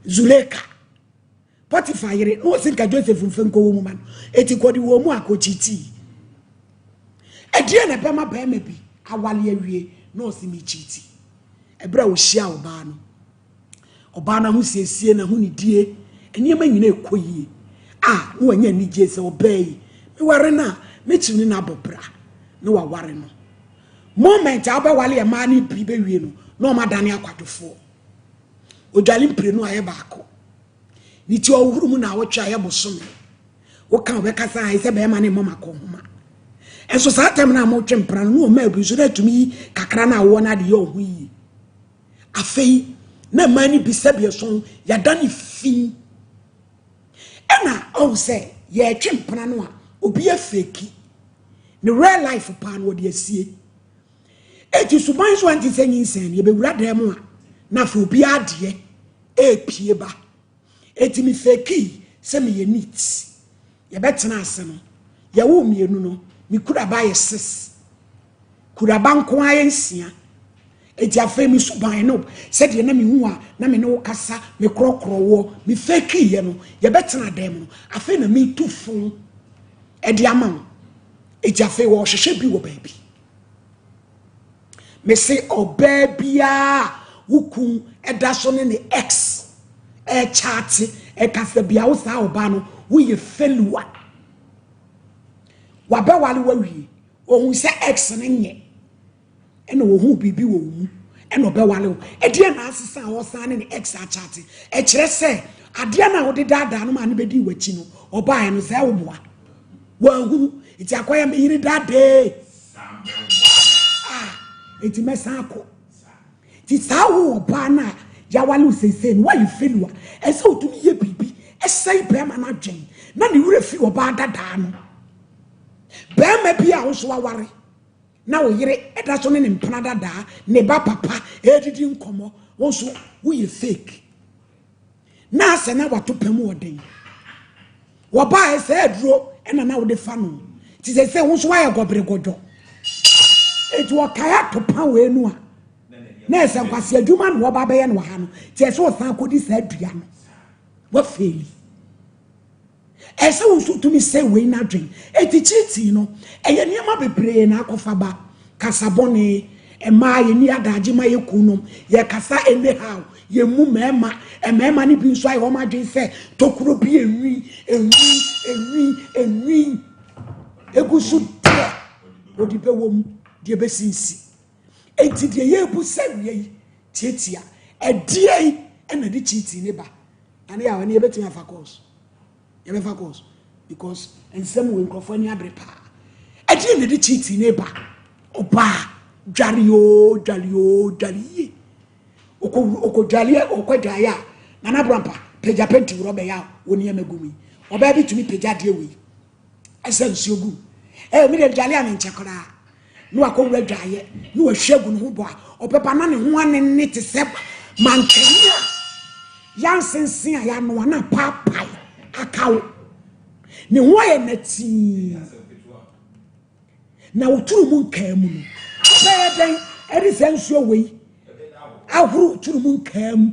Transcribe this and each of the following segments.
Zuleka, Potiphar yere, na ɔsi nka Joseph mfe nkɔ wɔ mu ma no. Eti kɔde wɔ mu akɔkyitii. Ɛdeɛ na ɛbɛma bɛrima bi awale awie na ɔsi me kyiti. Ɛberɛ a ɔhyia ɔbaa no, ɔbaa no ahosiesie, n'ahonidie, nneɛma nyinaa ɛkɔ yie a, na wanya anigye sɛ ɔbaa yi, meware no a, mɛtumi ne no abɔ bra na waware no. Moment a wobɛwale mmaa no bi bɛwie no, na ɔma dane akwadwofoɔ. Odwale mprenu ayɛ baako. Ne ti ɔhohoro mu na awɔtwe ayɛ bosome. Woka wobɛkasa ayɛ sɛ bɛrima ne mmɔ makɔ nhoma. Ɛnso saa tɛm no a motwe mpena no, na ɔma abi nso na atumi yi kakra no a wowɔ no ade yɛ ɔho yie. Afei na mmaa no bi sɛbi ɛso yɛada ne fi. Ɛna ɔhu sɛ yɛretwe mpena no a obi afeki. Ne real life paa no wɔde asie. Eti suban so ante sɛ nyinsɛn no yɛbɛwura dan mu a na afei obi adeɛ ɛrepie ba. Eti me feki sɛ meyɛ neat. Yɛbɛtena ase no, yɛwo mmienu no, me kuraba yɛ 6. Kuraba nko ara yɛ 6. Eti afei me suban no, sɛdeɛ na mehu a na me ne wo kasa, me korɔkorɔ woɔ, me feki yɛ no, yɛbɛtena dan mu no, afei na metu fo ɛde ama wo. Eti afei wɔhwehwɛ bi wɔ baabi. Me se ɔbaa biara wo kun ɛda so ne ne ex ɛkyate ɛkasa bia wo saa ɔbaa no woyɛ failure. Wabɛwale wawie, ohun sɛ ex ne nyɛ ɛna ohun biribi wɔ wo mu ɛna ɔbɛwale wo. Ɛdeɛ na asesa a ɔsan ne ne ex akyate. Ɛkyerɛ sɛ adeɛ na wode daadaa no ma ne bɛdi w'akyi no, ɔbaa no sɛ woboa. Wanhunu nti akɔyɛ me yere dadee. Ah, nti mɛsan akɔ. Nti saa wo ɔbaa no a yɛawale wo seesei no, woayɛ failure. Ɛsɛ wotumi yɛ biribi ɛsɛe bɛrima no adwen na ne werɛ fi ɔbaa dadaa no. Bɛrima bi a wo nso waware na wo yere ɛda so ne ne mpena dadaa, ne ba papa ɛredidi nkɔmmɔ, wo nso woyɛ fake. Na asɛ na wato pɛ mu ɔden. Wɔbaa ɛsɛ aduro ɛna na wode fa no. Nti sɛ sɛ wo nso woayɛ gɔbere gɔdɔ. Enti wɔkae ato pa wei no a, na ɛsɛ nkwasi adwuma na wɔba bɛyɛ no wɔ ha no. Nti ɛsɛ wɔsan akɔdi saa dua no. Wafeeli. Ɛsɛ wo nso tumi sɛ wei n'adwen. Enti kyiitii no, ɛyɛ nneɛma bebree na akɔfa ba. Kasa bɔne, mmaa yɛni adagye ma yɛ kunom, yɛkasa anyhow, yɛmmu mmarima, mmarima no bi nso ayɛ wɔn adwen sɛ tokuro bi enwi, enwi, enwi, enwi. Egu so deɛ, wɔde bɛwɔ mu, deɛ bɛsinsi. Enti deɛ yɛrebu sɛ wia yi, tietia, ɛdeɛ yi ɛna de kyiitii ne ba. Ane a ɔne yɛbɛtumi afa course. Yɛbɛfa course because nsɛm wɔ nkurɔfoɔ ani abere paa. Ɛdeɛ na ɛde kyiitii ne ba. Ɔbaa, dware oo, dware oo, dware yie. Ɔkɔ dware, ɔkɔ dware a, Nana Brampa, pagya penti worɔ bɛyɛ a wɔ nneɛma gu mu yi. Ɔbaa bi tumi pagya adeɛ wei. Ɛsɛ nsuo gu. Mi deɛ dware a menkyɛ koraa. Na wakɔwura dwaeɛ, na wahwie agu ne ho bɔ a, ɔbɛba na ne ho anene te sɛ mankani a yansensen a yɛanoa na paapae akaw. Ne ho ayɛ nɛtee. Na woturu mu nkaa mu no, wobɛyɛ dɛn ɛde saa nsuo wei ahoro turu mu nkaa mu?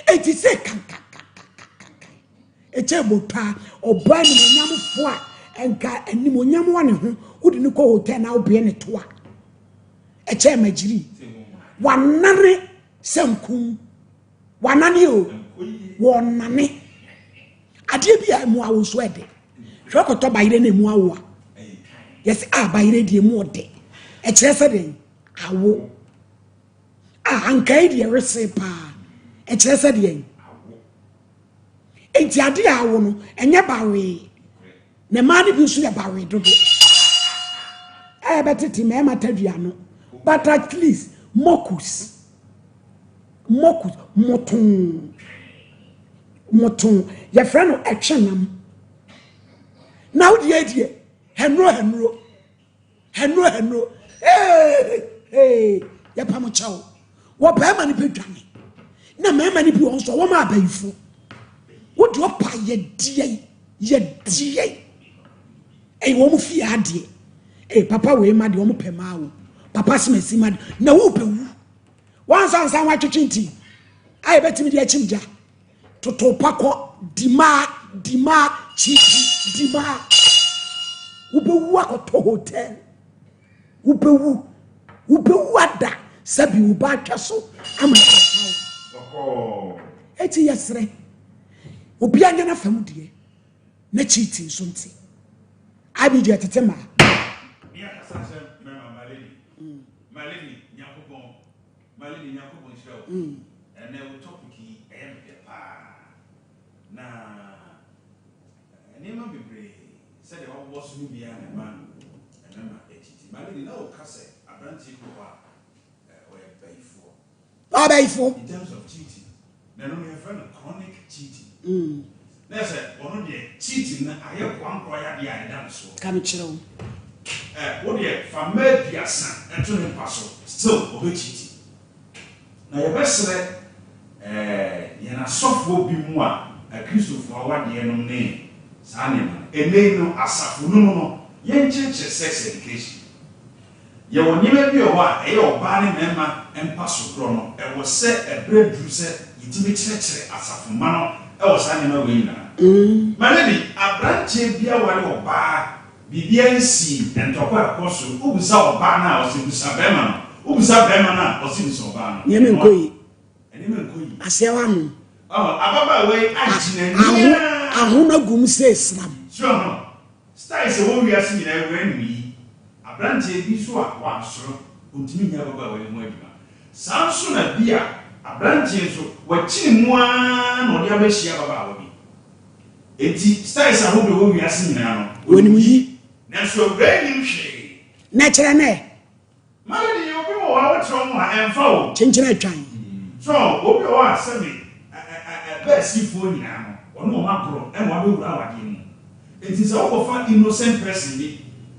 Enti sɛ kankankankankan. Ɛkyɛ botwa ɔbaa animonyamfo a nka animonyam wɔ ne ho, wode ne kɔ hotel na wobea ne to a, ɛkyɛ magyiri. Wanane sɛ nkum. Wanane o. Wɔnane. Adeɛ bi a emu awo nso ɛde. Hwɛ kɔtɔ bayerɛ na emu awo a. Yɛsɛ a bayerɛ deɛ emu ɔde. Ɛkyerɛ sɛ dɛn? Awo. A anka yi deɛ wese paa. Ɛkyerɛ sɛ deɛn? Enti ade a awo no, ɛnyɛ bawee. Na mmaa no bi nso yɛ bawee dodo. Ɛyɛ bɛtete mmarima tadua no. But at least, mokus. Mokus, motoo. Motoo. Yɛfrɛ no ɛtwenam. Na wo deɛ deɛ, hɛnuro hɛnuro. Hɛnuro hɛnuro. Hey, hey, yɛpam kyɛw. Wɔ bɛrima no bɛdwane. Na mmarima no bi wɔ nso wɔn abayifo. Wode ɔpa yɛdeɛ, yɛdeɛ. Ɛyɛ wɔn fie adeɛ. Ee papa wei ma deɛ wɔn pɛ maa wo. Papa semasi ma deɛ. Na wo bɛwu. Wɔn nsa nsa wɔatwetwe nti. A yɛbɛtumi de akyim gya. Toto pa kɔ dimaa dimaa kyikyi dimaa. Wobɛwu akɔtɔ hotel. Wobɛwu wobɛwu ada sɛbi wo ba atwa so ama ɛbɛfa wo. Eti yɛsrɛ obi anya n'afa mu deɛ na cheating nso nte. IBG ɛtete mmaa. My lady, Nyankopɔn, my lady, Nyankopɔn nhyira wo. Ɛnɛ wo topic yi ɛyɛ me dɛ paa. Na nneɛma bebree sɛdeɛ wabobɔ so no biara na ɛma mmarima akyiti. My lady, na woka sɛ aberanteɛ bi wɔ hɔ a ɔyɛ bayifoɔ. Ɔbayifoɔ. In terms of cheating, na ɛno no yɛfrɛ no chronic cheating. Na sɛ ɔno deɛ, cheating no ayɛ koankorɔ yadeɛ a ɛda no soɔ. Ka me kyerɛ wo. Wo deɛ fa mma 30 ɛto ne mpa so, still ɔbɛcheat. Na yɛbɛsrɛ yɛn asɔfoɔ bi mu a Akristofoɔ awadeɛ nom ne saa nneɛma no. Ɛnnɛ yi no, asafo no mu no, yɛnkyerɛkyerɛ sex education. Yɛwɔ nneɛma bi wɔ hɔ a ɛyɛ ɔbaa ne mmarima mpa so korɔ no, ɛwɔ sɛ ɛberɛ duru sɛ yɛtumi kyerɛkyerɛ asafo mma no ɛwɔ saa nneɛma wei nyinaa. My lady, aberanteɛ bi aware ɔbaa, biribiara nsii, ntɔkwa a ɛkɔ so, wobisa ɔbaa no a, ɔse bisa bɛrima no, wobisa bɛrima no a, ɔse bisa ɔbaa no. Nneɛma nkɔ yi. Nneɛma nkɔ yi. Aseɛ wa no. Ɔhɔ, ababaawa yi agyina nea. Aho no agum sɛ esram. So ho, styles a ɛwɔ wiase nyinaa awura nim yi, aberanteɛ bi nso a wansoro, ɔntumi nyɛ ababaawa yi ho adwuma. Saa nso na bi a aberanteɛ nso, wakyini mu ara na ɔde abɛhyia ababaawa bi. Enti styles ahodoɔ ɛwɔ wiase nyinaa no, wɔnim yi. Nanso awura nim hwee. Na kyerɛ nɛ. My lady, obi wɔ hɔ a wokyerɛ wɔn a ɛmfa o. Kyenkyene atwan. So obi wɔ hɔ a sɛbi ɛbɛɛsifoɔ nyinaa no, ɔne wɔn agorɔ ɛna wabɛwura awadeɛ mu. Enti sɛ wokɔfa innocent person bi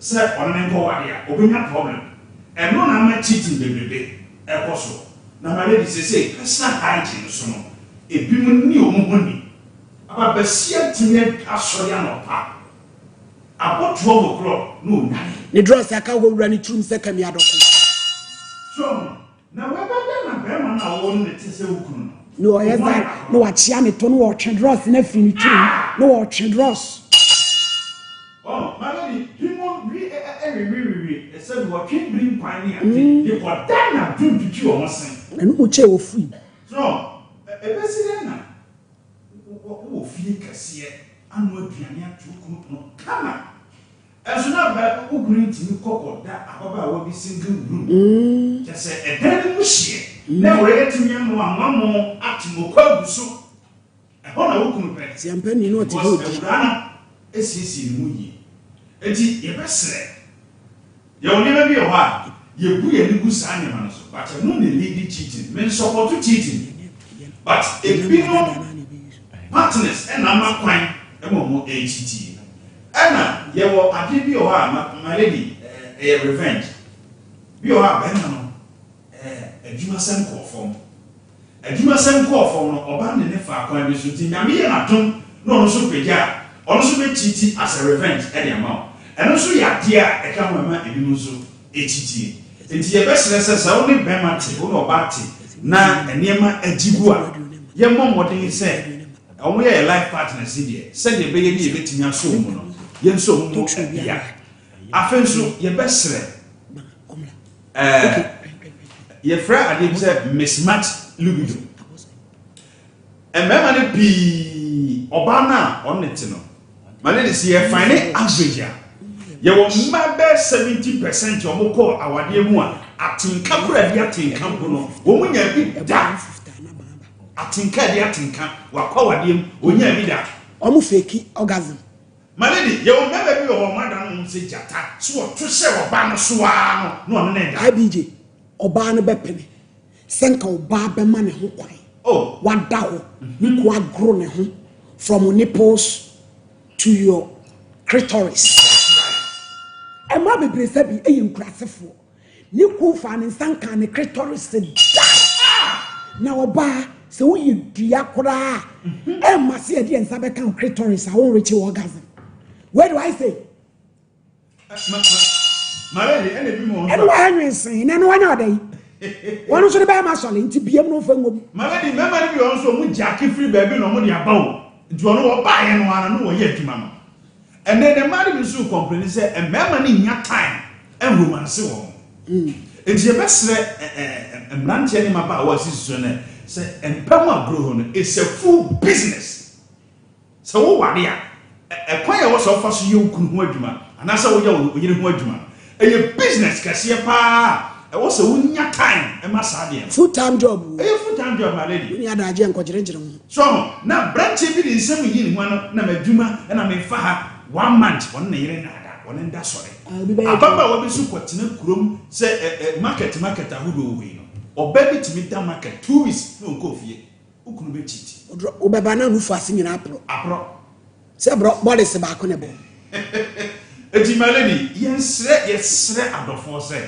sɛ ɔne ne nkɔwade a, obɛnya problem. Ɛno na ama cheating bebrebe ɛkɔ so. Na my lady, sese personal hygiene so no, ebinom ni wɔn ho ni. Ababasia ntumi asɔre anɔpa abɔ 12 o'clock na onyane. Ne drɔs aka hɔ wura ne tirim sɛ kami adɔko. So na wɛbɛda na bɛrima no a wɔwɔ no ne te sɛ wo kunu no. Ne ɔyɛ saa na wakyea ne to na wɔtwe drɔs na afiri ne tirim na wɔtwe drɔs. Ɔ my lady, bi mu wi ɛwiwiwiwi sɛ wɔtwe biri nkwan ne ade de kɔda na dum twitwi wɔn se. Ɛno mu kyɛ ofui. So ebesi dɛ na wowɔ fie kɛseɛ ano aduane ato kunu pono kama, ɛnso na bɛ wo kunu ntumi kɔkɔ da ababaawa bi single room, kyɛ sɛ ɛdan no mu hyeɛ na wɔyɛ tumi ano amoamo ate mɔkɔ agu so, ɛhɔ na wo kunu pɛ. Siampa ni na ɔte hɔ because odi. Awura no esiesie ne mu yie, eti yɛbɛsrɛ, yɛwɔ nneɛma bi wɔ hɔ a yɛbu yɛn ani gu saa nneɛma no so, but ɛno na lead cheating. Me nsupport cheating, but ebinom partners ɛna ama kwan ɛma wɔn ɛrecheat. Ɛna yɛwɔ adeɛ bi wɔ hɔ a my lady, ɛyɛ revenge bi wɔ hɔ a bɛrima no adwumasɛm kɔɔ fam, adwumasɛm kɔɔ fam no, ɔbaa ne ne fa kwan bi so, nti Nyame yɛ n'adom na ɔno nso pagya a, ɔno nso bɛcheat as a revenge ɛde ama wo. Ɛno nso yɛ adeɛ a ɛka ho ɛma ebinom nso ɛcheat. Nti yɛbɛsrɛ sɛ sɛ wo ne bɛrima te, wo ne ɔbaa te na nneɛma agyi gu a, yɛmmɔ mmɔden sɛ wɔn yɛ yɛ life partners yi deɛ, sɛdeɛ ɛbɛyɛ ne yɛbɛtumi asɔ wɔn mu no, yɛn nso wɔn mu ɛbea. Afei nso yɛbɛsrɛ, yɛfrɛ adeɛ bi sɛ mismatch libido. Mmarima no pii, ɔbaa no a ɔno ne te no, ma ne de sɛ yɛfa ne average a, yɛwɔ mmaa bɛɛ 70% a wɔn kɔ awadeɛ mu a, atenka kora di atenka mpo no, wɔn nya bi da. Atenka di atenka, wakɔ awadeɛ mu, wɔnya bi da. Ɔmo fake orgasm. My lady, yɛwɔ mmarima bi wɔ hɔ, ɔmo ada no ho sɛ gyata so, wɔto hyɛ ɔbaa no so ara no na ɔne ne da. IBJ, ɔbaa no bɛpene sɛ nka ɔbaa bɛma ne ho kwan. Oh. Wada hɔ ne ko agoro ne ho from nipples to your clitoris. Mmaa bebree sɛ bi ɛyɛ nkurasefoɔ ne ko fa ne nsa nka ne clitoris da. Na ɔbaa sɛ woyɛ dua koraa, ɛmma sɛ yɛde yɛn nsa bɛka wo clitoris a, wonrekye orgasm. Where do I say? My lady, ɛna ebi mu wɔ hɔ ɛne nso a wayɛ nwensen na ɛno wanya ɔda yi. Wɔn nso de bɛrima sɔre nti biem no nfa ngom. My lady, mmarima no bi wɔ hɔ nso wɔn gyaake firi baabi na wɔn de aba o. Nti ɔno wɔbaeɛ no ara na wɔyɛ adwuma no. Ɛnɛ no mmaa no bi nso complain sɛ mmarima no nnya time nromanse wɔn. Nti yɛbɛsrɛ mmeranteɛ ne mmabaawa a sisi so no sɛ mpa mu agorɔ hɔ no it's a full business. Sɛ woware a, ɛkwan a ɛwɔ sɛ wofa so yɛ wo kunu ho adwuma anaasɛ woyɛ wo yere ho adwuma no, ɛyɛ business kɛseɛ paa a ɛwɔ sɛ wonya time ma saa adeɛ no. Full time job o. Ɛyɛ full time job my lady. Wonni adagyeɛ nkɔgyeregyere wo ho. So ho? Na aberanteɛ bi de nsɛm reyi ne ho ano, na m'adwuma na mefa ha, one month ɔne ne yere nnaada, ɔne nda sɔre. Ah, obi bɛyɛ adwuma. Ababaawa bi nso kɔtena kurom sɛ ɛ ɛ market market ahodoɔ wɔ hɔ yi no, ɔbaa bi tumi da market 2 weeks na ɔnkɔɔ fie. Wo kunu bɛ cheat. Ɔdrɔ wobɛba na nufu ase nyinaa aporɔ. Aporɔ. Sɛ brɔ bɔlese baako na ɛbɔ. Eti my lady, yɛnsrɛ yɛsrɛ adɔfoɔ sɛ,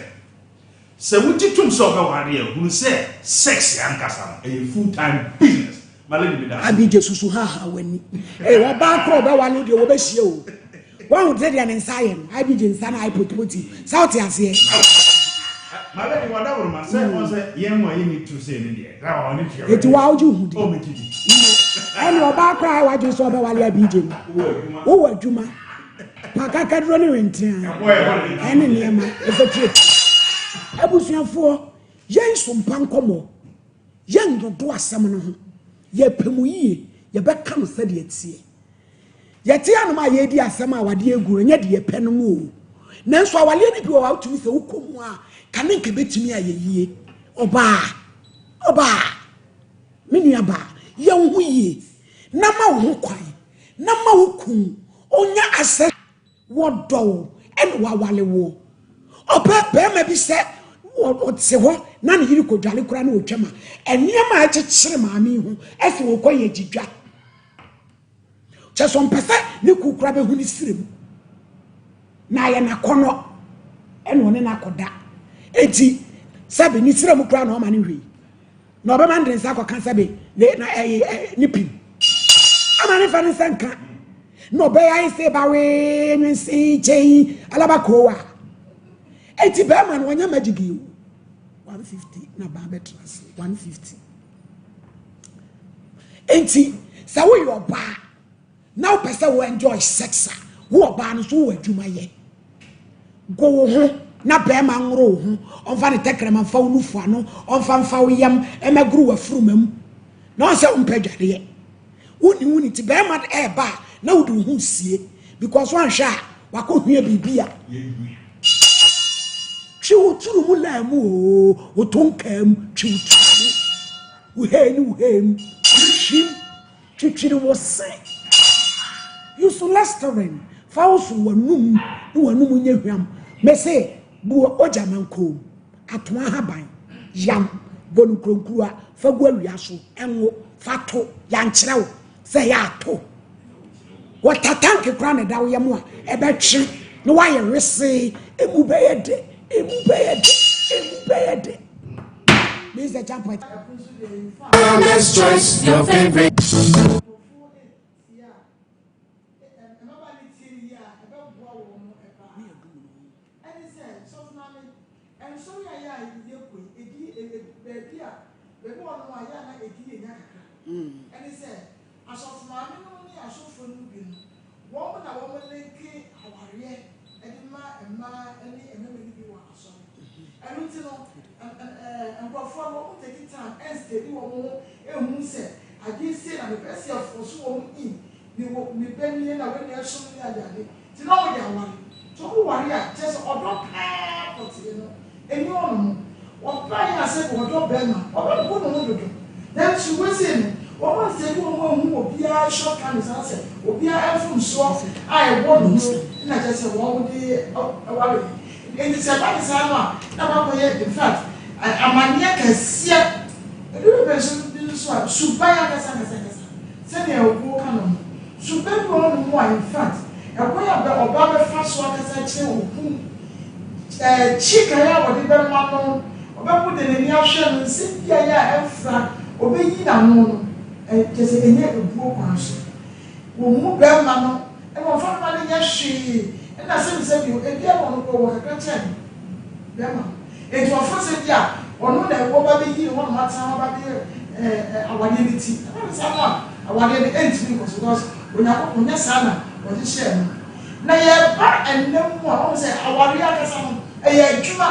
sɛ wogye tom sɛ wobɛware a, hunu sɛ sex ankasa no, ɛyɛ full time business. My lady, meda ase. Abigye susu haha w'ani. Ee, ɔbaa korɔ ɔbɛware wo deɛ wɔbɛhyia o. Wahu sɛ deɛ ne nsa ayɛ no, Abigye nsa no ayɛ potipoti. Sɛ wote aseɛ? My lady, wadaworoma sɛ ɔn sɛ yɛn mu a yɛnni to sei ne deɛ, sɛ ɔne tua. Eti wa wogye wo ho di? Oh, megye di. Ɛne ɔbaa korɔ a wadwene sɛ ɔbɛware Abigye no, wowɔ adwuma. Pakakaduro ne wentea ɛne nneɛma ɛfɛtire. Abusuafoɔ, yɛn so mpa nkɔmmɔ, yɛn dodo asɛm no ho, yɛpɛ mu yie, yɛbɛka no sɛdeɛ ɛteɛ. Yɛte anom a yɛredi asɛm a awadeɛ agu no, ɛnyɛ deɛ yɛpɛ no mu o. Nanso awadeɛ no bi wɔ hɔ a wotumi sɛ wokɔ mu a, ka ne nka bɛtumi ayɛ yie. Ɔbaa, ɔbaa, me nua baa, yɛ wo ho yie na ma wo ho kwan na ma wo kun ɔnya asɛ wɔdɔ wo ɛna wawale woɔ. Ɔbɛ bɛrima bi sɛ ɔte hɔ na ne yere kɔdwale koraa na ɔtwam a, nneɛma a ɛkyekyere maame yi ho ɛsɛ wɔkɔ yɛ gyidwa. Kyɛ sɛ ɔmpɛ sɛ ne kuw koraa bɛhu ne srɛ mu. Na ayɛ n'akɔnnɔ ɛna ɔne no akɔda. Enti sɛbe ne srɛ mu koraa na ɔma no hwei. Na ɔbɛma no de nsa akɔka sɛbe ne na ɛyɛ ne pim. Ama ne fa ne nsa nka. Na ɔbɛyɛ ayɛ sɛ bawee nwensen kyɛn alaba kowa. Enti bɛrima no ɔnyɛ magic yi o. 150 na baa bɛtena ase 150. Enti sɛ woyɛ ɔbaa na wopɛ sɛ wo enjoy sex a, wo ɔbaa no so wowɔ adwuma yɛ. Go wo ho na bɛrima nworo wo ho, ɔmfa ne tɛkrɛma mfa wo nufu ano, ɔmfa mfa wo yam ɛmɛgoro w'afuruma mu. Na ɔn sɛ wompɛ adwareɛ. Wonni wo ni nti bɛrima ɛɛba a na wode wo ho sie because wanhwɛ a wakɔhwia biribi a. Twe wo tiri mu laa mu oo, wo tonkaa mu, twe wo tiri mu. Wo hee ne wo hee mu, hwim, twitwiri wo se. Use Listerine, fa wo so w'anum ne w'anum nyɛ hwam. Mese, bu ogya mankom, atoa ahaban, yam, bɔ no nkuronkuruwa, fa gu awia so, ɛnwo, fa to, yankyerɛ wo sɛ ɛyɛ ato. Water tank koraa na ɛda wo yam a, ɛbɛtwe na woayɛ wesee, emu bɛyɛ dɛ, emu bɛyɛ dɛ, emu bɛyɛ dɛ. Mr. Champa. Best choice, your favorite. Nsɔre a yɛ a yɛkɔ yi, ɛdi baabi a baabi wɔ nom a yɛ a na ɛdi yɛ nya kakra. Ɛne sɛ, asɔfo maame nom ne asɔfoɔ no mu bi no, wɔn na wɔn linke awareɛ de ma mmaa ne mmarima no bi wɔ asɔre. Ɛno nti no, nkurɔfoɔ no wɔn take time ɛnstedi wɔn ho ɛnhu sɛ adeɛ sei na mepɛ sɛ yɛfɔso wɔn in, mewɔ me ba nie na wei na ɛsom ne adeade. Nti na wɔde aware. Nti wɔn ware a, kyerɛ sɛ ɔdɔ paa pɔtee no, ɛni hɔ nom. Ɔbaa yi a sɛbi ɔdɔ bɛɛma, ɔbɛbo ne ho dodo. Nanso wei no, wɔn ansɛbi wɔn anhu obiara shortcomings anaasɛ obiara mfomsoɔ a ɛwɔ ne ho na kyerɛ sɛ wɔn de ware. Nti sɛ ɛba ne saa no a, na wakɔyɛ in fact amanneɛ kɛseɛ. Ɛduru baabi nso bi nso a, suban ankasa ankasa ankasa sɛdeɛ woka no no, suban bi wɔ hɔnom a in fact ɛkwan a bɛ ɔbaa bɛfa so akasa akyerɛ okunu, kyi kan a wɔde bɛma no, ɔbɛbo de n'ani ahwɛ no, nsɛm bi a ɛyɛ a ɛmfra, ɔbɛyi n'ano no, kyerɛ sɛ ɛnyɛ ebuo kwan so. Wɔmmu bɛrima no, ɛna wɔmfa no ma no nyɛ hwee, ɛna sɛbisɛbi o, ebia na ɔno koraa ɔwɔ kakra kyɛn bɛrima no. Enti wɔfa sɛ bi a. Ɔno na wɔba bɛyi ne hɔ na watena hɔ aba bɛyɛ ɛɛ awadeɛ no ti. Ɛba no saa no a, awadeɛ no ɛntumi nkɔ so because Onyankopɔn nyɛ saa na ɔde hyɛɛ no. Na yɛba ɛnnɛ mu a, wɔn sɛ awadeɛ ankasa no ɛyɛ adwuma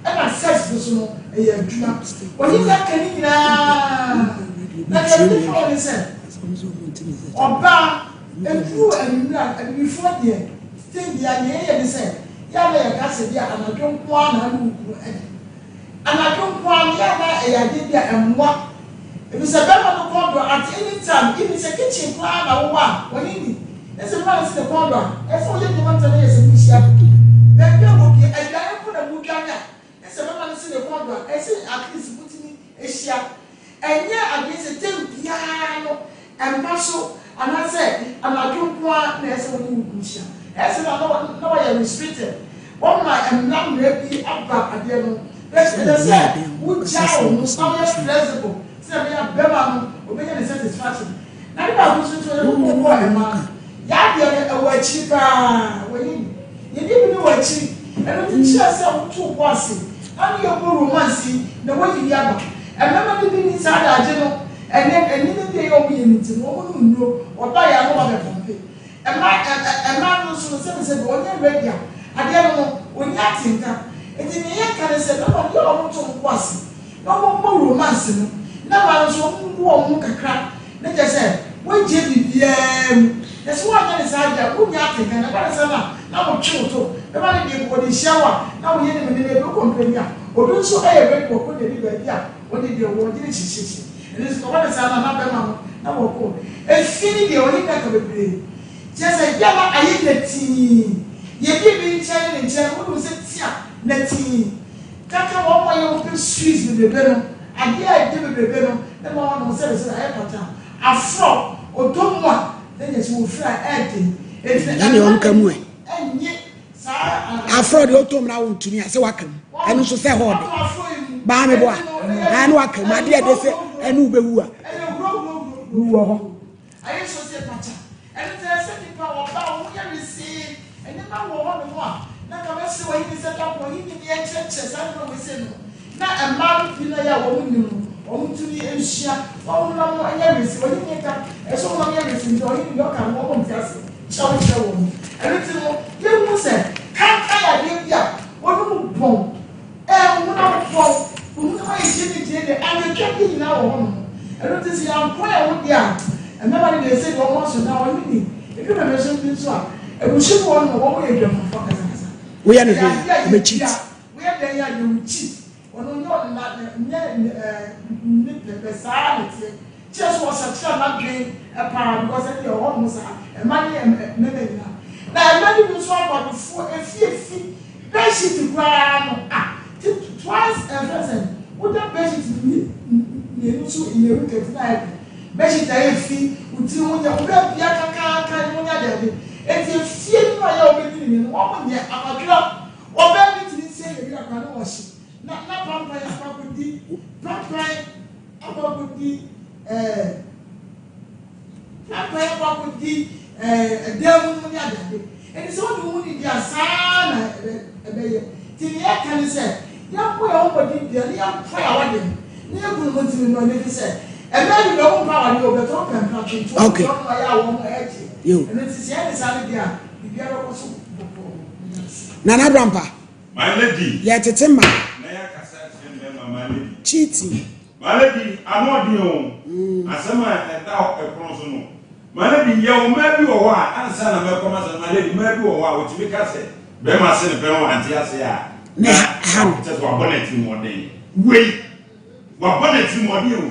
ɛna sex no so no ɛyɛ adwuma. Wɔyi deɛ aka ne nyinaa. Na deɛ mede fa hɔ ne sɛ, ɔbaa ɛduru anwummerɛ a, abibifoɔ deɛ, sɛ bia deɛ yɛyɛ ne sɛ, yɛ a na yɛka sɛ bia anadwo nko ara na ne wo kunu ɛda. Anadwo nko ara no, yɛ a na ɛyɛ adeɛ bi a ɛmmoa. Efisɛ bɛrima no kɔn dɔ at any time, even sɛ kitchen koraa na wowɔ a, wɔne nni. Na sɛ bɛrima no se ne kɔn dɔ a, ɛsɛ sɛ woyɛ nneɛma ntɛm na yɛ sɛ mohyia. Baabi a wɔ biara, aduane mpo na modwane a, na sɛ bɛrima no se ne kɔn dɔ a, ɛsɛ sɛ at least motumi hyia. Ɛnyɛ adwene sɛ term biara no mpa so anaasɛ anadwo nko ara na ɛsɛ sɛ wo ne wo kunu hyia. Ɛyɛ sɛ na na wɔyɛ restricted. Wɔma mmara mmara bi aba adeɛ no ho. But ɛsɛ sɛ wogyaa wo ho na woyɛ flexible sɛdeɛ ɛbɛyɛ a bɛrima no ɔbɛnya ne satisfaction. Na ade baako nso nti Onyankopɔn bɔɔ mmaa no, yɛn adeɛ no ɛwɔ akyiri paa. Wɔnyɛ bi. Yɛde bi no wɔ akyiri. Ɛno nti kyerɛ sɛ woto wo bo ase na ne yɛbɔ romance yi na woayi bi aba. Mmarima no bi nni saa adagye no. Ɛnnɛ, nneɛma bi a ɛyɛ wɔn yɛ no nti no, wɔnom nnuro, wɔba yɛ a na wɔabɛpɔmpe. Mma, ɛ, ɛ, mmaa no nso no, sɛbesɛbe wɔnyɛ ready a, adeɛ no no, wɔnni atenka. Nti nea yɛka ne sɛ, mmarima no, yɛ a wɔnto wɔn bo ase na wɔmmɔ romance no, na mmaa no nso wɔngu wɔn ho kakra Na kyerɛ sɛ, woagye biribiara mu. Na sɛ woanyɛ no saa deɛ a, wonnya atenka. Na ɛba no saa no a, na wotwe wo to. Bɛma no deɛ wɔde hyia wo a, na woyɛ ne mene baabi wokɔ mprenu a, obi nso yɛ ready wɔkɔ n'ani baabi a wɔde deɛ wɔgye no hyehyeehye. Ɛno nso kɔba no saa no a, na bɛrima no na wɔkɔ. Efi no deɛ ɔne nnaka bebree. Kyerɛ sɛ, yɛ a na ayɛ nɛtee. Yɛdi ebi nkyɛn ne ne nkyɛn no, wonim sɛ tea nɛtee. Kaka wɔn a wɔyɛ wɔpɛ sweets bebrebe no, adeɛ a ɛdɛ bebrebe no na ma wɔnom sɛdeɛ ayɛ pata aforɔ ɔdɔ mu a na nyɛ sɛ wɔfiri a ɛɛden. Enti na Ɛne ɛmma ɔnka mu ɛ. n'ani nnye saa Aforɔ deɛ ɔtɔ mu na wontumi a sɛ waka mu. Ɛno nso sɛ hɔ ɔde. Ɔtɔ aforɔ yi mu. Baa me boa. Enti no, ɛyɛ Ɛne waka mu. Adeɛ ɛde sɛ ɛne wobɛwu a. Ɛyɛ hurohurohuro. Wu wɔ hɔ. Ayɛ nsuo sɛ pata. Ɛno nti ɛsɛ sɛ nnipa a wɔba a wɔn ho yɛ wesee, nneɛma wɔ hɔnom a na anka mɛsrɛ wɔ ahenni sɛ da ko ahenni no yɛnkyerɛkyerɛ saa nneɛma wei sei no na mmaa no pii no a ɛyɛ a wɔn nnim no wɔn tumi nsua na wɔn honam no nyɛ wesee. Wɔn ahenni nka ɛsɛ sɛ wɔn honam yɛ wesee nti ɔhenni deɛ ɔka no wɔn nte aseɛ kyerɛ wo kyerɛ wɔn. Ɛno nti no yɛhu sɛ kankan yɛ adeɛ bi a wɔn mu bɔn. Ɛɛ, wo honam porɔw, wo honam ayɛ gyeene-gyeene, anwetwa bi nyinaa wɔ hɔnom. Ɛno nti, sɛ yɛanko yɛn ho deɛ a, mmarima no deɛ sɛdeɛ wɔn aso na wɔne ni. Ɛduru mmarima bi nso a, abusua bi wɔ hɔnom a wɔyɛ adwamanfoɔ akasakasa. Woyɛ no Ɛyɛ hwee adeɛ a, a ɔbɛ yɛdua. cheat. Woyɛ dɛn a, yɛwo cheat. Ɔno nyɛ ɔno na nyɛ ne pɛpɛ saa na ɛteɛ. Kyerɛ sɛ ɔsakyera n'adwen paa because ɛndeɛ ɛwɔ hɔnom saa, mma ne mmarima nyinaa. Na mma no bi nso akwadwofoɔ efiefi bedsheet koraa no ah ti twice ɛfrɛ sɛn woda bedsheet mmienu so in a week ɛti na ayɛ pɛ bedsheet ayɛ fi wo tiri ho nyɛ wo baabi akakaaka ne ho nyɛ adeade eti efie no a yɛ wɔbɛnyini no wɔn nyɛ akwadworɔ ɔbaa bi tumi nsia yɛ wia koraa ne wɔhye na na pampan akɔ akɔdi pampan akɔ akɔdi ɛɛ pampan akɔ akɔdi ɛɛ ɛdan mu nom ne adeade ɛnti sɛ wode wo ho didi a saa na ɛbɛ ɛbɛyɛ nti nea ɛka ne sɛ yɛmmɔ yɛn ho mmɔden bia ne yɛmpa yɛn awadeɛ no ne yɛn kunu mo ntumi nnɔ ne fi sɛ ɛmɛ bi deɛ wɔn mpa awadeɛ o bɛtɛ wɔn pɛ mpena twe nti wɔn deɛ wɔn ayɛ a wɔn ɛgye ɛno nti sɛ yɛne saa no deɛ a biribiara bɛkɔ so bɔkɔɔ. Nana Abrampa. My lady. Yɛtete ma. Na yɛakasa akyerɛ mmarima my lady. Cheating. My lady, ano ɔden o. Asɛm a ɛda ɛpono so no. My lady, yɛwɔ mmaa bi wɔ hɔ a ansa na mɛkɔ m'asɛm my lady, mmaa bi wɔ hɔ a wɔtumi ka sɛ bɛrima ase ne pɛ no wante ase a na ha no. Kyɛ sɛ wabɔ n'atirimuɔden. Wei, wabɔ n'atirimuɔden o.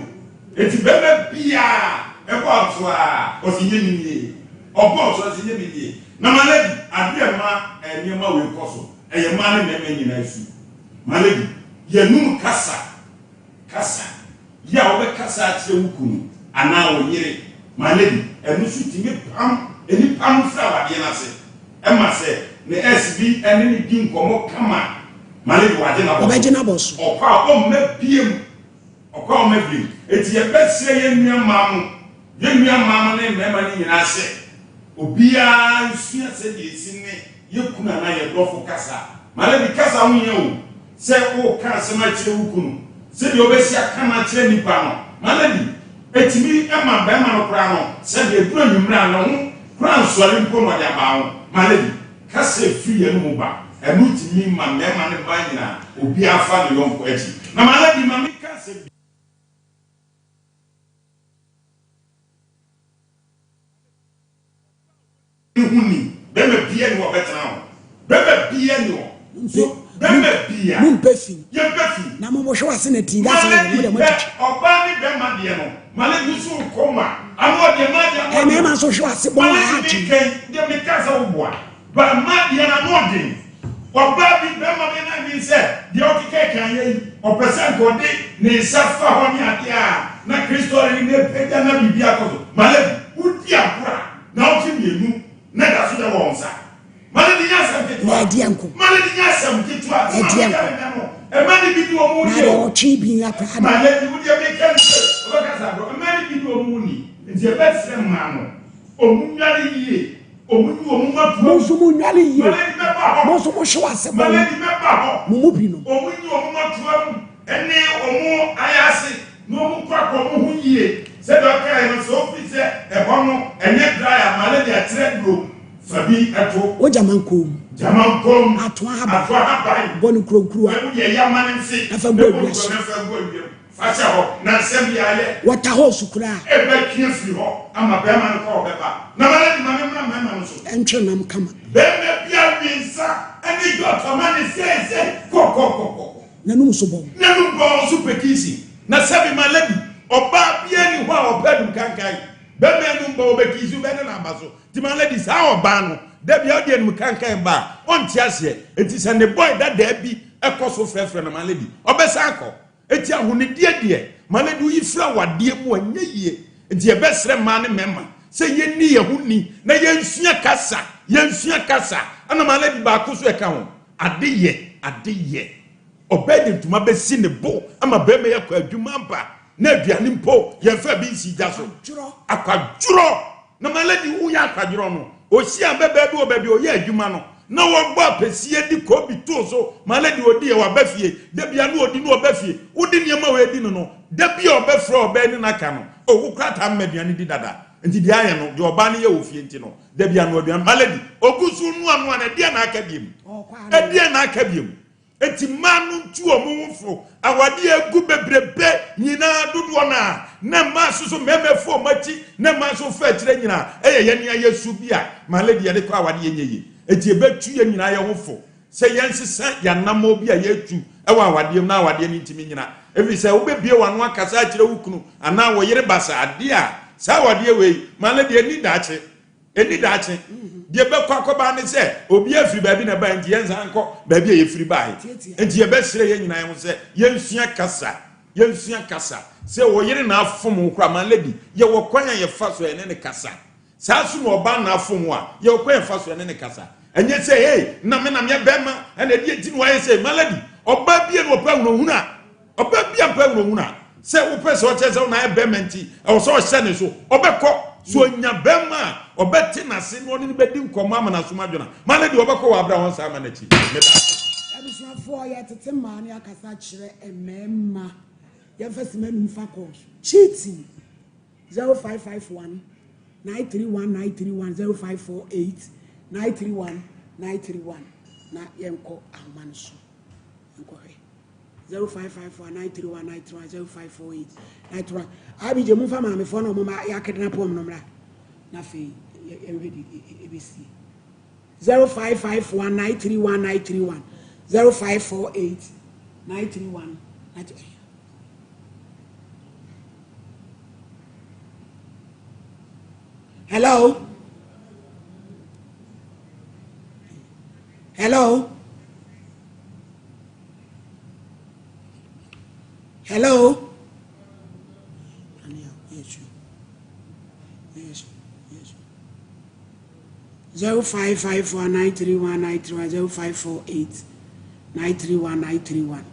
Eti bɛrima biara ɛbɔ so a ɔsi nye me nie. Ɔbɔ so ɔsi nye me nie. Na my lady, adeɛ ma nneɛma wei kɔ so. Ɛyɛ mmaa ne mmarima nyinaa su. My lady, yɛnum kasa, kasa. Yɛ a wobɛkasa akyerɛ wo kunu anaa wo yere, my lady, ɛno nso tumi pam nnipa no firi awadeɛ no ase. Ɛma sɛ ne ex bi ne no di nkɔmmɔ kama, my lady, wagye Ɔbɛgye n'abɔ so. Ɔkɔ a ɔmma biem. Ɔkɔ a ɔmma biem. Enti yɛbɛsrɛ yɛn nua mmaa mo, yɛn nua mmaa mo ne mmarima no nyinaa sɛ, obiara nsua sɛdeɛ yɛsi ne yɛn kunu anaa yɛn dɔfo kasa. My lady, kasa ho hia o. Sɛ woreka asɛm akyerɛ wo kunu, Sɛdeɛ wobɛsi aka no akyerɛ nnipa no, ma no adi. Ɛtumi ma barima no koraa no, sɛdeɛ ɛduru anwummerɛ a, ne ho koraa nsɔre mpo na ɔde aba ho. Ma no adi. Kasa a ɛfiri yɛn anomu ba, ɛno tumi ma mmarima ne mmaa nyinaa, obiara fa ne yɔnko akyi. Na ma no adi. Ma menka asɛm bi. Ne ho ni. Bɛma bia ni hɔ ɔbɛtena ho. Bɛma bia ni hɔ. So bɛma bia. Mo mpɛ fi. Yɛ mpɛ fi. Na mo hwɛ wase na ti. That's all. Mo de mo twitwi. Ɔbaa ne bɛma deɛ no. Ma ne bi so kɔ ma. Ano ɔdeɛ maa deɛ ano ɔdeɛ. Mmarima nso hwɛ wase bɔn a atwi. Ma ne bi kɛn deɛ mi ka sɛ wo boa. Ba mmaa deɛ no ano ɔden. Ɔbaa bi bɛrima bɛyɛ n'adwene sɛ deɛ ɔkeka kan yɛ yi, ɔpɛ sɛ nka ɔde ne nsa fa hɔ ne adeɛ a na Kristo rene no apagya na biribi akɔ so. Malady, wodi agorɔ a naawɔtwe mmienu na ɛda so dɛ wɔ wo nsa. Malady nyɛ asɛm ketewa. Na ɛdeɛ nko. Malady nyɛ asɛm ketewa. Ɛdeɛ nko. No, ɛma ne bi di wɔn ho ni o. Na deɛ ɔtwe bi akora. Malady, wo deɛ meka ne sɛ ɔbɛka sɛ agorɔ. Ɛma ne bi di wɔn ho ni. Nti ɛbɛsrɛ mmaa no, wɔn nnware yie. Mo nso monnware yie. Mo nso mohyew ase bɔn. Mo mu binom. Wɔn nyi wɔn mmɔtoam ne wɔn ayaase na wɔn kwakwa wɔn ho yie. Sɛdeɛ ɔkaeɛ no, sɛ wofiri sɛ ɛhɔ no ɛnyɛ dry a, ma no de akyerɛ duro fa bi to. Wo gyamankɔn mu. Gyamankɔn mu. Atoa haban. Atoa haban. Bɔ no nkuronkuruwa. Na wode ɛyɛ ama no mfe. Na fa gu awia so. Na fa gu awia mu. Fa hyɛ hɔ, na nsɛm biara yɛ. Wɔta hɔ su koraa. Ɛbɛtwe afiri hɔ ama barima no kɔ a ɔbɛba. Na ma no adi, ma no mmra mmarima no so. Ɛntwe nam kama. Barima bi awe nsa ne dwɔtɔ ma ne seesei kɔ kɔ kɔ kɔ. N'anum so bɔn. N'anum bɔn so pekisi. Na sɛbi ma lady, ɔbaa biara nni hɔ a ɔpɛ adum kankan. Barima anum bɔn ɔbɛkisi wo bɛne no aba so. Nti ma lady saa ɔbaa no, da biara wode anum kankan ba a, ɔnte aseɛ. Nti sɛ ne boy dadaa bi kɔ so frɛfrɛ no ma lady, ɔbɛsan akɔ. Enti ahonidie deɛ, ma no de woyi firi awadeɛ mu a, ɛnyɛ yie. Enti yɛbɛsrɛ mmaa ne mmarima sɛ yɛnni yɛn ho ni na yɛnsua kasa, yɛnsua kasa. Ɛna ma lady baako nso ɛka ho, ade yɛ, ade yɛ. Ɔbaa de ntoma bɛsi ne bo ama barima yi akɔ adwuma aba na aduane mpo yɛmfa bi nsi gya so. Akwadworɔ. Na my lady woyɛ akwadworɔ no, ɔhyia ababaa bi wɔ baabi a ɔyɛ adwuma no, na wɔbɔ apɛsie de kobi too so, my lady ɔdi yɛ waba fie, da bia na ɔdi na ɔba fie, wode nneɛma wei di no no, da bi a ɔbɛfrɛ ɔbaa ni no aka no, oh wo koraa taa mma aduane di dada, nti deɛ ayɛ no, deɛ ɔbaa no yɛ wɔ fie nti no, da bia noa aduane, my lady ɔgu so noa noa no, ɛdeɛn na aka biom? Ɛdeɛn na aka biom? Enti mmaa no ntu wɔn ho fo. Awadeɛ a agu bebrebe nyinaa dodoɔ no ara na mmaa nso so mmarima afu wɔn akyi na mmaa nso fa akyire nyinaa ɛyɛ yɛn ayɛ su bi a my lady yɛde kɔ awadeɛ nyɛ yie. Enti yɛbɛtu yɛn nyinaa yɛn ho fo sɛ yɛnsesa yɛn anammɔn bi a yɛretu wɔ awadeɛ mu na awadeɛ no ntumi nyina. Ɛfiri sɛ wobɛbue w'ano akasa akyerɛ wo kunu anaa wo yere basaa adeɛ a saa awadeɛ wei my lady ɛnni daakye. Ɛnni daakye. Deɛ ɛbɛkɔ akɔba ne sɛ obiara firi baabi na ɛbaeɛ nti yɛnsan nkɔ baabi a yɛfiri baeɛ. Nti yɛbɛsrɛ yɛn nyinaa ho sɛ yɛnsua kasa. Yɛnsua kasa. Sɛ wo yere na afom wo koraa, my lady, yɛwɔ kwan a yɛfa so a yɛne no kasa. Saa nso na ɔbaa na afom wo a, yɛwɔ kwan a yɛfa so yɛne no kasa. Ɛnyɛ sɛ hey, na me na meyɛ bɛrima ɛna ɛdeɛ nti na wayɛ sei. My lady, ɔbaa bie na ɔpɛ ahunahuna. Ɔbaa bi ampɛ ahunahuna sɛ wopɛ sɛ ɔkyerɛ sɛ wo na ayɛ bɛrima nti ɛwɔ sɛ ɔhyɛ ne so. Ɔbɛkɔ. So ɔnya bɛrima a ɔbɛte n'ase na ɔne no bɛdi nkɔmmɔ ama n'asom adwena. Ma no deɛ ɔbɛkɔ wɔ abere a ɔnsan mma n'akyi. Meda ase. Abusuafoɔ yɛtete mmaa ne akasa kyerɛ mmarima yɛmfa sima num fa kɔɔ so cheating 0551 931 931 0548 931 931 na yɛnkɔ ahoma no so nkɔhwɛ. 0554 931 931 0548 931 abigye mo nfa maamefoɔ na wɔn ma yɛakedena pɔm no mmra na afei yɛnhwɛ de ɛbɛsie 0551 931 931 0548 931 931 Hello? Hello? Hello? 0554 931 931 0548 931 931.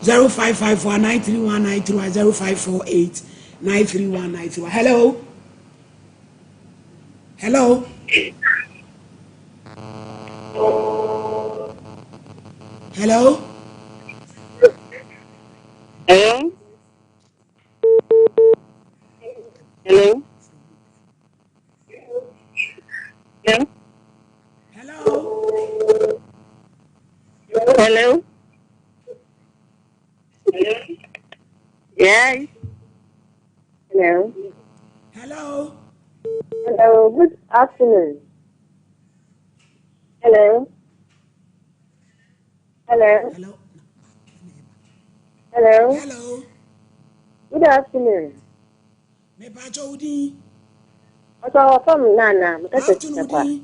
0554 931 931 0548 931 931. Hello. Hello. Hello. Hello. Hello. Hello. Hello. Hello. Yes. Hello. Hello. Hello. Good afternoon. Hello. Hello. Hello. Hello. Hello. Good afternoon. Me pacho udin. Ọsọ ọfọm nana mkasa Afternoon fitakwa. udin.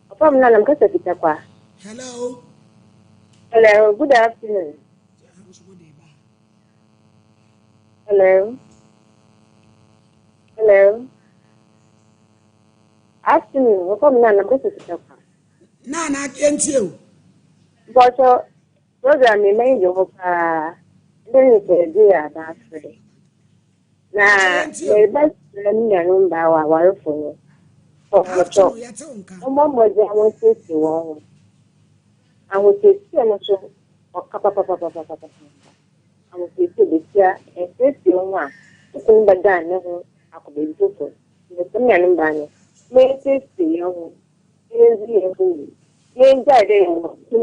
Ọfọm nana mkasa fitakwa. Hello. Hello. Good afternoon. Hello. Hello. Afternoon. Ọfọm nana mkasa fitakwa. Nana yentie o. Mpɔtɔ program yi m'ani gye ho paa. Ndị nkwere ya n'afrị. Na mebɛsrɛ me nuanom mbaa wɔ awarefo no. Ɔmɔtɔ. Afternoon yɛte wo nka. Wɔmmɔ mmɔden a wɔnsiesie wɔn ho. Ahosiesie no nso ɔka papapapapapa. Ahosiesie besia nsiesie wo ho a wokunu bɛdan ne ho akɔ baabi foforɔ. Mesrɛ me nuanom mbaa no, yɛnsiesie yɛn ho, yɛndzi yɛn ho yie. Yɛngyae dɛ yɛwɔ sɛ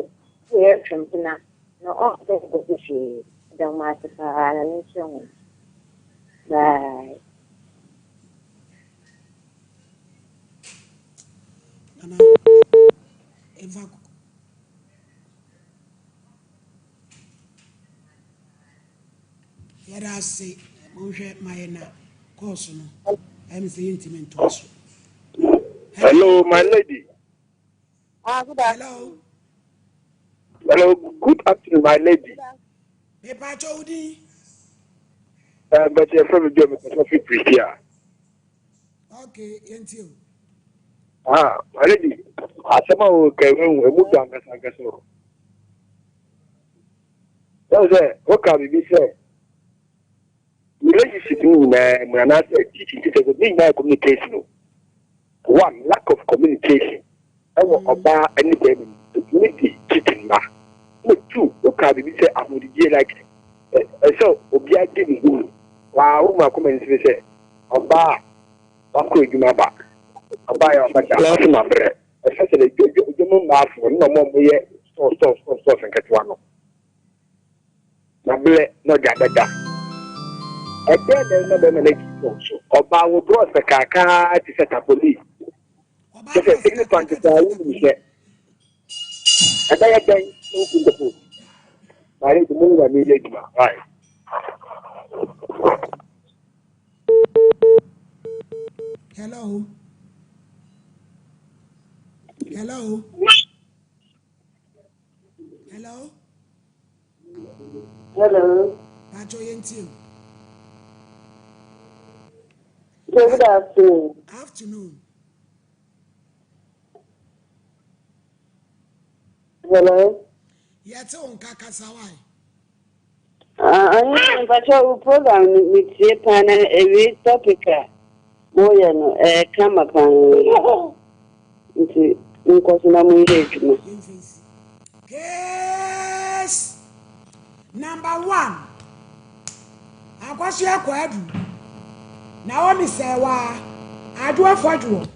yɛretwe mpena na ɔnsɛ nkɔsi hwee. Meda mo ase paa na menhyira mo. Bye. Nana Eva yɛda ase monhwɛ ma yɛ na kɔɔso no ɛyɛ me sɛ yɛntumi ntoa so. Hello, my lady. Ah, good Hello. Hello, good afternoon, my lady. Mepacho udin. But you're from the Joe Prisia. Okay, yɛntie o. Ah, my lady, asɛm a wɔka ehu emu dɔ ankasa ankasa o. Wɔn sɛ wɔka biribi sɛ relationship ni nyinaa mu anaasɛ teaching teacher sɛ ne nyinaa yɛ communication o. One, lack of communication ɛwɔ ɔbaa ne bɛrima mu etumi di cheating ba. Ɛna two, wɔka biribi sɛ ahomdidie like ɛsɛ obiara di ne ho ni. Waa wɔn mu akoma nsiri sɛ ɔbaa a wakɔ adwuma ba ɔbaa yɛ ɔbɛda ɔsɛ ma brɛ especially edwuma mmaafo no na ɔmo a ɔmo yɛ store store store stores nketewa no na brɛ na ɔde abɛda ɛdɛn na ɛna bɛrima no akyi tɔn so ɔbaa wɔ brɔs kaakaa te sɛ tapoli Ɔbaa kyɛ sɛ brɔs singlet kakraka pant te saa sɛ wonim tapoli. sɛ ɛbɛyɛ dɛn na woku nkɔfo maare de mo ne nyame yɛ adwuma right. Hello. Hello. Hello. Hello. Pacho yɛntie o. Good afternoon. Afternoon. Hello. Yɛte wo nka kasa wae. Ɔne mpakyɛ wo program no metie paa na ewie topic a moyɛ no ɛyɛ kama paa nti nkɔ so na monyɛ adwuma. Yɛmfa nsi. Case number one. Akɔso akɔ adu. Naomi Sɛwa. Adwoɔ fɔdwoɔ.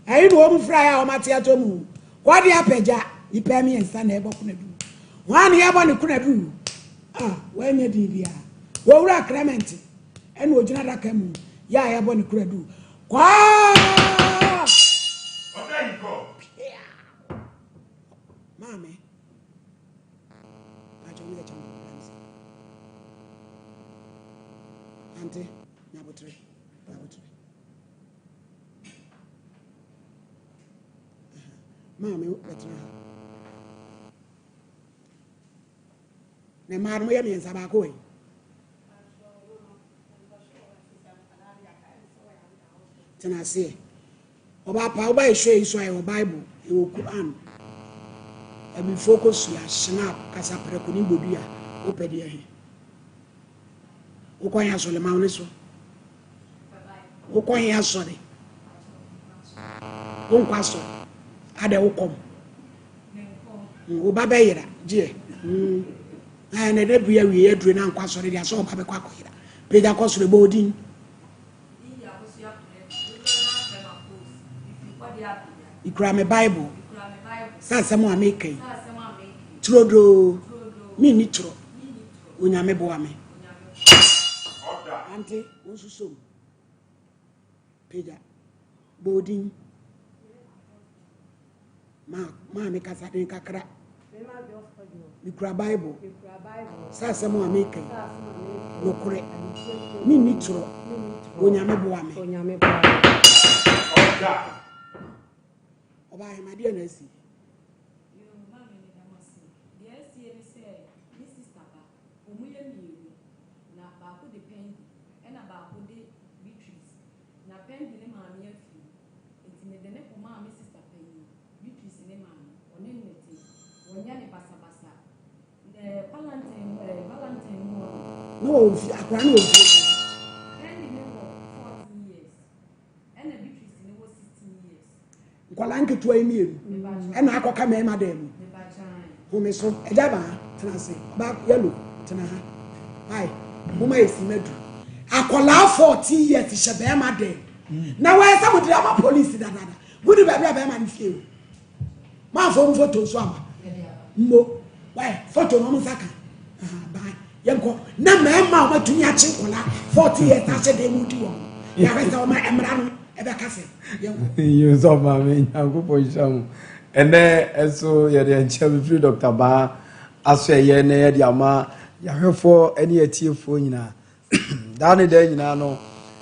Ɛyi na wɔn fira yɛ a wɔn ate atɔ mu. Kɔde apagya. Nipa mmiɛnsa na ɛbɔ kunadu. Wɔn a na yɛbɔ ne kunadu. Ah, wɔnyɛ din bia. Wɔwura Clement ɛna ogyina adaka mu yɛ a yɛbɔ ne kunadu. Kwaa. Ɔda yi kɔ. Maame. Pacho mi yɛ kyɛn kɔ. Ante, nyabotre, nyabotre. Maame bɛtena ha. Na mmaa no moyɛ mmiɛnsa baako wɔ yi. Tena aseɛ. Ɔbaa pa woba ehwɛ yi so a yɛwɔ Bible, yɛwɔ Quran. Abibifoɔ kosua, Schnapp, kasaprɛko ne bodua. Wopɛ deɛ he? Wokɔ he asɔre? Ma wo ne so. Wokɔ he asɔre? Wonkɔ asɔre? Adɛ wokɔm? Wo ba bɛyera gyeɛ. Mm. Na ɛdɛ bere awie adure na ankɔ asɔre deɛ asɛ ɔba bɛkɔ akɔyera. Pagya kɔ soro bɔ odin. Mekura me Bible sɛ asɛm a meka yi turodoo menni torɔ Onyame boa me. Ante wo nso som pagya bɔ odin. Ma maame kasa den kakra. Mekura Bible. Sɛ asɛm a meka yi, nokorɛ. Menni torɔ. Onyame boa me. Ɔbaa ahema deɛ na asi. Deɛ asie ne sɛ me sista ba, wɔn yɛ mmienu, na baako de Pendi ɛna baako de Beatrice. Na Pendi ne maame afiri mu. Enti mede no kɔmaa me sista panyin, Beatrice ne maame. Ɔne no na ɛte. Wɔnyɛ no basabasa. Na Valentine mu ɛɛ Valentine mu hɔ no. Na wɔwɔ mfe akwadaa no wɔ mfe sɛn? Candy ne wɔ 14 years, ɛna Beatrice ne wɔ 16 years. Nkwadaa nketewa yi mmienu ɛna akɔka mmarima dan mu. Home so, agya baa, tena ase. Ɔbaa yellow, tena ha. Why? Moma yɛ si madu. Akwadaa 14 years hyɛ bɛrima dan na wɔyɛ sɛ mode ama polisi dadaada. Mode baabi a bɛrima no fie o. Moamfa wɔn foto nso ama. Mmo. Why? Foto no wɔn nsa ka. Bye. Yɛnkɔ. Na mmarima a wɔatumi akye nkwadaa 14 years ahyɛ dan mu di wɔn. Yɛahwɛ sɛ wɔn mmara no ɛbɛka sɛ. Yɛnkɔ. Yi nso maame Nyankopɔn nhyira mo. Ɛnɛ nso yɛde nkyɛn mefiri Dr. Baa aso ɛyɛ na yɛde ama yɛahwɛfoɔ ne yɛtiefoɔ nyinaa. Daa ne daa nyinaa no,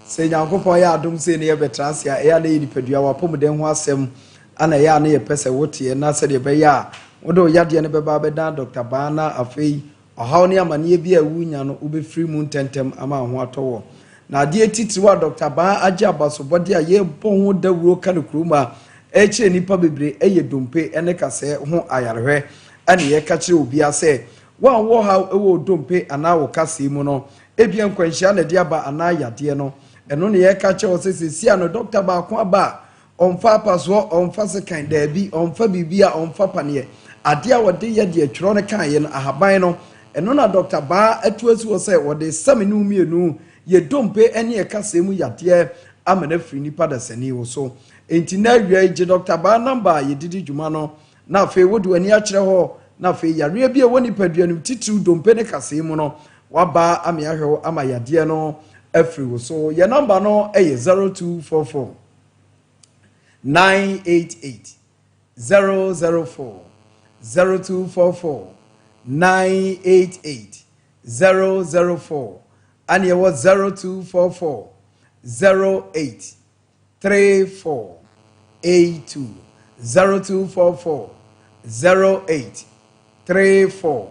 sɛ Nyankopɔn yɛ adom sei na yɛbɛtra ase a, ɛyɛ a na yɛ nipadua w'apɔmuden ho asɛm ana ɛyɛ a na yɛpɛ sɛ woteɛ na sɛdeɛ ɛbɛyɛ a wode wo yadeɛ no bɛba abɛdan Dɔkta Baa na afei ɔhaw ne amaneɛ bi a worenya no wobɛfiri mu ntɛmntɛm ama wo ho atɔ wɔ. Na adeɛ titiriw a Dɔkta Baa agye abasobɔdeɛ a yɛrebɔ ho dawuro ka no kurom a ɛrekyerɛ nnipa bebree yɛ dompe ne kasɛɛ ho ayarehwɛ. Ɛne yɛka kyerɛ obiara sɛ Wo a wowɔ haw wɔ wo dompe anaa wo kasɛe mu no, ebia nkwanhyia na ɛde aba anaa yadeɛ no. Ɛno na yɛreka akyerɛ wo sɛ seesei a no dɔkta baako aba a, ɔmfa apasoɔ, ɔmfa sekan, daabi, ɔmfa biribi a ɔmfa paneɛ. Adeɛ a wɔde yɛ deɛ twerɛ no kaeɛ no, ahaban no, ɛno na dɔkta Baa atu asi hɔ sɛ wɔde resa me ne wo mmienu yɛ dompe ne yɛ kasɛe mu yadeɛ ama no afiri nnipa dasani wo so. Enti nnɛ awia yi, gye dɔkta Baa namba a yɛde di dwuma no na afei wode w'ani akyerɛ hɔ, na afei yareɛ bi a ɛwɔ nipadua no mu, titiriw dompe ne kasee mu no, waba ama yɛahwɛ wo ama yadeɛ no afiri wo so. Yɛn nɔmba no yɛ 0244 988 004 0244 988 004 ɛne ɛwɔ 0244 08 34 82 0244 08 34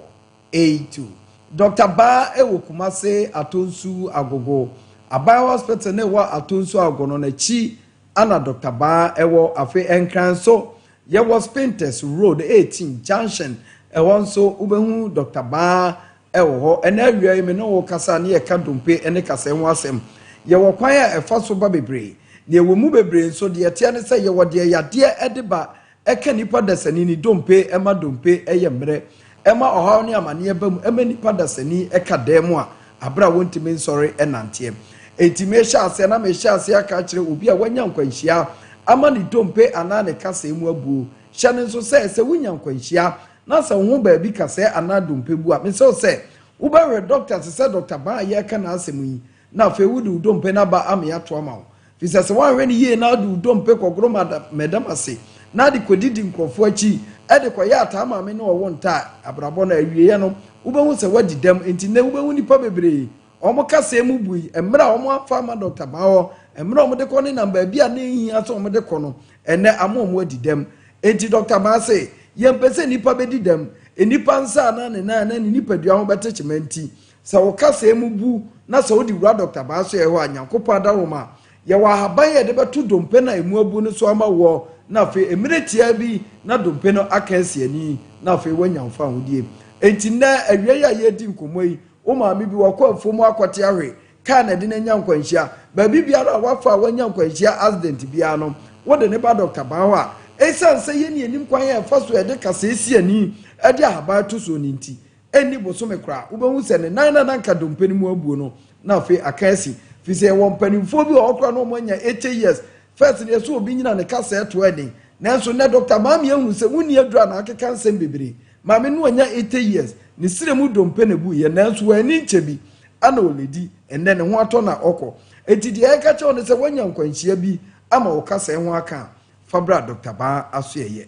82 Dɔkta Baa wɔ Kumase Atonsu Agogo Aban Hospital no ɛwɔ Atonsu Agogo no n'akyi ana Dɔkta Baa wɔ. Afei Nkran nso yɛwɔ Spintex Road 18 Junction ɛhɔ nso wobɛhu Dɔkta Baa Ɛwɔ hɔ. Ɛnnɛ awia yi me ne wo rekasa ne yɛka dompe ne kasɛɛ ho asɛm. Yɛwɔ kwan a ɛfa so ba bebree. Nea ɛwɔ mu bebree nso, deɛ ɛteɛ ne sɛ yɛwɔ deɛ yadeɛ de ba, ɛka nipa dasani ne dompe, ɛma dompe yɛ mmerɛ, ɛma ɔhaw ne amaneɛ ba mu, ɛma nipa dasani ka dan mu a aberɛ a wɔntumi nsɔre nnanteɛ. Enti mehyɛ aseɛ na mehyɛ aseɛ aka akyerɛ obi a wanya nkwanhyia ama ne dompe anaa ne kasɛɛ mu abuo. Hyɛ no nso sɛ, sɛ wonya nkwanhyia na sɛ wo ho baabi kasɛɛ anaa dompe bu a, mesrɛ wo sɛ wobɛhwehwɛ dɔkta te sɛ Dɔkta Ban a yɛreka n'asɛm yi, na afei wode wo dompe no aba ama yɛato ama wo. Efisɛ sɛ woanhwɛ no yie na wode wo dompe kɔgoro madam ase na ade kɔdidi nkurɔfoɔ akyi de kɔyɛ ataa maame ne ɔwo nta a, abrabɔ no awieeɛ no, wobɛhu sɛ woadi dɛm. Enti nnɛ wobɛhu nnipa bebree Wɔn kasaa mu bui mmerɛ a wɔamfa amma Dɔkta Baa hɔ, mmerɛ a wɔde kɔ nenam baabi a na ɛnhia sɛ wɔde kɔ no, ɛnnɛ ama wɔn adi dɛm. Enti Dɔkta Baa se, Yɛmpɛ sɛ nnipa bɛdi dɛm, nnipa nsa anaa ne nan anaa ne nipadua ho bɛte kyema nti, sɛ wo kasaa mu bu na sɛ wode wura Dɔkta Baa soɛ hɔ a, Nyankopɔn adaworoma, yɛwɔ ahaban a yɛde bɛto dompe no a ɛmu abu no so ama woɔ na afei mmerɛ tiaa bi na dompe no aka asi ani na afei woanya wo fawohodie. Enti nnɛ awia yi a yɛredi nkɔmmɔ yi, wo maame bi wakɔ afuom akɔte ahwe, kaa na ɛde no anya nkwanhyia. Baabi biara a wafa a wanya nkwanhyia accident biara no, wode no ba Dɔkta Baa hɔ a, ɛsiane sɛ yɛnni anim kwan a ɛfa so a yɛde kasaa si ani de ahaban to soɔ no nti, ɛnni bosome koraa, wobɛhu sɛ ne nan no a na anka dompe no mu abuo no, na afei aka asi. Firi sɛ yɛwɔ mpanimfoɔ bi wɔ hɔ koraa na wɔanya 80 years. First no yɛsɛ obi nyina ne kasaa to ɛden. Nanso nnɛ Dɔkta Maame ahunu sɛ wonni aduru a na akeka nsɛm bebree. Maame no anya 80 years, ne srɛ mu dompe na ebuiɛ nanso wanni nkyɛ bi ana ɔledi, ɛnnɛ ne ho atɔ na ɔkɔ. Enti deɛ yɛka kyerɛ wo ne sɛ woanya nkwanhyia bi ama wo kasaa ho aka a, fa bra Dɔkta Baa asoɛeɛ.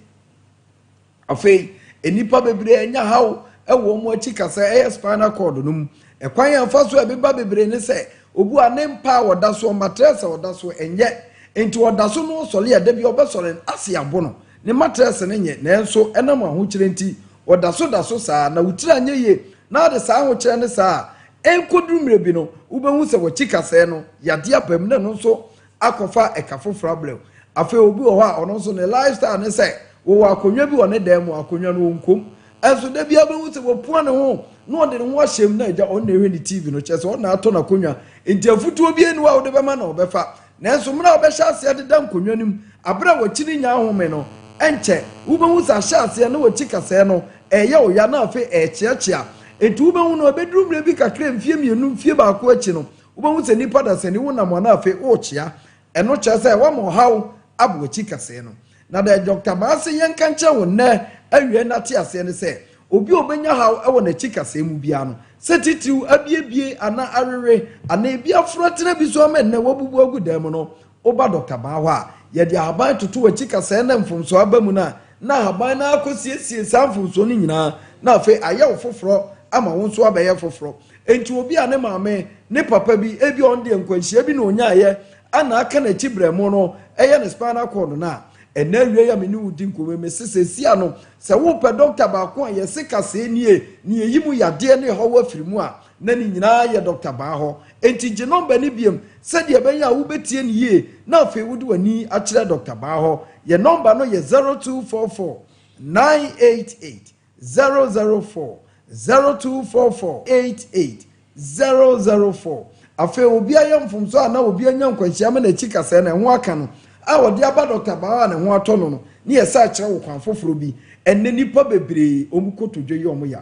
Afei, nnipa bebree anya haw wɔ wɔn akyi kasa ɛyɛ spinal cord no mu. Ɛkwan a ɛfa so a ɛbeba bebree ne sɛ, obu a ne mpa a ɔda soɔ, matress a ɔda soɔ, ɛnyɛ. Enti ɔda so no ɔsɔre a, da bi ɔbɛsɔre no, ase abo no. Ne matress no nyɛ, nanso ɛnam ahokyerɛ nti, ɔda so da so saa. Na wo tiri anyɛ yie na wode saa ahokyerɛ no saa a, ɛnkɔduru mmerɛ bi no, wobɛhu sɛ w'akyi kasɛɛ no, yadeɛ aba mu na ɛno nso akɔfa ɛka foforɔ abrɛ wo. Afei obi wɔ hɔ a ɔno nso ne lifestyle ne sɛ wɔwɔ akonnwa bi wɔ ne dan mu, akonnwa no ɔnkɔ mu. Ɛnso da biara bɛhu sɛ wapua ne ho na ɔde ne ho ahyɛ mu na agya ɔno na ɛhwɛ ne TV no, kyerɛ sɛ ɔno na atɔ n'akonnwa. Nti afutuo biara nni hɔ a wode bɛma na ɔbɛfa. Nanso mmerɛ a wobɛhyɛ aseɛ adeda nkonnwa no mu, aberɛ a w'akyi no nnya ahome no, ɛnkyɛ wobɛhu sɛ ahyɛ aseɛ na w'akyi kasɛɛ no ɛreyɛ wo ya na afei ɛrekyeakyea. Nti wobɛhu no ɛbɛduru mmerɛ bi kakra mfeɛ mmienu, mfeɛ baako akyi no, Wobɛhu sɛ nnipa dasani wonam a na afei worekyea. Ɛno kyerɛ sɛ woama ɔhaw aba w'akyi kasɛɛ no. Na deɛ Dɔkta Baa se yɛnka nkyerɛ wo nnɛ awia na te aseɛ ne sɛ, obi a ɔbɛnya haw wɔ n'akyi kasɛɛ mu biara no, sɛ titiriw abiebie anaa awewe anaa ebi aforo atena bi so ama nnɛ wabubu agu dan mu no, woba Dɔkta Baa hɔ a, yɛde ahaban toto w'akyi kasɛɛ na mfomsoɔ aba mu no a, na ahaban no ara akɔsiesie saa mfomsoɔ no nyinaa na afei ayɛ wo foforɔ ama wo nso abɛyɛ foforɔ. Enti obi a ne maame, ne papa bi, ebia ɔno deɛ nkwanhyia bi na ɔnyaeɛ ana aka n'akyi berɛmo no yɛ ne spinal cord no a, ɛnnɛ awia yi a me ne wo di nkɔmmɔ yi, mese seesei ano, sɛ wopɛ dɔkta baako a yɛse kasɛɛ nie na yɛyi mu yadeɛ ne haw afiri mu a, na ne nyinaa yɛ dɔkta baa hɔ. Enti gye nɔmba no biom sɛdeɛ ɛbɛyɛ a wobɛtie no yie na afei wode w'ani akyerɛ dɔkta baa hɔ. Yɛn nɔmba no yɛ 0244 988 004 0244 88 004. Afei obi ayɛ mfomso a na obi anya nkwanhyia ama n'akyi kasɛɛ na ɛho aka no a ɔde aba Dɔkta Bauer a ne ho atɔ no no ne yɛsa akyerɛ wo kwan foforɔ bi. Ɛnnɛ nnipa bebree wɔn kotodwe yɛ wɔn ya.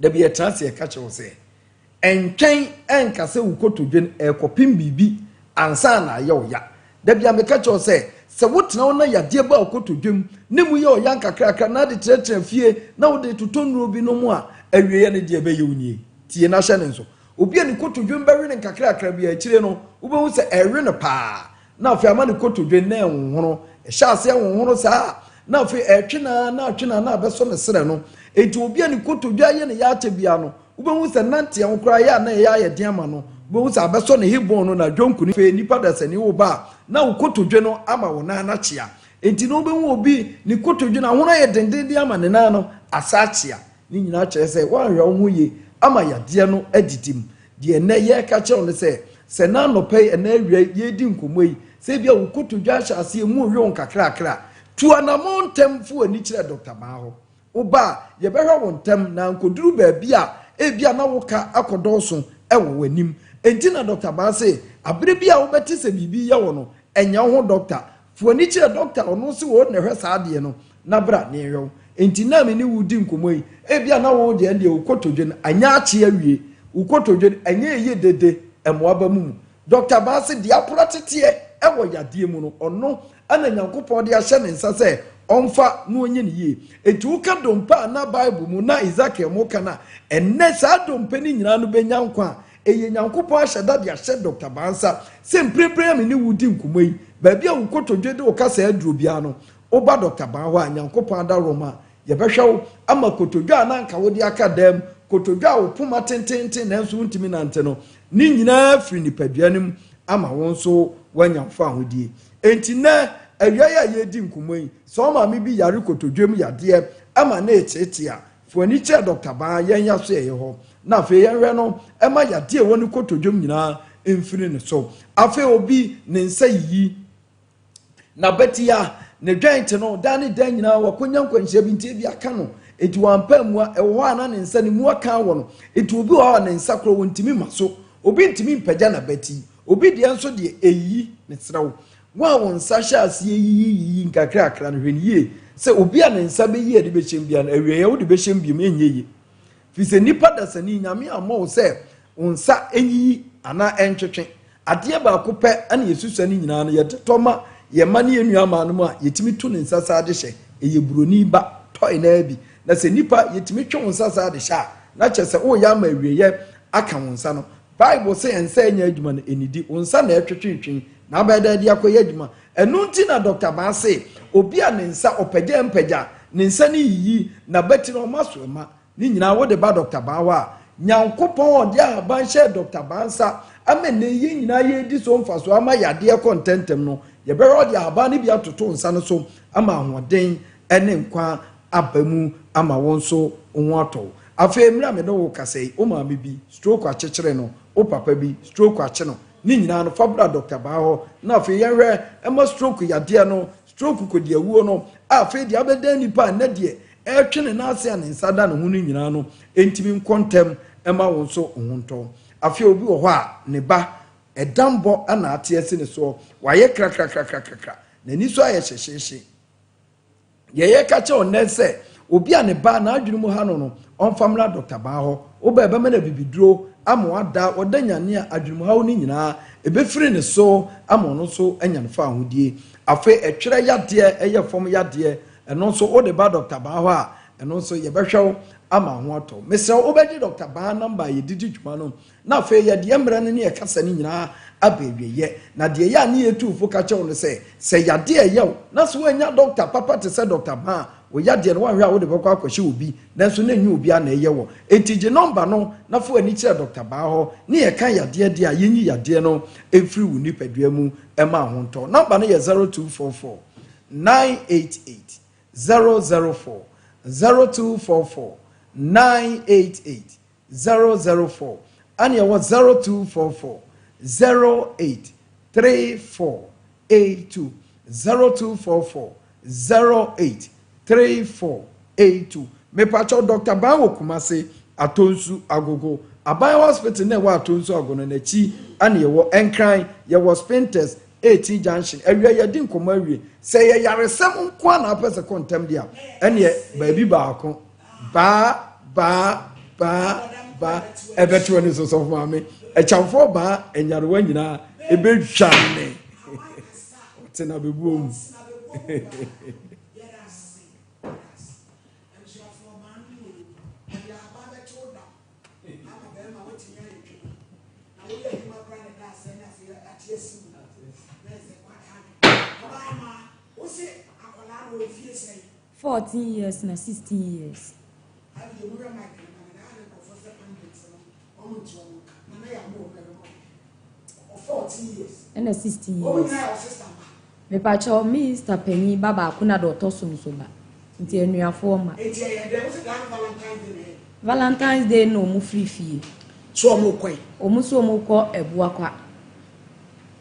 Da bi yɛtena ase yɛka kyerɛ wo sɛ ɛntwɛn ɛnka sɛ wo kotodwe no ɛrekɔpem biribi ansa na ayɛ wo ya. Da bi a meka kyerɛ wo sɛ sɛ wotena hɔ na yadeɛ ba wo kotodwe mu ne mu yɛ ɔya nkakrakra na ade tenatena fie na wode totɔ nnuro bi nom a, awieeɛ no deɛ ɛbɛyɛ wo nie. Tie na hyɛ ne nso. Obi a ne kotodwe mu bɛwe no nkakrakra bi a akyire no wobɛhu sɛ ɛrewe no paa. Na afei ama ne kotodwe na ɛnhohono. Ɛhyɛ aseɛ honhono saa a, na afei ɛretwe no ara na atwe no ara na abɛsɔ ne serɛ no. Enti obi a ne kotodwe ayɛ ne ya akyɛ biara no, wobɛhu sɛ nanteɛ ho koraa yɛ a na ɛyɛ ayɛ den ama no. Wobɛhu sɛ abɛsɔ ne hip bone no na dwonku no. Afei nnipa dasani wo ba a, na wo kotodwe no ama wo nan no akyea. Enti na wobɛhu obi ne kotodwe no ahono ayɛ dendenden ama ne nan no asa akyea. Ne nyinaa kyerɛ sɛ woanhwɛ wo ho yie ama yadeɛ no adidi mu. Deɛ ɛnnɛ yɛreka kyerɛ wo ne sɛ, sɛ na anɔpa yi anaa awia yi yɛredi nkɔmmɔ yi, sɛ ebia wo kotodwe ahyɛ aseɛ mu rewe wo nkakrakra a, tu anammɔn ntɛm fa w'ani kyerɛ Dɔkta Baa hɔ. Woba a, yɛbɛhwɛ wo ntɛm na ankɔduru baabi a ebia na wo ka akɔdɔɔso wɔ w'anim. Enti na Dɔkta Baa se, abere bi a wobɛte sɛ biribi reyɛ wo no, ɛnyɛ wo ho dɔkta. Fa w'ani kyerɛ dɔkta a ɔno se ɔno na ɛhwɛ saa adeɛ no na bra na yɛnhwɛ wo. Enti na me ne wo redi nkɔmmɔ yi, ebia na wo deɛ ɛndeɛ wo kotodwe no anyɛ akye awie, wo kotodwe no ɛnyɛ ɛyɛ dede, ɛmmoa ba mu mu. Dɔkta Baa se deɛ apora teteɛ wɔ yadeɛ mu no, ɔno na Nyankopɔn de ahyɛ ne nsa sɛ ɔmfa na ɔnyɛ no yie. Enti woka dompe a na Bible mu na Ezekiel mo ka no a, ɛnnɛ saa dompe no nyinaa no bɛnya nkwa a ɛyɛ Nyankopɔn ahyɛ da de ahyɛ Dɔkta Baa nsa sɛ mprempren a me ne wo redi nkɔmmɔ yi, baabi a wo kotodwe de wo kasa aduro biara no, Woba Dɔkta Baa hɔ a, Nyankopɔn adaworoma, yɛbɛhwɛ wo ama kotodwe a na anka wode aka dan mu, kotodwe a wo poma tenteenten nanso wontumi nante no, ne nyinaa firi nipadua no mu ama wo nso woanya wo fawohodie. Enti nnɛ awia yi a yɛredi nkɔmmɔ yi, sɛ wo maame bi yare kotodwe mu yadeɛ ma no reteetee a, fa w'ani kyerɛ Dɔkta Baa yɛn asoɛeɛ hɔ na afei yɛnhwɛ no ma yadeɛ a ɛwɔ ne kotodwe mu nyinaa mfiri ne so. Afei obi ne nsa yiyi. N'abatia, ne joint no, daa ne daa nyinaa wakɔnya nkwanhyia bi nti ebi aka no, enti wampa ammua. Ɛwɔ hɔ a na ne nsa no mu aka awɔ no, enti obi wɔ hɔ a ne nsa koraa ɔntumi mma so, obi ntumi mpagya n'abati, obi deɛ nso deɛ ɛyi, mesrɛ wo, wo a wo nsa hyɛ aseɛ yiyiyiyi nkakrakra no, hwɛ no yie sɛ obi a ne nsa bɛyi a ɛde bɛhyɛm biara no, awieeɛ wode bɛhyɛm biom, ɛnyɛ yie. Firi sɛ nnipa dasani, Nyame ammɔ wo sɛ wo nsa nyiyi anaa ɛntwetwe. Adeɛ baako pɛ na yɛsusua ne nyinaa no, yɛde tɔ ma yɛn mma ne yɛn nuammaanom a, yɛtumi to ne nsa saa de hyɛ. Ɛyɛ buroni ba tɔe no ara bi. Na sɛ nnipa, yɛtumi twe wo nsa saa de hyɛ a, na kyerɛ sɛ woreyɛ ama awieeɛ aka wo nsa no. Bible se nsa nyɛ adwuma no, ɛnnidi. Wo nsa na ɛtwetwetwe, na abɛyɛ dɛn de akɔyɛ adwuma? Ɛno nti na Dɔkta Baa se, obi a ne nsa, ɔpagya mpagya, ne nsa no yiyi, n'abati no ɔma so ɛma. Ne nyinaa wode ba Dɔkta Baa hɔ a, Nyankopɔn a ɔde ahaban hyɛɛ Dɔkta Baa nsa ama nnɛ yi yɛn nyinaa yɛredi so mfasoɔ ama yadeɛ kɔ ntɛmntɛm no, yɛbɛhwɛ ɔde ahaban no bi atoto wo nsa no so ama ahoɔden ne nkwa aba mu ama wo nso wo ho atɔ wo. Afei mmerɛ a me ne wo rekasa yi, wo maame bi, stroke akyekyere no, wo papa bi, stroke akye no, Ne nyinaa no, fa bra dɔkta baa hɔ na afei yɛnhwɛ ɛma stroke yadeɛ no, stroke kɔdiawuo no, a afei deɛ abɛdan nipa a nnɛ deɛ ɛretwe ne nan ase a ne nsa da ne ho no nyinaa no ntumi nkɔ ntɛm ɛma wo nso wo ho ntɔ. Afei obi wɔ hɔ a ne ba ɛdambɔ na ate asi ne soɔ, wayɛ krakrakrakrakra, n'ani so ayɛ hyehyeehye. Deɛ yɛka kyerɛ wo nnɛ sɛ obi a ne ba n'adwene mu ha no no, ɔmfa mmra Dɔkta Baa hɔ. Woba a ɛbɛma no abibiduro ama wada, ɔda nyane a adwenemuhaw no nyinaa ɛbɛfiri ne so ama ɔno nso anya ne fawohodie. Afei ɛtwerɛ yadeɛ, ɛyɛ fam yadeɛ, ɛno nso wode ba Dɔkta Baa hɔ a, ɛno nso yɛbɛhwɛ wo ama ho atɔ wo. Mesrɛ wo wobɛgye Dɔkta Baa namba a yɛde di dwuma no Na afei yɛde yɛn mmerɛ no ne yɛn kasa no nyinaa aba awieɛ. Na deɛ ɛyɛ a ne yɛtu fo ka kyerɛ wo no sɛ, sɛ yadeɛ ɛyɛ wo, na sɛ woannya dɔkta papa te sɛ Dɔkta Ban a, wo yadeɛ no woanhwɛ a wode bɛkɔ akɔhyɛ obi, nanso na ɛnyɛ obiara na ɛyɛ wɔ. Enti gye nɔmba no na fa w'ani kyerɛ Dɔkta Ban hɔ ne yɛka yadeɛ deɛ a yɛnyi yadeɛ no mfiri wo nipadua mu ma ho ntɔ. Nɔmba no yɛ 0244 988 004, 0244 988 004 ɛna ɛwɔ 0244 08 34 82 0244 08 34 82 mepakyɛw Dr. Ban wɔ Kumase Atonsu Agogo Aban Hospital na ɛwɔ Atonsu Agogo no n'akyi ɛna ɛwɔ Nkran yɛwɔ Spintex 18 Junction awia yɛdi nkɔmɔ awie sɛ yɛ yaresɛm nko a na apɛ sɛ kɔ ntɛm deɛ ɛneɛ baabi baako Baa, baa, baa, baa, ɛbɛto ani so sɔfo maame. Ɛkyamfoɔ baa, nyarewa nyinaa ɛbɛdwane. Ɔte na bɛbuo mu. 14 years na 16 years. Ɛna 16 years. Mepakyɛw me sista panyin ba baako na deɛ ɔtɔ so nso ba. Nti anuafoɔ ma. Valentine's Day na wɔn firi fie. So wɔn kɔ yi? Wɔn nso wɔn kɔ Abuakwa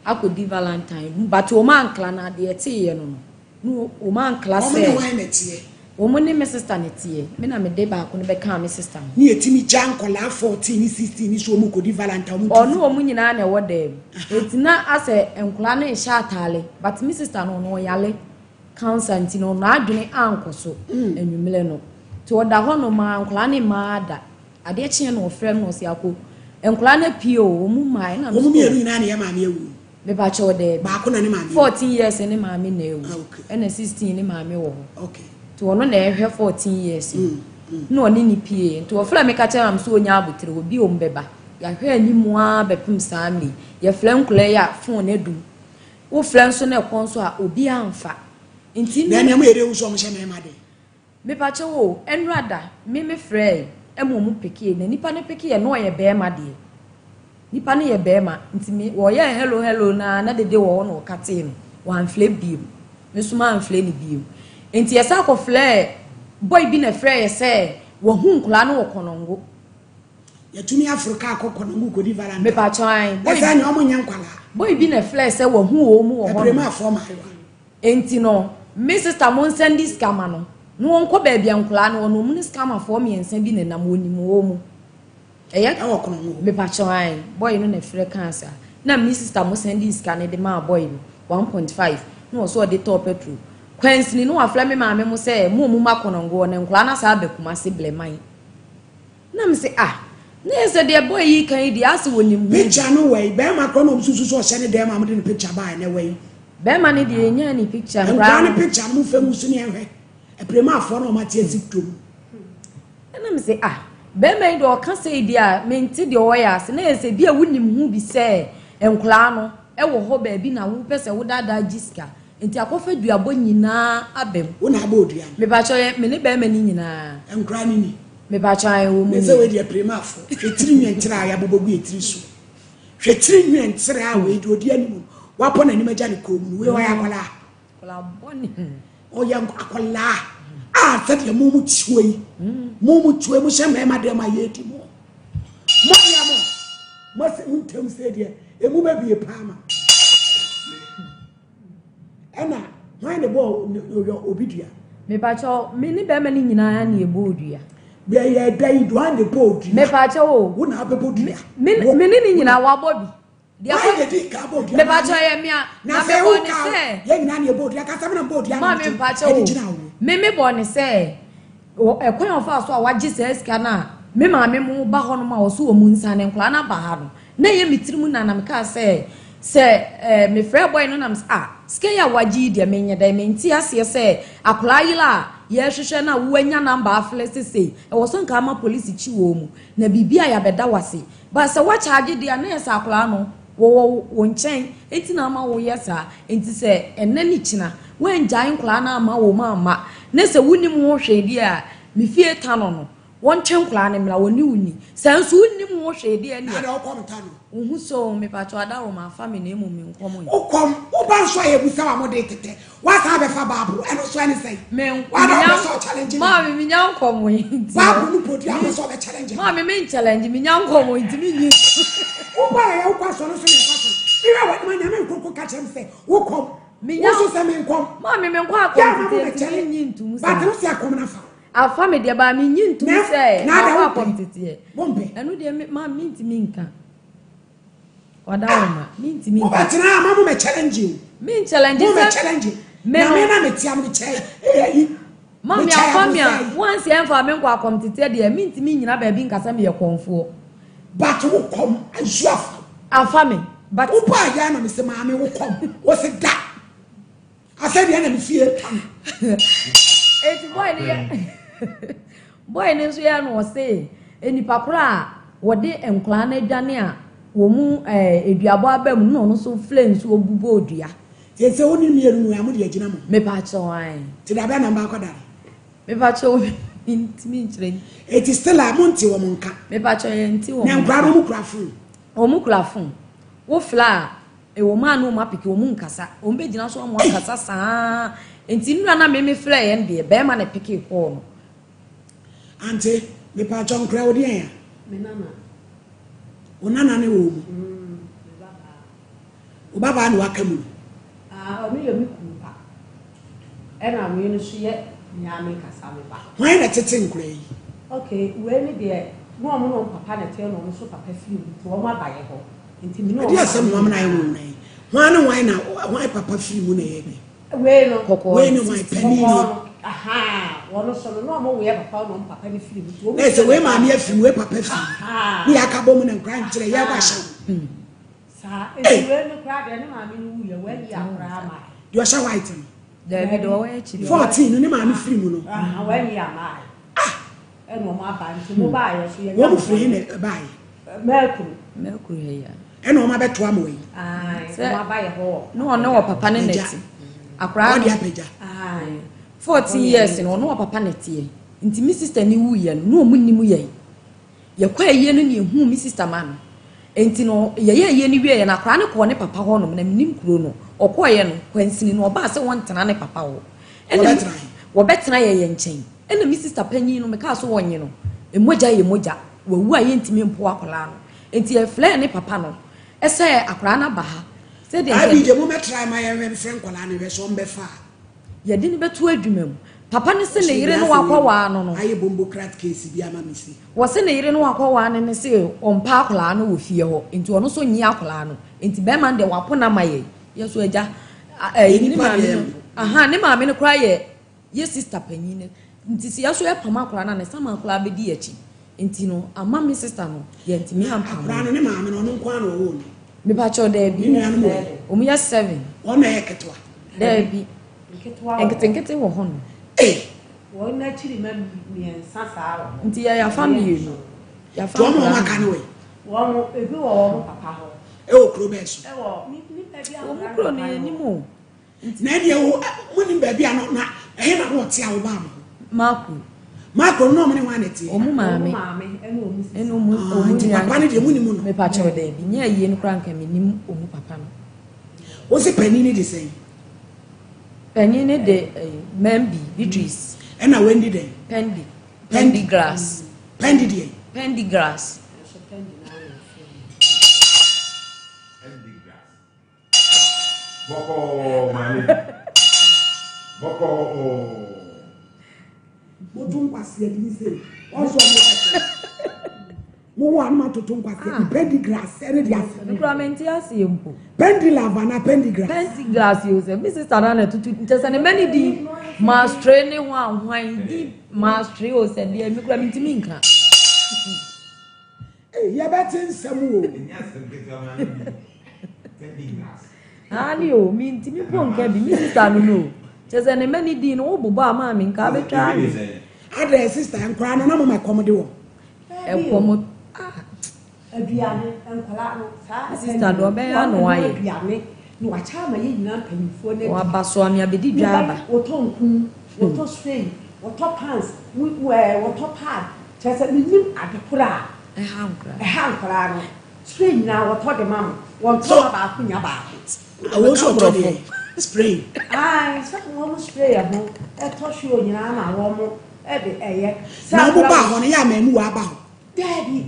akɔdi Valentine but wɔn ankla na adeɛ ɛteeɛ no no. No wɔn ankla sɛ. Wɔn ne hwan na ɛteɛ? Wɔn ne me sista na ɛteɛ. Me na mede baako no bɛkaa me sista ho. Ne yɛtumi gya nkwadaa 14 ne 16 ne so wɔn kɔdi valentine wɔn Ɔne wɔn nyinaa na ɛwɔ dan mu. Eti na asɛ nkwadaa no nhyɛ ataale but me sista no ɔno ɔyale cancer nti no n'adwene ankɔ so anwummerɛ no. Nti ɔda hɔ nom ara nkwadaa no mmaa da. Adeɛ kyeeɛ na ɔfrɛ me na ɔse ako nkwadaa no apue o wɔn mmaeɛ ɛna me Wɔn sɛ mmienu oh. nyinaa na yɛ maame awu no? Mepakyɛw daabi. Baako na ne maame awu. 14 years ne maame na awu. Ah, okay. Ɛna 16 ne maame wɔ hɔ. Okay. Nti ɔno na ɛhwɛ 14 years yi. Na ɔne ne pie. Nti ɔfrɛ me ka kyerɛ maame sɛ ɔnya abotere obi ɔm bɛba. Yɛahwɛ anim ara bɛpem saa mmerɛ yi. Yɛfrɛ nkwadaa yi a phone adum. Wofrɛ nso na ɛkɔ nso a obi amfa. Nti Na ɛnea moyɛ dɛ hu sɛ ɔmo hyɛ mmarima den. Mepakyɛw o, ɛnora da, me me frɛɛe ɛma ɔmo pekee, na nipa no pekeeɛ na ɔyɛ bɛɛma deɛ, nipa no yɛ bɛɛma, nti me ɔyɛɛ hello hello no ara na dede wɔ hɔ na ɔkatee no, wanflɛ biom, me nso manflɛ no biom, nti yɛsan kɔ flɛɛ, boy bi na ɛfrɛɛ yɛ sɛ wahu nkwadaa no wɔ Kɔnɔngo. Yɛtumi aforo kaa kɔ Kɔnɔngo kɔdi valentine. Mepakyɛw ae, boy Ɛsɛ nea ɔmo nyɛ nkwadaa. Boy bi na ɛflɛɛ sɛ wahu wɔn wɔ hɔ nom. Ɛpere mu afɔ maayewa. Enti no me sister mo nsɛnde sika ma no na wɔnkɔ baabi a nkwadaa no wɔ no, wɔn ne scammerfoɔ mmiɛnsa bi nenam, wɔnim wɔn mu. Ɛyɛ Ɛwɔ kono ho. Mepakyɛw ae, boy no na ɛfrɛ kaa saa. Na me sister mo sɛndee sika no de maa boy no, 1.5, na ɔsɛ ɔde tɔɔ petrol. Kwansini no wafrɛ me maame mo sɛ mo a mo ma Konongo na nkwadaa no asan aba Kumasi Bleman. Na me se ah, na yɛ sɛ deɛ boy yi ka yi deɛ ase wɔnim ho bi. Picture no wɔ yi, bɛrima korɔ na ɔmo susu sɛ ɔhyɛ ne dɛm a mo de ne picture baeɛ no ɛwɔ yi. Bɛrima no deɛ yɛnyaa ne picture, Nkwadaa nkwadaa no no. picture no mo fɛ ngu so ne yɛnhwɛ. Apiremafoɔ no a ɔmo ate asi kurom. Ɛna me se ah, bɛrima yi deɛ ɔka sei deɛ a mente deɛ ɔyɛ ase. Na yɛ sɛ bi a wonim ho bi sɛ nkwadaa no wɔ hɔ baabi na wopɛ sɛ wodaadaa gye sika. Nti akɔfa duabɔ nyinaa aba mu. Wo na abɔ odua no? Mepakyɛw yɛ me ne bɛrima no nyinaa. Nkwadaa no ni? Mepakyɛw ae wɔn mu Me sɛ wei ni. deɛ apiremafoɔ. Hwɛ tiri nwi nkyerɛ a yɛabobɔ gu yɛ tiri so. Hwɛ tiri nwi nkyerɛ a wei deɛ ɔdi anim no wapɔ n'anim agya ne kɔn mu no wei ɔyɛ akwadaa. Akwadaa bɔne. Ɔyɛ akwadaa a sɛdeɛ mo mo tuo yi mo mo tuo yi mo hyɛ mmarima dɛm a yɛredi mo mo deɛ mo mo asɛ mo ntam sɛ deɛ emu bɛbie paa ma ɛna hwan ne bɔɔ ɔyɛ obi dua. Mepakyɛw me ne bɛrima no nyinaa na ɛbɔɔ dua. Bɛyɛ da yi hwan ne bɔɔ dua. Mepakyɛw o. Wo na abɛbɔ dua. Me ne ne nyinaa wabɔ bi. Deɛ kɔ yɛ di ka bɔ dua. Mepakyɛ yɛ mea. Na sɛ wo ka yɛ nyinaa na ɛbɔ dua kasa mena bɔ dua na Maame mpakyɛ o. Me me bɔ ne sɛ ɛkwan a ɔfa so a wagye saa sika no a me maame mo ba hɔ nom a ɔso wɔ mu nsa ne nkwadaa no aba ha no na ɛyɛ me tirim na na mekaa sɛ sɛ ɛɛ mefrɛ bɔyɛ no nam sɛ ah sika yi a wagye yi deɛ menyɛ dɛn mente aseɛ sɛ akwadaa yere a yɛrehwehwɛ no a woanya namba aflɛ sesei ɛwɔ so nka ama polisi kyi wɔ mu na biribi a yɛabɛda wase But sɛ wa charge deɛ a na yɛ sɛ akwadaa no wɔwɔ wo nkyɛn nti na ama wo yɛ saa nti sɛ ɛnɛ ne kyina wangyae nkwadaa no amma wɔn amma ne sɛ wonim ho hwee deɛ a me fie ta no no wɔntwe nkwadaa no mmra wɔne wo ni sɛ nso wonim ho hwee deɛ neɛ na wokɔm ta no wo ho so mepatwɔ adaworo afa me na mmom me nkɔm yi wokɔm woba nso a yɛbusa wa mode tetɛ Wasan abɛfa Bible, ɛno nso ɛne sɛn? Me Wada ɔpɛ sɛ ɔchallenge me. Maame mi nya nkɔmɔ yi nti. Bible no podi apɛ sɛ ɔbɛ challenge me. Maame mi challenge mi nya nkɔmɔ nti mi nyi. Wokɔ yɛ wokɔ asɔre nso mi nkɔ asɔre. Mehwɛ wɔ ma nyame nkroko ka kyerɛ me sɛ wokɔm. Minya wo so sɛ mi nkɔm. Maame mi nkɔ akɔm tete nti mi nyi ntum saa. But wo si akɔm na fa. Afa mi deɛ ba mi nyi ntum sɛ na akɔ akɔm teteɛ. Wompɛ. Ɛno deɛ maame mi ntumi nka. Ɔdawoma, mintimi nka. Wobɛtena ama mo mɛ challenge o. Me challenge sɛ. Mo mɛ challenge. Na me na me tia me kyɛ. Eyi. Ma me afa me a, once ɛnfa me nkɔ akɔm tete deɛ, mintimi nyina baabi nka sɛ meyɛ kɔmfoɔ. But wo kɔm nsu afa. Afa me. But. Wo ba yɛ na me se maame wo kɔm. Wo se da. Afei deɛ na me fie tam. Eti boy no yɛ boy no nso yɛ no ɔse nipa koro a wɔde nkwadaa no adwane a wɔn mu ɛɛ eduabɔ aba mu na ɔno nso flɛ nsuo bu bɔ odua. Te sɛ wo ne mmienu no a mo de agyina mo. Mepa kyɛw ae. Te da bɛn na mba akɔda no. Mepa kyɛw ntumi nkyerɛ. Eti still a mo nte wɔn nka. Mepa kyɛw yɛn nte wɔn nka. Na nkwadaa no wɔn kura phone. Wɔn kura phone. Wo flɛ a. Ɛwɔ mu a na wɔn apeke, wɔn nkasa. Wɔn bɛgyina so ama wɔakasa saa. Nti nnura na meme frɛ yɛn deɛ, bɛrima na ɛpeke kɔɔ no. Ante, mepaakyɛw nkora wo deɛn a? Me nana. Wo nana ne wɔ mu? Mm, me babaa. Wo babaa na waka mu no? Ah, ɔno yɛ me kunu ba. Ɛna wei no so yɛ me ara me nkasa me ba. Hwan na ɛtete nkora yi? Okay, wei ne deɛ, na wɔn ne wɔn papa na ɛte na wɔn nso papa firi mu nti wɔn aba yɛ hɔ. Nti me ne Ɛdeɛ asɛm na wamena ayɛ nwonwona yi? Hwan ne hwan na hwan papa firi mu na ɛyɛ bi? Wei no. Kɔkɔɔ Wei ne hwan panin Kɔkɔɔ no? no. Ahaa, wɔn so no, na wɔn woyɛ papa na wɔn papa no firi mu. Nti wɔn Na ɛsɛ wei maame afiri mu, wei papa firi mu. Ne yɛ aka bɔ mu na nkora nkyerɛ yɛ bɔ ahyɛ wo. Saa, nti wei no koraa deɛ ne maame no wuiɛ, wanyi akoraa ama. Deɛ ɔhyɛ white no. Daabi deɛ ɔwɔ akyiri. 14 no ne maame firi mu no. Ahaa, wanyi ama. Ah! Ɛna wɔn aba nti mo baayɛ so yɛ. Wɔn firi he na ɛbaayɛ? Mɛkuru. Mɛkuru ha yi a. Ɛna wɔn abɛtoa mo yi. Sɛ wɔn aba yɛ hɔ wɔ. Ne ɔne wɔ papa ne nɛte. Akwaraa no. Wɔde apagya. 14 years no ɔne wɔ papa nɛteɛ. Nti me sister ni wu yɛ no na wɔn nim yɛn. Yɛkɔ ayie no na yɛhuu me sister ma no. Nti no yɛyɛ ayie no wieɛ no akwaraa no kɔɔ ne papa hɔ nom na menim kuro no. Ɔkɔɔyɛ no kwansini no ɔbaa sɛ wɔntena ne papa hɔ. Wɔbɛtena he? Wɔbɛtena yɛ yɛn nkyɛn. Ɛna me sister panyin no mekaa so wɔnye no. Mogya yɛ mogya. Wawu a yɛntumi mpo akwaraa no. Nti yɛfrɛɛ ne papa no sɛ akwaraa no aba ha. Sɛdeɛ nka. IBJ mo mɛ try ma yɛn hwɛ nfrɛ nkwadaa no hwɛ sɛ wɔn bɛ fa a. Yɛde no bɛto adwuma mu. Papa no se ne yere no wakɔwaa no no. Ayɛ bombo crat case bi ama me si. Wɔse ne yere no wakɔwaa no no se ɔmpɛ akwadaa no wɔ fie hɔ nti ɔno nso nnye akwadaa no nti bɛrima no deɛ wapo no ama yɛn. Yɛ so agya ɛyi ne maame no aha ne maame no koraa yɛ yɛ sister panyin no nti sɛ yɛ so yɛpam akwadaa no a ne saman koraa bɛdi yɛn akyi nti no ama me sister no yɛntumi ampam no. Akwadaa no ne maame no ɔno nko ara na ɔwoo no. Mepakyɛw daabi. Ne nuanom wɔ he? Wɔn yɛ seven. Wɔn na ɛyɛ ketewa. Daabi. Nketenkete wɔ hɔ nom. Ei. Wɔn akyiri ma mmiɛnsa saa wɔ hɔ. Nti yɛ yafa mmienu. Yafa Wɔn a wɔn aka no wɔ he? Wɔn ebi wɔ wɔn papa hɔ. Ɛwɔ kuro bɛn so? Ɛwɔ nipa bi a. Wɔn kuro no yɛ nim o. Na ɛdeɛ wo mo nim baabi a no na ɛhe na na ɔte a wobaa mo ho? Mako. Mako no na ɔmo ne hwan na ɛteɛ? Ɔmo maame. Ɔmo maame ɛne ɔmo sisi. Ɛne ɔmo Ah, ɔmo nti nua papa no deɛ mo nim no? Mepa kyɛw daabi nyɛ ayie no koraa nka me nim ɔmo papa no. Wo se panin no de sɛn? Panin no de ɛyi Mambi, Beatrice. Ɛna Wendy dɛn? Pendi. Pendi grass. Pendi deɛ? Pendi grass. Pendi grass. Bɔkɔɔ my lady. Bɔkɔɔ. Moto nkwasea din sei. Wɔn nso wɔn bɛkyɛ. Mo wɔ anum atoto nkwasea. Ah. Pendi grass ɛne de ase. Nkura mi nti aseɛ mpo. Pendi love ana pendi grass. Pendi grass yi o sɛ mi sista na na tutu nkyɛ sɛ ne mɛ ne di maastre ne ho ahwan di maastre o sɛ deɛ mi kura mi ntumi nka. Ei yɛbɛte nsɛm o. Ɛnyɛ asɛm ketewa maa ne bi. Candy grass. Aane o, mentumi mpo nka bi, me sista no no o. Kyerɛ sɛ ne mma ne din no wobobɔ a maame nka abɛtwa awe. Adɛn sista nkwadaa no na moma ɛkɔm de wɔn? Ɛkɔm ah. Aduane nkwadaa no saa. Sista deɛ ɔbɛyɛ ano ayɛ. Aduane na wakyɛ ama yɛn nyinaa mpanyinfoɔ no adi. Waba so ame abɛdi dwa aba. Wɔtɔ nku, wɔtɔ spray, wɔtɔ pants, wɔtɔ pad. Kyerɛ sɛ mennim ade koro a ɛha nkwadaa. Ɛha nkwadaa no. Spray nyinaa wɔtɔ de ma mo. Wɔntɔ ma baako nya baako. Wɔn nso wɔtɔ deɛ spray. Ae sɛ wɔn spray ɛho ɛtɔ show nyinaa ma wɔn ɛde ɛyɛ. Na wɔn ba hɔ no yɛ ama emu wɔ aba hɔ. Daabi.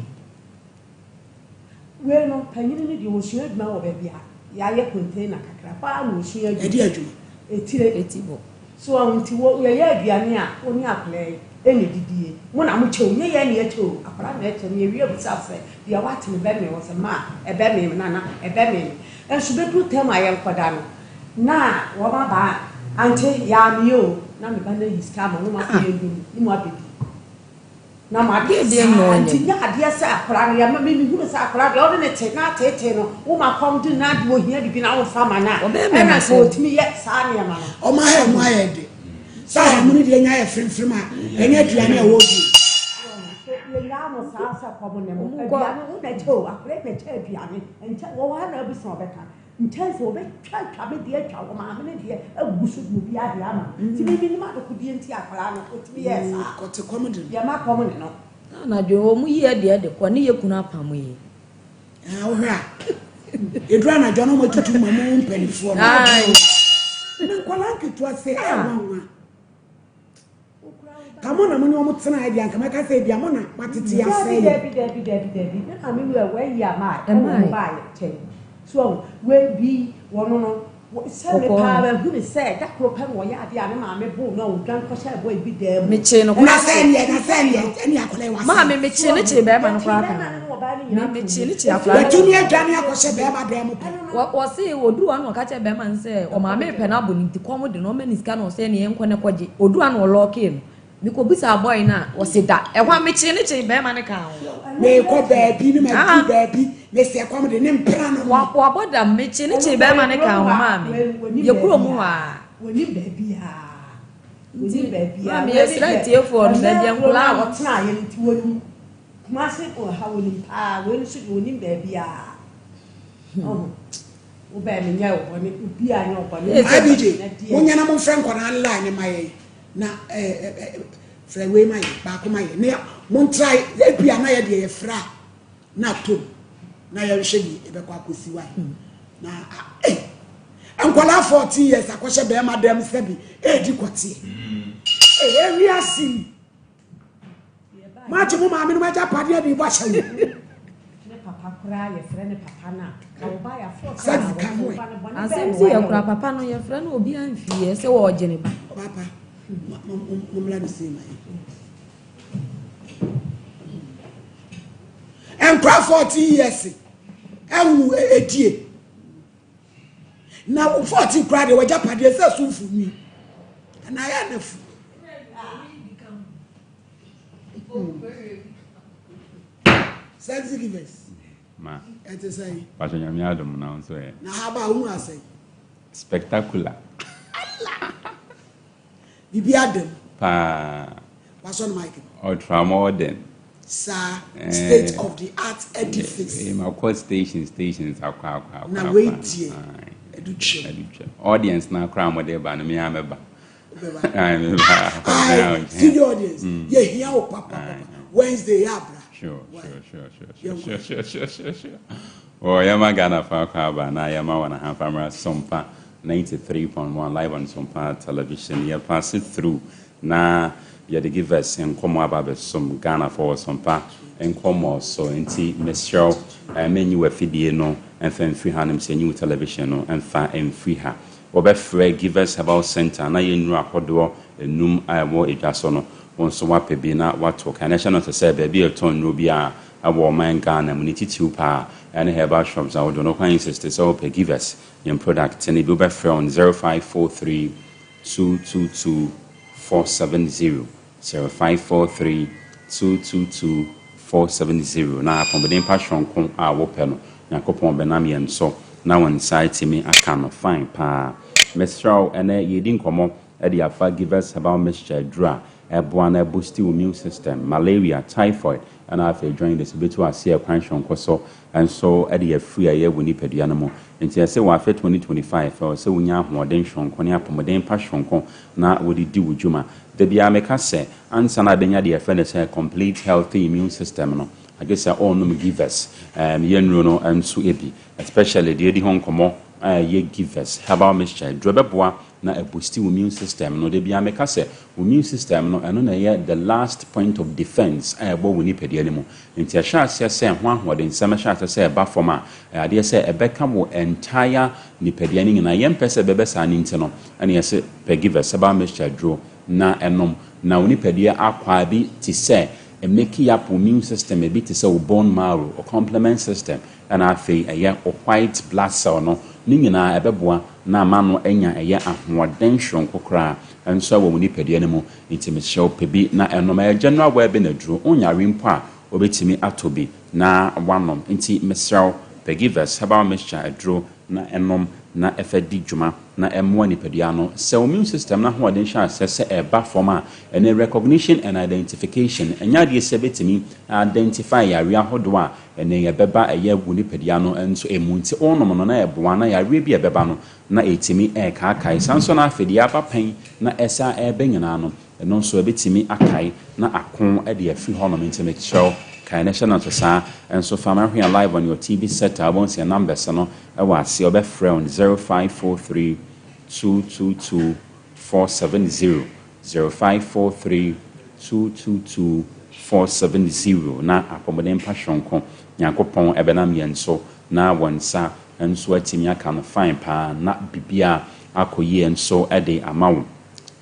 Wei no panyin no deɛ ɔsua adwuma wɔ baabi a yɛayɛ container kakra hɔ ara na ɔsua adwuma. Ɛde adwuma. Etire. Eti bɔ. So ɔho nti wɔ yɛyɛ aduane a wo ne akwadaa yi ɛna didie mo na mo kyɛ o nyɛ yɛn na yɛkyɛ o akwadaa na ɛkyɛ no yɛwie bisa sɛ deɛ wate no bɛmee wɔ sɛ ma ɛbɛmee me nana ɛbɛmee me nso bɛduru tɛm a yɛnkɔda no na wɔn aba ante yɛamee o na me ba no ayi sika ama no ma akɔyɛ ndomi ne mu abɛdi. Na mo adeɛ saa nti nyɛ adeɛ sɛ akwadaa no yɛma me mehunu sɛ akwadaa deɛ ɔne ne te na ateetee no woma kɔm de na adeɛ ohia bibi na womfa ma no a ɛna nka ɔtumi yɛ saa nneɛma no. Ɔma ha mu ayɛ de sɛ ha mu no deɛ nya yɛ fremfrem a ɛnyɛ aduane a wɔdi. Yɛnyaa no saa sɛ kɔm ne mo aduane wo na kyɛ o akwadaa na kyɛ aduane nkyɛ wɔwɔ ha na abisa ɔbɛka Nkyɛnse wɔbɛtwa atwa me deɛ atwa wɔ maame no deɛ agu so de obiara deɛ ama no nti me menim adekodeɛ nti akwadaa no ɔtumi yɛɛ saa. Kɔte kɔm de no. Yɛma kɔm ne no. Na anadwo wɔn yi ɛdeɛ de kɔ ne yɛ kunu apam yi. Ah wohwɛ a ɛduru anadwo na wɔatutu ma mu mpanimfoɔ no. Ne nkwadaa nketewa sɛ ɛnwanwa. Ka mo na mo ne wɔn tenaeɛ deɛ anka mɛka sɛ ebia mo na moatete asɛe yɛn. Dabi dabi dabi dabi me maame wu a wayi ama a ɛna wɔn baayɛ kyɛn so ɔho wei bi wɔn no sɛ me paa mahu ne sɛ da koro pɛ na ɔyɛ adeɛ a ne maame boo no a ɔdwan kɔhyɛ ɛbɔ bi dan mu. Mekyee no koraa. Na sɛ ɛneɛ na sɛ ɛneɛ ɛne akwadaa yi wasɛe. Maame mekyee no kyee bɛrima no koraa ka ho. Me mekyee no kyee akwadaa no. Watumi adwane akɔhyɛ bɛrima dan mu pɛ. Wɔse wɔduru hɔ na ɔka kyerɛ bɛrima no sɛ ɔmaame repɛ no abɔ no nti kɔm de no ɔma ne sika na ɔsɛ ne yɛnkɔ ne kɔgye ɔduru hɔ na ɔlɔɔkee no mekɔbisaa bɔe no a ɔse da ɛhɔ a mekyee ne kyee bɛrima no kaa ho. Meekɔ baabi ne maduru baabi mesɛ kɔm de ne mpena no. Wabɔ dam mekyee ne kyee bɛrima no kaa ho maame yɛ kurom hɔ a. Wɔnim baabiara Nti maame yɛsrɛ atiefoɔ no baabi a nkwadaa no. Wɔtenaeɛ no nti wɔnim Kumase wɔ ha wɔnim paa wei nso deɛ wɔnim baabiara. Ɔho wo bɛɛ me nyɛ wo bɔne obiara nyɛ wo bɔne. IBJ monyɛ na momfrɛ nkwadaa no line ma yɛn na ɛɛ eh, frɛ wei ma yɛn baako ma yɛn na montra ebia na yɛ deɛ yɛfrɛ a na atom na yɛnhwɛ deɛ ɛbɛkɔ akɔsi wa na eh nkwadaa 14 years akɔhyɛ bɛrima dɛm sɛbi ɛredi kɔteɛ ɛyɛ wiase yi. Moagye mo maame nom agyapadeɛ de bɔ ahyɛ wo. papa koraa yɛfrɛ no papa no a, ka wo ba yɛ afɔ sɛ Sɛde ka ho ɛ. ba no bɔne bɛn Asɛm na si yɛ wayɛ koraa wo? papa no yɛfrɛ no obiara mfii yɛ sɛ wɔregye ne ba. Papa, mommra ne sei ma yɛ. Nkora 14 years ɛhunu edie. Na 14 koraa deɛ wagya padeɛ sɛ so mfoni. Anaa yɛ anafu. Sexy givers. Ma. Ɛte sɛ yi. Pastor Nyame adom na nso ɛ. Na ha ba ohun asɛn. Spectacular. Bibi adam. Paa. Wasɔ no mic. Ultra modern. Saa state of the art edifice. Eh, ma kɔ station stations akɔ akɔ akɔ. Na wei tie. Edu twem. Edu twem. Audience na akora mo de ba no me ameba. Aye, meba. Studio audience. Ye hia wo papa papa. Wednesday ya bra. Sure. Oh, yɛma Ghana fa akɔ aba na yɛma wɔn ahafamra Sompa 93.1 live on Sompa television. Yɛ pass it through na yɛde givers nkɔmmɔ aba abɛsom Ghana fo wɔ Sompa nkɔmmɔ so. Nti mesrɛ wo, menyi w'afidie no mfa mfiri ha nom sɛ nyi wo television no mfa mfiri ha. Wɔbɛfrɛ Givers Herbal Center na yɛnnuru ahodoɔ enum a ɛwɔ edwa so no, wo nso woapɛ bi na woato. Ka na ɛhyɛ no nso sɛ baabi a yɛtɔn nnuro biara ɛwɔ ɔman Ghana mu ne titiriw paa ɛne herbal shops ahodoɔ no, kwan insist sɛ wopɛ Givers yɛn product no bi, wobɛfrɛ on 0543 222 470, 0543 222 470 na apɔmuden pa soronko a wopɛ no, Nyankopɔn bɛnam yɛn so na wɔn nsa atumi aka no fine paa. Mesrɛ wo, ɛnɛ yɛredi nkɔmmɔ de afa Givers Herbal Mixture aduru a ɛboa na ɛboosti wo immune system, malaria, typhoid, ɛna afei jaundice bɛtu aseɛ kwan soronko so nso de afiri a ɛyɛ wɔ nipadua no mu. Nti ɛsɛ wɔ afe 2025 ɛwɔ sɛ wonya ahoɔden soronko ne apɔmuden pa soronko na wode di wo dwuma. Da biara meka sɛ ansa na abɛnya deɛ yɛfrɛ no sɛ complete healthy immune system no, agye sɛ ɔrenom Givers yɛ nnuro no nso bi, especially deɛ ɛdi ho nkɔmmɔ a ɛyɛ Givers herbal mixture aduro bɛboa na ɛboosti wo immune system no. Da biara meka sɛ wo immune system no, ɛno na ɛyɛ the last point of defense a ɛbɔ wo nipadua no mu. Nti ɛhyɛ aseɛ sɛ ho ahoɔdensɛm ɛhyɛ aseɛ sɛ ɛba fam a, ɛyɛ adeɛ sɛ ɛbɛka wo entire nipadua no nyinaa. Yɛmpɛ sɛ ɛbɛbɛ saa no nti no, ɛna yɛsɛ pɛ Givers herbal mixture aduro na ɛnom na wo nipadua akwaa bi te sɛ make up wo immune system, ebi te sɛ wo bone marrow, wo complement system, ɛna afei ɛyɛ wo white blood cell no, ne nyinaa ɛbɛboa na ama no anya ɛyɛ ahoɔden soronko koraa nso wɔ wo nipadua no mu. Nti mesrɛ wo pɛ bi na ɛnom. Ɛyɛ general wellbeing aduro, wonyare mpo a wobɛtumi atɔ bi na wanom. Nti mesrɛ wo pɛ Givers herbal mixture aduro na ɛnom na ɛfɛ di dwuma na ɛmmoa nipadua no. Sɛ wo immune system no ahoɔden hyɛ aseɛ sɛ ɛba fam a, ɛne recognition and identification, ɛnyɛ adeɛ sɛ bɛtumi identify yareɛ ahodoɔ a ɛne yɛbɛba ɛyɛ wo nipadua no nso emu. Nti wonom no na ɛboa na yareɛ bi a ɛbɛba no na ɛtumi ɛɛkaakae. Saa nso na afei deɛ aba pɛn na ɛsa ɛɛbɛ nyinaa no, ɛno nso ɛbɛtumi akae na ako de afiri hɔnom. Nti mekyerɛ wo, kae na hyɛ no nso saa nso fa ma hwɛ live on your TV set a wobɛhu sɛ numbers no ɛwɔ aseɛ. Wobɛfrɛ on 0543 222 470, 0543 222 470 na apɔmuden pa soronko Nyankopɔn ɛbɛnam yɛn so na wɔn nsa nso atumi aka no fine paa na bibia akɔ yie nso de ama wo.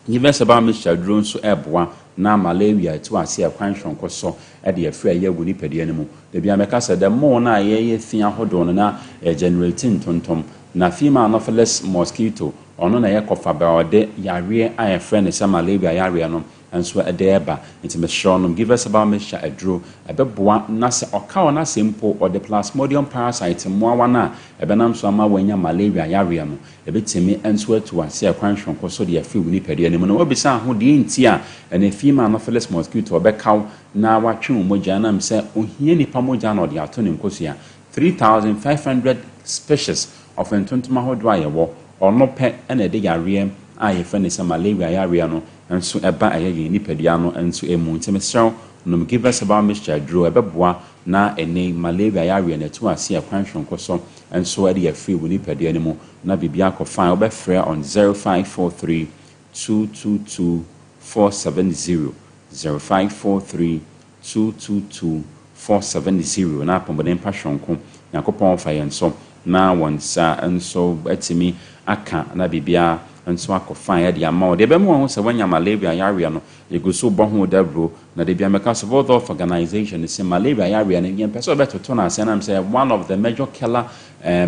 Givers herbal mixture aduro nso ɛboa na malaria ɛtu ase ɛkwan soronko so de afiri a ɛyɛ wɔ nipadua no mu. Dabi a mɛka sɛ the more na yɛyɛ fi ahodoɔ no na ɛgenerate ntontom, na female anopheles mosquito ɔno na ɛyɛ kɔfa bɛ a ɔde yareɛ a yɛfrɛ no sɛ malaria yareɛ no nso ɛde ɛba. Nti mesrɛ no, Givers herbal mixture aduro ɛbɛboa na sɛ ɔka wɔ n'asɛm mpo ɔde plasmodium parasite mmoawa no a ɛbɛnam so ama wɔanya malaria yareɛ no, ɛbɛtumi nso atu ase ɛkwan soronko so de afiri wo nipadua no mu. Na wabisa ho deɛ nti a ɛne female anopheles mosquito ɔbɛkaw na watwe wo mogya, nam sɛ ohia nipa mogya na ɔde ato ne nkosua. 3500 species of ntontom ahodoɔ a yɛwɔ, ɔno pɛ ɛna ɛde yareɛ a yɛfrɛ no sɛ malaria yareɛ no nso ɛba ɛyɛ yɛn nipadua no nso emu. Nti mesrɛ wo, nom Givers herbal mixture aduro, ɛbɛboa na ɛne malaria yareɛ no ɛto ase ɛkwan soronko so nso ɛde afiri wo nipadua no mu na biribi akɔ fine. Wobɛfrɛ on 0543 222 470, 0543 222. 470 na apɔmuden pa soronko Nyankopɔn fa yɛn so na wɔn nsa nso atumi aka na biribiara nso akɔ fine de ama wo. Deɛ ɛbɛma wɔn sɛ wɔanya malaria yareɛ no, yɛgu so bɔ ho dawuro. Na de bia mɛka so, World Health Organization sɛ malaria yareɛ no, yɛmpɛ sɛ wɔbɛtoto no ase nam sɛ one of the major killer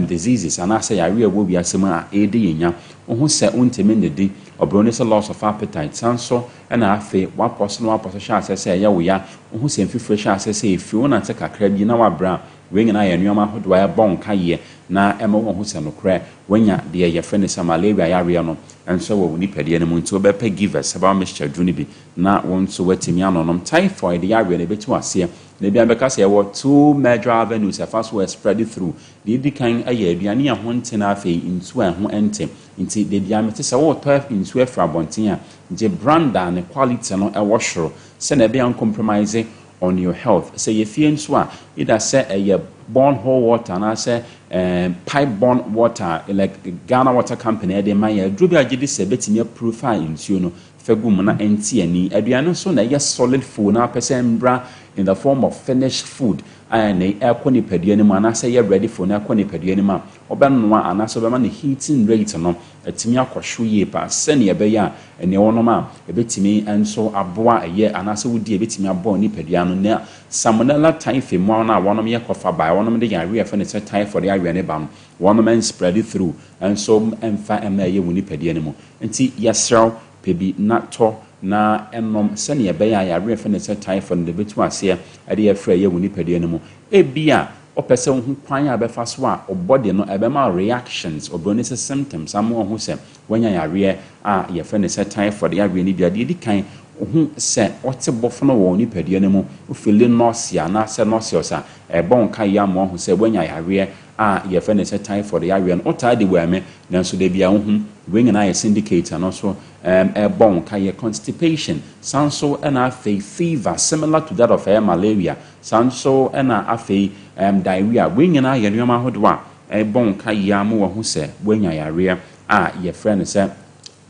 diseases anaasɛ yareɛ a ɛwɔ wiase mu a ɛredi yɛn nya. Wohu sɛ wontumi nnidi, ɔbrɛ ne sɛ loss of appetite, san so ɛna afei wapɔ so na wapɔ so hyɛ aseɛ sɛ ɛyɛ wo ya. Wohu sɛ mfifire hyɛ aseɛ sɛ ɛfiri wo nante kakra bi na wabrɛ a, wei nyinaa yɛ nneɛma ahodoɔ a ɛbɔ nkaeɛ na ɛma wɔn ho sɛ nokorɛ wanya deɛ yɛfrɛ no sɛ malaria yareɛ no nso wɔ wo nipadua no mu. Nti wobɛpɛ Givers Herbal Mixture duro no bi na wɔn nso watumi anonom. Typhoid yareɛ no, ɛbɛtu aseɛ. Na ebi abɛka sɛ yɛwɔ two major avenues ɛfa so spread through. Deɛ edi kan yɛ aduane a ɛho nte na afei nsuo a ɛho nte. Nti deɛ bia mete sɛ wɔretɔ nsuo afiri abɔnten a, gye brand a ne quality no ɛwɔ soro sɛnea ɛbɛyɛ compromise on your health. Sɛ yɛ fie nso a, either sɛ ɛyɛ borehole water anaasɛ pipe borne water like Ghana Water Company ɛde ma yɛ aduro bi a gye di sɛ ɛbɛtumi apurify nsuo no, fɛ gu mu na ɛnte ani. Aduane nso na ɛyɛ solid food na apɛ sɛ mbra in the form of finished food a ɛna ɛkɔ nipadua no mu anaasɛ ɛyɛ ready for na ɛkɔ nipadua no mu a, ɔbɛnoa anaasɛ ɔbɛma ne heating rate no ɛtumi akɔ so yie paa sɛnea ɛbɛyɛ a ɛnea wɔnom a ɛbɛtumi nso aboa ɛyɛ anaasɛ wodi ɛbɛtumi aboa nipadua no. Na Salmonella typhi mmoawa no a wɔnom yɛ kɔfa baa wɔnom de yareɛ a yɛfrɛ no sɛ typhoid yareɛ ne ba no, wɔnom nspread through nso mfa mma ɛyɛ wɔ nipadua no mu. Nti yɛsrɛw, pɛ bi na tɔ na ɛnom sɛnea ɛbɛyɛ a yareɛ yɛfrɛ no sɛ typhoid no de bɛtu aseɛ ɛde yɛfrɛ ɛyɛ wɔ nipadua no mu. Ebi a ɔpɛ sɛ wohu kwan a bɛfa so a ɔbɔde no ɛbɛma reactions, oburoni sɛ symptoms, ama wɔn ho sɛ wɔanya yareɛ a yɛfrɛ no sɛ typhoid yareɛ no bi a, deɛ di kan, wohu sɛ ɔte bɔfono wɔ nipadua no mu, wofeel nausea anaasɛ nauseous a ɛbɔ nka yɛ ama wɔn sɛ wɔanya yareɛ a yɛfrɛ no sɛ typhoid yareɛ no. Wotaa de wɔ ɛmɛ nanso da bi a wohu wei nyinaa yɛ indicator no so ɛbɔ nka yɛ constipation, san so ɛna afei fever similar to that of malaria, san so ɛna afei diarrhea. Wei nyinaa yɛ nneɛma ahodoɔ a ɛbɔ nka yɛ ama wɔn ho sɛ wɔanya yareɛ a yɛfrɛ no sɛ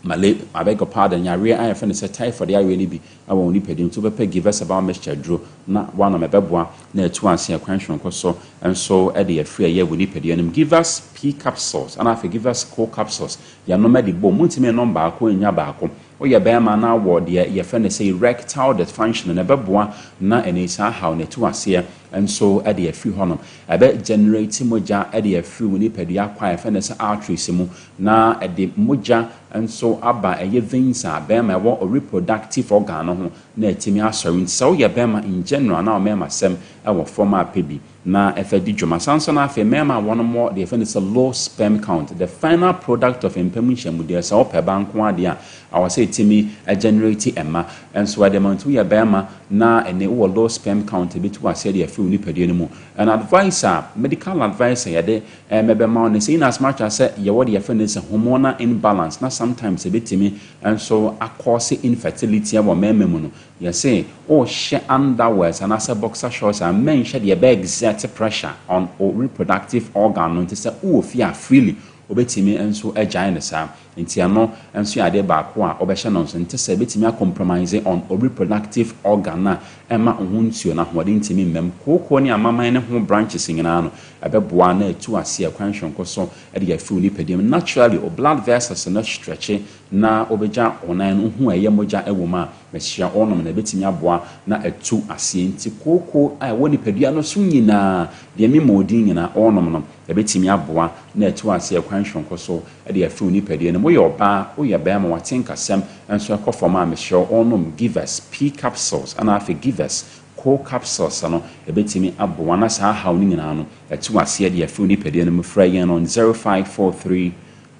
malay, I beg your pardon, yareɛ a yɛfrɛ no sɛ typhoid yareɛ no bi ɛwɔ wɔn nipadua. Nti wobɛpɛ Givers Herbal Mixture duro na wanom, ɛbɛboa na ɛtu ase ɛkwan soronko so nso ɛde afiri ɛyɛ wɔ nipadua no mu. Givers P capsules ɛna afei Givers Co capsules, yɛnom ɛde bɔ mu, ntumi ɛnom baako nya baako. Woyɛ bɛrima na wɔ deɛ yɛfrɛ no sɛ erectile dysfunction no, ɛbɛboa na ɛne saa haw na ɛtu aseɛ nso ɛde afiri hɔnom. Ɛbɛ generate mogya ɛde afiri wɔ nipadua kwan yɛfrɛ no sɛ arteries mu na ɛde mogya nso aba ɛyɛ veins a bɛrima ɛwɔ reproductive organ no ho na ɛtumi asɔre. Nti sɛ woyɛ bɛrima in general na ɔmɛɛma sɛm ɛwɔ fam a, pɛ bi na ɛfɛ di dwuma. San so na afei mmarima a wɔn mo deɛ yɛfrɛ no sɛ low sperm count, the final product of mpam nhyɛmudeɛ, sɛ wopɛ ba nko adeɛ a awɔ sɛ ɛtumi generate ɛma nso ɛde ma. Nti woyɛ bɛrima na ɛne wowɔ low sperm count, ebi tu aseɛ de afiri wo nipadua no mu. And advice a medical advice a yɛde ɛmɛbɛma wo ne sɛ, in as much as sɛ yɛwɔ deɛ yɛfrɛ no sɛ hormonal imbalance na sometimes ebɛtumi nso akɔse infertility wɔ mmarima mu no, yɛsɛ ɔrehyɛ underwears anaasɛ boxer shorts a, mmɛnhyɛ deɛ ɛbɛ exert pressure on o reproductive organ no. Nti sɛ wowɔ fie a, freely wobɛtumi nso agyae no saa. Nti ɛno nso yɛ adeɛ baako a wɔbɛhyɛ no nso. Nti sɛ ɛbɛtumi acompromise on o reproductive organ a ɛma wo ho nsuo no ahoɔden ntumi mmam. Kookoo ne amaman ne ho branches nyinaa no, ɛbɛboa na ɛtu aseɛ kwan soronko so ɛde afiri wo nipadua mu. Naturally, o blood vessels no stretch na wobɛgya wo nan no ho a ɛyɛ mogya ɛwɔ mu a mehyia ɔnom na ɛbɛtumi aboa na ɛtu aseɛ. Nti kooko a ɛwɔ nipadua no so nyinaa deɛ mema odin nyinaa, ɔnom no ɛbɛtumi aboa na ɛtu aseɛ kwan soronko so ɛde afiri wo nipadua no mu. Woyɛ ɔbaa, woyɛ bɛrima, wate nkasɛm nso ɛkɔ fam a, mehyɛ ɔnom Givers P capsules ɛna afei Givers Co capsules no, ɛbɛtumi aboa na saa haw no nyinaa no ɛtu aseɛ de afiri wo nipadua no mu. Frɛ yɛn on 0543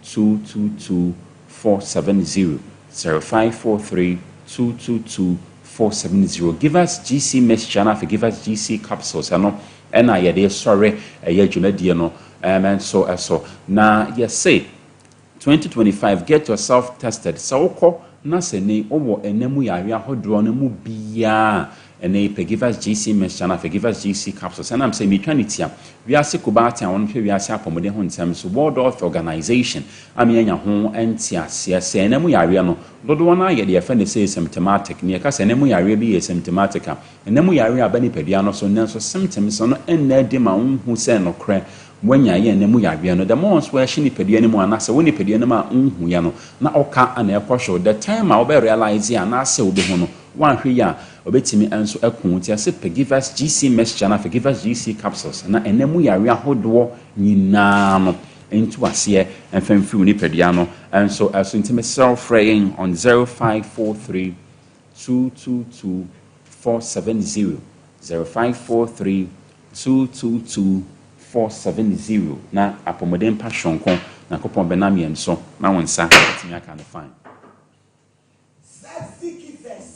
222 470, 0543 222 470. Givers GC Mixture na afei Givers GC capsules, ɛno ɛna yɛde sɔre ɛyɛ dwumadie no nso ɛso. Na yɛse 2025, get yourself tested. Sɛ wokɔ na sɛ ne wowɔ ɛnam yare ahodoɔ no mu biara. Ɛnnɛ yi, Pegivas GC Mixture anaa Pegivas GC Capsules, ɛnam sɛ meretwa no tia, wiase kubaatan a wɔhwɛ wiase apɔmuden ho nsɛm so, World Health Organization, ama yɛanya ho nteaseɛ sɛ ɛnna mu yareɛ no, dodoɔ no ara yɛ deɛ yɛfrɛ no sɛ asymptomatic. Nea yɛka sɛ ɛnna mu yareɛ bi yɛ asymptomatic a, ɛnna mu yareɛ aba nipadua no so, nanso symptoms no nna adi ma wonhu sɛ nokorɛ woanya yɛ ɛnna mu yareɛ no. The more nso ɛhyɛ nipadua no mu anaasɛ wo nipadua no mu a wonhuiɛ no, na ɔka na ɛkɔ so. The time a wobɛ realise anaasɛ wobɛhu no, Woanhwɛ yie a, ɔbɛtumi nso aku wo. Nti yɛse Pegivas GC mixture anaa Pegivas GC capsules na ɛnam mu yareɛ ahodoɔ nyinaa no ntu aseɛ mfa mfiri wo nipadua no nso so. Nti mesrɛ wo frɛ yɛn on 0543 222 470, 0543 222 470 na apɔmuden pa soronko Nyankopɔn bɛnam yɛn so na wo nsa atumi aka no fine. Sexy Givers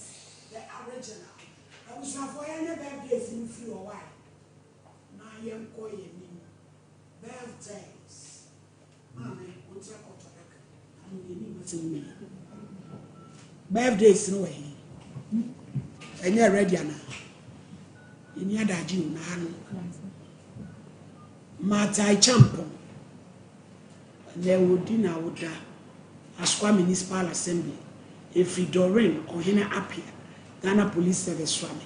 the original. Abusuafoɔ yɛnyɛ birthdays no mfiri hɔ wai na yɛnkɔ yɛn anim. Birthdays. Maame wo nsa kɔtɔ adaka na mo yɛn anim asɛm mu. Birthdays no wɔ he? Ɛnyɛ ready anaa? Yɛni adagye o na ha no. Martha Champon. Ɛnnɛ wɔdi n'awoda Asokwa Municipal Assembly ɛfiri Doreen Ɔhene Appiah, Ghana Police Service Suame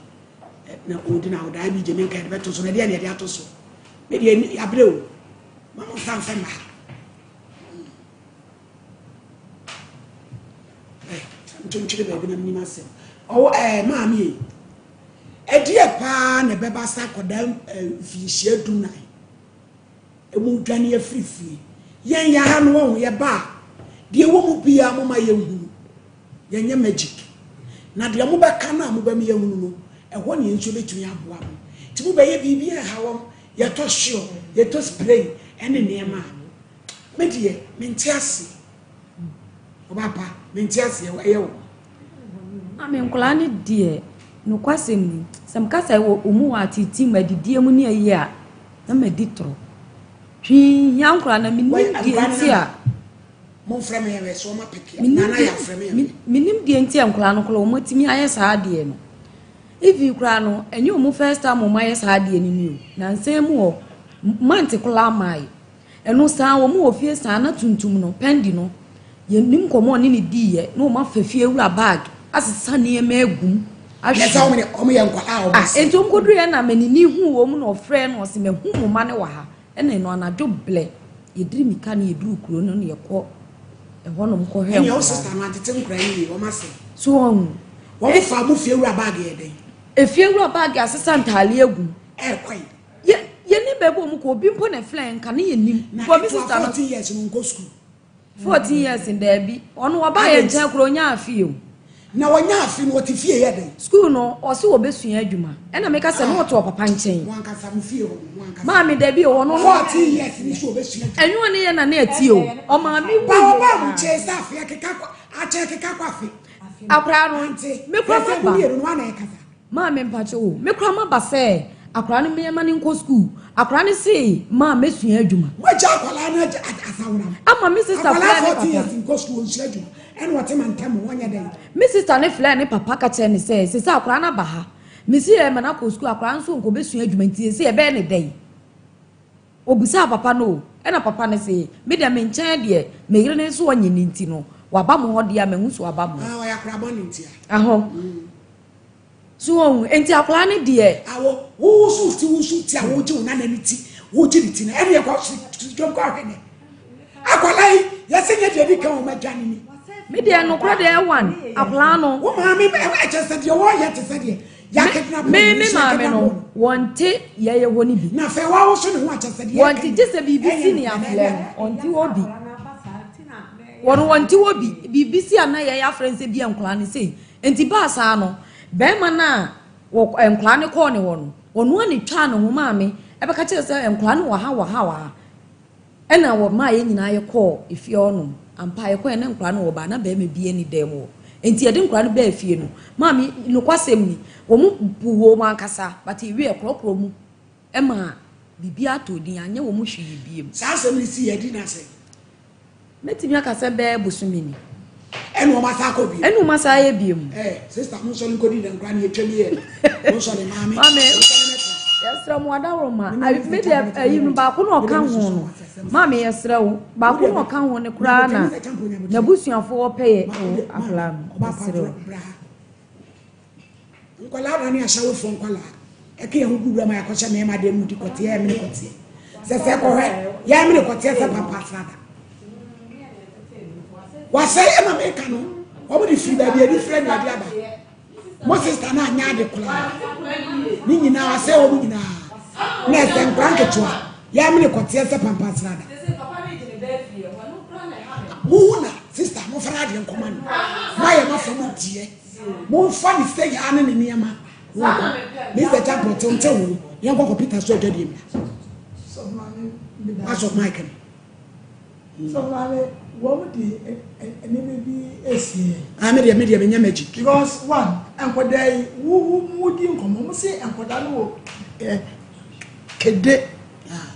na ɔredi n'awoda. IBJ menka yɛde bɛto so na ɛdeɛ na yɛde ato so. Me deɛ yɛabrɛ o, ma mo nsa mfɛ mma ha. Eh, ntwentwere baabi na menim asɛm. Ɔwɔ ɛɛ eh, maame yi, ɛdeɛ paa na ɛbɛba sa akɔda eh, mfinhyia dunan. Emu dwane afiri fie. Yɛn yɛ ha no wahu yɛba a deɛ ɛwɔ mu biara moma yɛnhunu. Yɛnyɛ magic. Na deɛ mobɛka no a mobɛma yɛahunu no ɛhɔ na yɛn nso yɛbɛtumi aboa mo. Nti mobɛyɛ biribi a ɛha wɔn, yɛtɔ sure, yɛtɔ spray ɛne nneɛma a. Me deɛ mente aseɛ. Ɔbaa pa, mente aseɛ, ɛyɛ wo. Maame, nkwadaa no deɛ, nokwasɛm ni, sɛ meka sɛ wɔn wɔ ateetee mu, adidie mu ne ayi a, na madi toro. Hwee nhia nkwadaa no, mennim deɛ nti a. Mennim deɛ nti a nkwadaa no koraa wɔatumi ayɛ saa adeɛ no. Even koraa no, ɛnyɛ wɔn first time wɔn ayɛ saa adeɛ no ni o. Nansa yi mu hɔ, month koraa maae. Ɛno saa wɔn wɔ fie saa na tuntum no, Pɛndi no, yɛnim nkɔmmɔ a ɔne no diiɛ na wɔn afa fie wura bag asesa nneɛma agu mu ahwe. Yɛ sɛ wɔn de wɔn yɛ nkwadaa a wɔn Ah, ase. enti wɔn kɔduruiɛ na manini huu wɔn na ɔfrɛɛ na ɔse mahu mo mma no wɔ ha. Ɛna ɛno anadwo blɛ yɛdiri mika na yɛduru kuro no na yɛkɔ ɛhɔnom kɔhwɛɛ Ɛnea wo nkwadaa sista no. no antete nkwadaa no yie, wɔn ase. So wɔn? Wɔn faa mo fie wura bag yɛ dɛn? Efie wura bag asesa ntaadeɛ agu mu. Ɛɛkɔe. Yɛ yɛnim baabi a wɔn kɔ obi mpo na ɛfrɛ yɛn nka ne yɛnim. Na Bɔ me ketewa sista no. 14 years no nkɔ sukuu. 14 years daabi ɔno ɔbaa yɛn nkyɛn koraa ɔnya afe o. Na ɔnya afe no ɔte fie yɛ dɛn? Sukuu no ɔse ɔbɛsua adwuma ɛna meka sɛ na ɔte ɔpapa nkyɛn. Mo ankasa mo fie hɔ no mo ankasa. Maame dabi o ɔno. 14 years ni so ɔbɛsua adwuma. Ɛnyɛ ɔne yɛn na na ɛte o ɔmaame wu Ba yɛ ɔbaa mo na. nkyɛn sɛ afe akeka kɔ akyɛ keka kɔ afe. Akwaraa no Ante me koraa sɛ maba. mo mmienu no hwan na ɛkasa? Maame mpakyɛw o, me koraa maba sɛ akwadaa no mema no nkɔ sukuu. Akwadaa no se maa mɛsua adwuma. Wagya akwadaa no asaworam. Ama me sista Akwadaa frɛɛ ne 14 papa. years nkɔ sukuu onsua adwuma ɛna ɔte mantam hɔ ɔnyɛ dɛn. Me sista no frɛɛ ne papa ka kyerɛɛ no sɛ sese akwadaa no aba ha. Mese yɛrema no akɔ sukuu akwadaa no nso ɔnkɔ bɛsua adwuma nti sese yɛbɛyɛ no dɛn? Ɔbisaa papa no o, ɛna papa no se me deɛ me nkyɛn deɛ me yere no nso ɔnye no nti no waba mo hɔ deɛ a mahu sɛ waba mo hɔ. Ah ɔyɛ akwadaa bɔne nti a. Ahɔ. So wɔn enti akwadaa no deɛ. Awo wo so ti wo so ti a wogye wo nana ne ti wogye ne ti no ɛne ɛkɔ dwom kɔ ahwɛ ne akwadaa yi yɛsɛ nyɛ deɛ di kan wɔn adwane ni. Me deɛ nokorɛ deɛ ɛwan akwadaa no. Wo maame ɛkyɛ sɛ deɛ wɔyɛ te sɛ deɛ yɛakedna Me me maame no wɔnte yɛyɛ hɔ no bi. Na afei wawoso ne ho akyɛ sɛ deɛ wɔnte gye sɛ biribi si ne aflɛ no ɔnte hɔ bi. Wɔn wɔnte hɔ bi biribi si a na yɛyɛ afrɛ no sɛ bi a nkwadaa no sei. Enti baa saa no, barima no a wɔ nkwadaa no kɔɔ ne hɔ no, ɔno ara na etwaa ne ho maa me bɛka kyerɛɛ sɛ nkwadaa no wɔ ha, wɔ ha, wɔ ha. Ɛna wɔmaa yɛn nyinaa yɛkɔɔ efie hɔnom. Ampa, yɛkɔeɛ na nkwadaa no wɔ baa, na barima biara nni dan mu hɔ. Enti yɛde nkwadaa no baa fie no, maame, nokwasɛm ni, wɔn bu wɔn ankasa, but yɛwie yɛkorɔkorɔ mu maa biribiara tɔɔ din, anyɛ wɔn hwee bio. Saa asɛm no sii adi na sɛn? Mɛtumi aka sɛ bɛyɛ bosome ni. Ɛna wɔn asa akɔ bio. Ɛna wɔn asa ayɛ bio mu. Ɛɛ sista mo nsɔre nkɔdi dɛm koraa ne yɛtwa mi yɛ mo nsɔre maame. Maame yɛsrɛ mo adaworo ma me deɛ ayi no baako na ɔka ho no maame yɛsrɛ wo baako na ɔka ho no koraa na n'abusuafoɔ pɛ yɛ akwadaa no yɛsrɛ wo. Nkwadaa na ne ahyɛwofoɔ nkwadaa ɛka yɛn ho gu wura mu a yɛakɔhyɛ mmarima deɛ mu di kɔteɛ yɛ mene kɔteɛ sɛ sɛ kɔhwɛ yɛ mene kɔteɛ sɛ pampa asrada wasɛe ɛna meka no wɔn de firi baabi adi firi ɛna adi aba mo sista no anyɛ ade koraa ne nyinaa wasɛe wɔn nyinaa na ɛsɛ nkwadaa nketewa yɛ mene kɔteɛ sɛ pampa asrada muhu na sista mofra adeɛ nkɔma no moayɛ mafa mu deɛ Momfa ne sɛ yaa ne ne nneɛma wɔnkɔ. Mr. Champon te nte ho. Yɛnkɔ kɔ Peter so adwadie mmra. Asɔ mic no. Sɔfo maame, wɔn de nneɛma bi esie yɛn. Ah, me deɛ me deɛ menyɛ magic. Because one, nkɔdaa yi, wo wo mu di nkɔmɔ, wɔn se nkɔdaa no wɔ ɛ kede,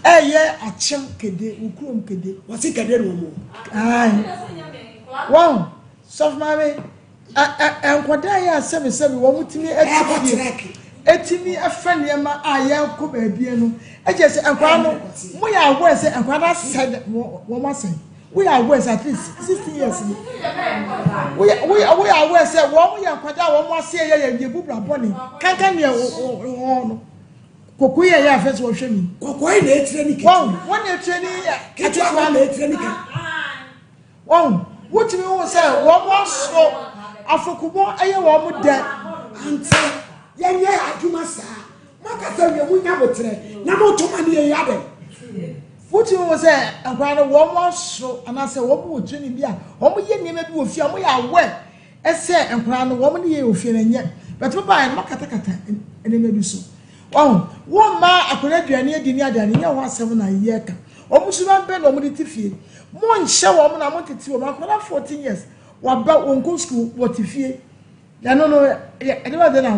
ɛyɛ akyem kede, wo kurom kede. Wɔsi kede na wɔn wɔ. Ayi, wɔn sɔfo maame. Nkwadaa yi a sɛbesɛbe wɔtumi te fie tumi fa nneɛma a yɛkɔ baabi no, ɛkyɛ sɛ nkwadaa no mo yɛ aware sɛ nkwadaa no asɛe wɔn asɛe. Woyɛ aware sɛ at least 16 years ni. Woyɛ woyɛ woyɛ aware sɛ wɔn yɛ nkwadaa a wɔn asɛe yɛ yɛ yɛ bu bra bɔne kankan nea wɔn no. Kɔkɔɔ yi a ɛyɛ afɛ sɛ wɔhwɛ mi. Kɔkɔɔ yi na etire ne ketewa. Wɔn wɔn na etire ne ketewa na etire ne ketewa. Wahu? Wotumi hu sɛ wɔn asoro afɔkubɔ yɛ wɔn dɛ. Ante yɛnyɛ adwuma saa. Moakasa wie monya boterɛ na moto ma ne yɛyɛ adɛn? Wotumi hu sɛ nkwadaa no wɔn asoro anaasɛ wɔn wɔ training bi a wɔyɛ nneɛma bi wɔ fie a wɔyɛ aware sɛ nkwadaa no wɔn ne yɛ wɔ fie no nyɛ but mo baeɛ no moakatakata nneɛma bi so. Wahu? Womma akwadaa aduane adi ne adeade nyɛ ho asɛm na yɛka. Wɔn suban bɛn na wɔde te fie? Monhyɛ wɔn na montete wɔn. Akwadaa 14 years, waba, wɔnkɔ sukuu, wɔte fie. Na ɛno no, ɛde bɛ de na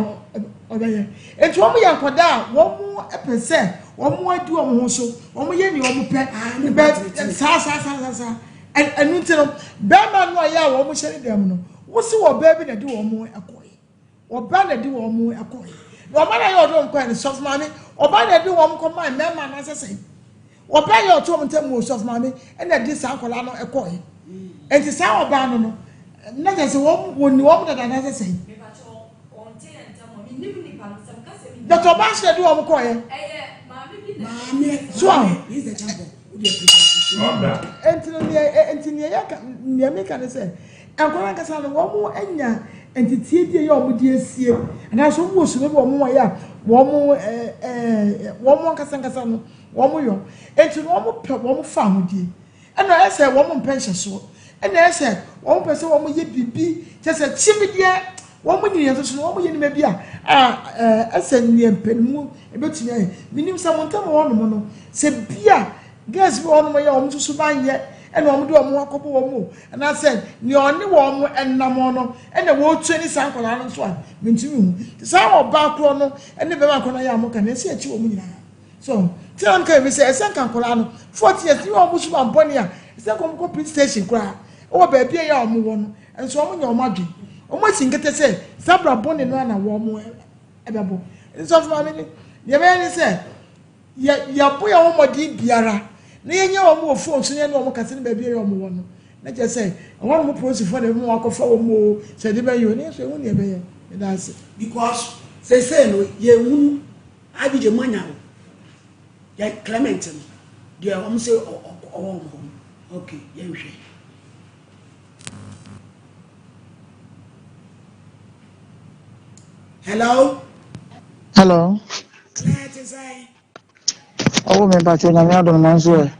ɔbɛyɛ. Nti wɔn yɛ nkwadaa a wɔn pɛ sɛ wɔn adi wɔn ho so, wɔn yɛ nea wɔn pɛ. Bɛ saa saa saa saa saa. Ɛno nti no, bɛrima no a yɛ a wɔn hyɛ ne dɛm no, wosi wɔ bɛɛ bi na ɛde wɔn kɔɛ. Ɔbaa na ɛde wɔn kɔe. Na ɔbaa na yɛ ɔde wɔn kɔe no, sɔfo maame, ɔbaa na ɛde wɔn kɔ maa mmarima anaasɛ sɛn? Ɔbaa yɛ ɔto wɔn ntam wɔ sɔfo maame ɛna ɛde saa akwadaa no kɔe. Nti saa ɔbaa no no, na kyerɛ sɛ wɔn wɔn ni wɔn dada anaasɛ sɛn? Dɔkta ɔbaa nso na ɛde wɔn kɔe. So aho. Nti no nea nti nea yɛka nea meka ne sɛ. Nkwadaa ankasa no, wɔanya nteteɛ bi a ɛyɛ a wɔde asie, anaasɛ wɔwɔ suban bi a wɔyɛ a wɔn ɛɛ wɔn ankasa ankasa no wɔyɔ. Enti no wɔpɛ wɔn fahodie. Ɛna ɛyɛ sɛ wɔn mpɛ nhyɛsoɔ. Ɛna ɛyɛ sɛ wɔn pɛ sɛ wɔyɛ biribi kyɛ sɛ kyimideɛ wɔn nyini nso so no wɔyɛ nneɛma bi a a ɛsɛ nea mpaninmu ebetumi ayɛ. Menim sɛ mo ntam wɔ hɔnom no sɛ bi a Girls bi wɔ hɔnom yɛ wɔn nso suban nyɛ ɛna wɔn de wɔn ho akɔbɔ wɔn o anaasɛ nea ɔne wɔn nam no ɛna wɔretua ne saa nkwadaa no nso a mentumi hu te saa ɔbaa korɔ no ɛne bɛrima korɔ no ayɛ a wɔka no ɛsɛ akyi wɔn nyinaa so tí wɔn ka ebi sɛ ɛsɛ nka nkwadaa no 40 years ne wɔn suban bɔne a ɛsɛ nka wɔn kɔ police station koraa ɛwɔ baabi a ɛyɛ a wɔn wɔ no nso wɔn nyɛ wɔn adwene wɔn asi nkete sɛ saa bra bɔne no ana wɔn ɛbɛbɔ nsɔfo maame ne deɛ ɛbɛyɛ ne sɛ Yɛ yɛbɔ yɛn ho mmɔden biara na yɛnya wɔn wɔ fon so na yɛne wɔn kasa ne baabi a ɛyɛ wɔn wɔ no, na kyerɛ sɛ ɛhɔ nom polisifoɔ na ɛbɛma wɔakɔfa wɔn o, sɛ ɛde bɛyɛ o, na yɛn nso yɛhu nea ɛbɛyɛ. Meda ase. Because seesei no yɛnhunu IBJ mu anya o yɛ Clement no deɛ wɔn sɛ ɔwɔ wɔn hɔ no okay yɛnhwɛ. Hello. Hello. Claire te sɛn? Ɔwɔ mi mpatsɔ nyame adom na nso ɛ.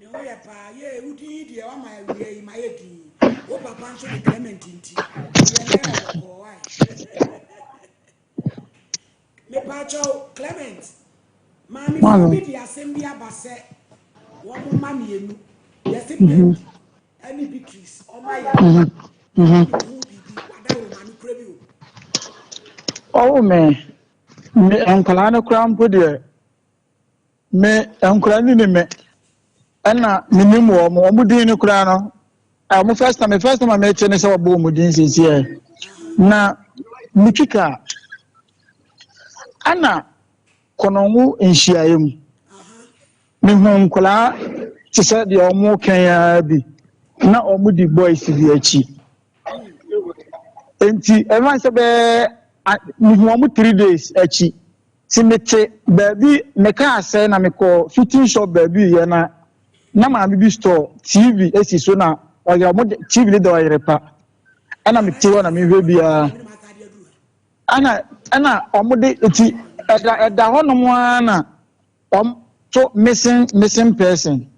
Me ho yɛ paa yɛ wo din yi deɛ wama awia yi ma yɛ din. Wo papa nso de Clement nti. Yɛ nɛ bɔkɔɔ wae. Me patsɔ Clement. Maame fo bi de asɛm bi aba sɛ wɔn mma mmienu yɛsi Pendi ɛne Beatrice wɔn ayɛ ɛne ho biribi wadaworo ma no kura bi o. Ɔwɔ me me nkwadaa no koraa mpo deɛ me nkwadaa no ni me ɛna menim wɔn wɔn din no koraa no. Ɔmo first time, first time a mete ne sɛ wɔbɔ wɔn din siesie ɛ. Na metwi kaa. Ɛna kɔnɔngo nhyiaeɛ mu. Mehu nkwadaa te sɛ deɛ wɔn kɛn ara bi. Na wɔn di boys bi akyi. Nti ɛma sɛ bɛɛ mehu wɔn 3 days akyi. Ti mete baabi, mekaa sɛ na mekɔ fitting shop baabi yɛ na maame bi store TV esi so na ɔyɛ ɔmo de TV ne da ɔyere pa. Ɛna mete hɔ na mehwɛ biara. Ɛna ɔmo de eti ɛda hɔnom ara na ɔmo to missing person.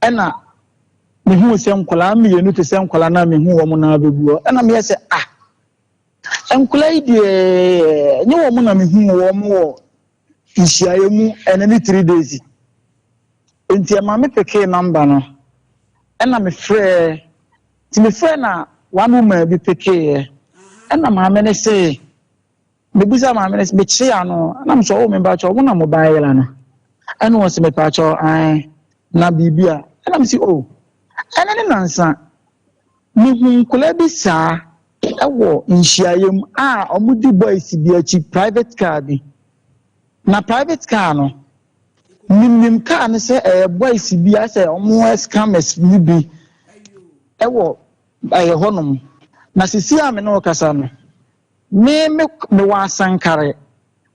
Ɛna mehu sɛ nkwadaa mmienu te sɛ nkwadaa na mehu wɔn na abɛgu hɔ. Ɛna meyɛ sɛ, ah, nkwadaa yi deɛ, nye wɔn na mehu wɔn wɔ nhyiaeɛ mu ɛne ne 3 days. Nti ɛma me pickee number no ɛna mefrɛ. Nti mefrɛ na one woman bi pickeeɛ. Ɛna maame ne se, mebisa maame ne se, mekyerɛ ano ɛna mesɛ, ɔwɔ mempakyɛ ɔmo na mo ba yɛla no? Ɛna wɔ sɛ mepakyɛ ae na biribi a. Ɛna mesi o, ɛne ne nansa mehu nkwadaa bi saa ɛwɔ nhyiaeɛ mu a ɔmo di boys bi akyi, private car bi. Na private car no, nimnim car no sɛ ɛyɛ boys bi asɛ ɔmo scammers ni bi ɛwɔ ɛyɛ hɔnom. Na sisi a me ne wo kasa no, me mewɔ Asankare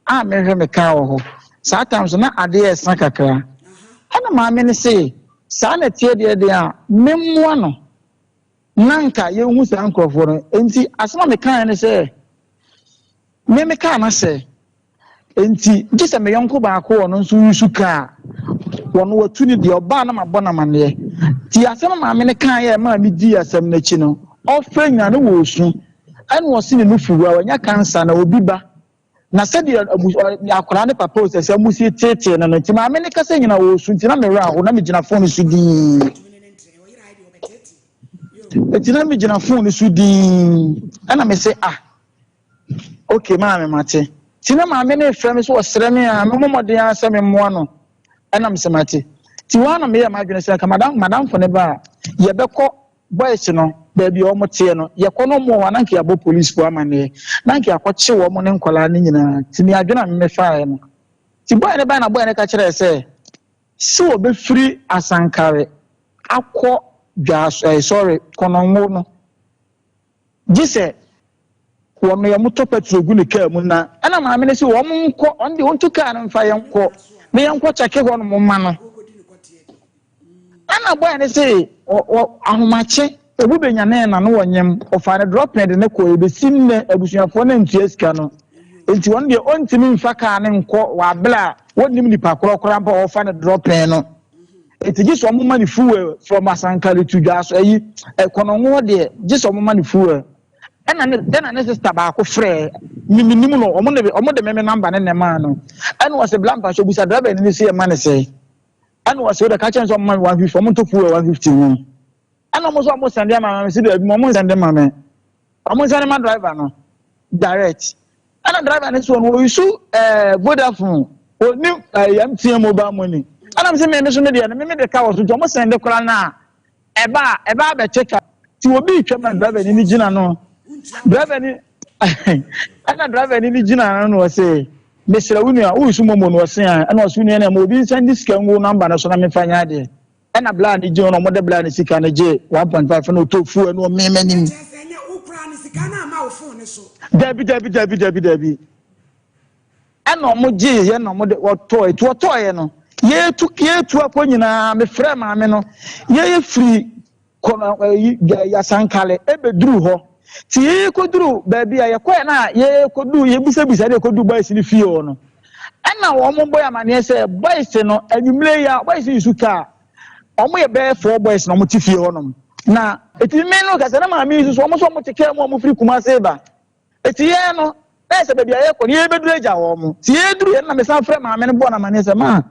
a mehwɛ me car wɔ hɔ. Saa time so na adeɛ ɛsa kakra. Ɛna maame no se saa na ɛteɛ deɛ a memmoa no na nka yɛnhu saa nkurɔfoɔ no. Nti asɛm a mekaeɛ ne sɛ me kaa no sɛ nti gye sɛ me yɔnko baako wɔ no nso yusu kaa wɔn watu ne deɛ ɔbaa na mabɔ n'amanneɛ. Nti asɛm a maame no kaeɛ a maa me dii asɛm n'akyi no, ɔfrɛ nyina no wɔ osu. Ɛna ɔsi ne nufu wura wanya cancer na obi ba na sɛdeɛ abu akwadaa ne papa o sɛ mo si tietie no. Nti maame ne kasa nyina wɔ osu. Nti na me werɛ aho na me gyina phone so dii. Nti na me gyina phone so dii. Ɛna me sɛ, ah, okay maame, mate. Nti na maame ne frɛ me so ɔsrɛ me a me mmɔden ara sɛ me mmoa no. Ɛna me sɛ mate. Nti wɔn na meyɛ m'adwene sɛ nka madam madamfo ne ba a yɛbɛkɔ boys no baabi a wɔn teɛ no, yɛkɔ no wɔn wɔ na nka yɛabɔ police fo amanneɛ na nka yɛakɔkye wɔn ne nkwadaa no nyinaa. Nti me adwene a mefaeɛ no, nti boy ne ba na boy ne ka kyerɛɛ sɛ wɔbɛfiri Asankare akɔ Dwaso, sorry, Kɔnɔngo no, gye sɛ wɔn yɛ motɔ petrol gu ne kaa mu. Na ɛna maame no sɛ wɔn nkɔ, ɔno deɛ wɔntu kaa no mfa yɛn nkɔ na yɛn nkɔ kyɛke hɔ nom ma no. Ɛna boy ne sɛ ɔ ahomakye obi benya ne na no wɔ nyɛm ɔfa ne dropping de ne kɔ. Ebesi nnɛ abusuafoɔ no ntua sika no. Nti wɔn deɛ ɔntumi nfa kaa ne nkɔ wɔ abere a wɔnnim nipa korɔkorɔ mpo a wɔfa ne dropping no. Nti gye sɛ ɔmo ma ne fuel from Asankare to Dwaso ayi ɛkɔnɔngo deɛ, gye sɛ ɔmo ma ne fuel. Ɛna ne sister baako frɛ mimi nim no, ɔmo de meme number ne maa no. Ɛna ɔsɛ bla mpa so busa driver ni sɛ yɛ ma ne sɛ. Ɛna ɔsɛ ɔde ka kyɛn sɛ ɔmo ma me 150, ɔmo nto fuel 150 mu. Ɛna ɔmo nso ɔmo send ama me si dɛbi, ɔmo nsend ma me, ɔmo nsend ma driver no direct. Ɛna driver no so ɔno oyisu Vodafone, oni MTN mobile money. Ɛna mi sɛ mi so mi deɛ no mi de ka wɔ so. Nti ɔmo send koraa na ɛba abɛkyɛ ka. Ti obi twɛ ma driver ni gyina no, driver ni ɛna driver ni gyina no na ɔsɛ, mesrɛ wo nua, woyisu momo no? Ɔse a. Ɛna ɔse, nua no ma obi nsend sika ngu number no so na mefa nyɛ adeɛ. Ɛna bla ne gye no, ɔmo de bla ne sika no gye 1.5 na ɔtɔ fuel na ɔmɛɛmɛ nim. Kyerɛ sɛ ɛnyɛ wo koraa ne sika no ama wo phone ne so? Dabi, dabi, dabi, dabi, dabi. Ɛna ɔmo gye yɛ na ɔmo de wɔtɔɔ. Etu wɔtɔɔ yɛ no, yɛtu akɔ nyinaa. Mefrɛ maame no, yɛyɛ firi kɔnɔ ɛyi Yasankale ebeduru hɔ. Ti yɛkɔduru baabi a yɛkɔɛ na yɛkɔduru, yɛbisabisa ne yɛkɔduru boys ne fie hɔ no, ɛna wɔn bɔ yɛ amaneɛ sɛ boys no anwummerɛ yi a boys yi su kaa, wɔn yɛ bɛyɛ four boys na wɔn te fie hɔnom. Na eti mi no kasa na maame yi nso so wɔn nso wɔn te kaa mu a wɔn firi Kumase ba. Eti yɛn no na yɛ sɛ baabi a yɛkɔ no yɛbɛduru agya wɔn mo. Ti yɛduru yɛn na mesan frɛ maame no bɔ na amaneɛ sɛ, maa,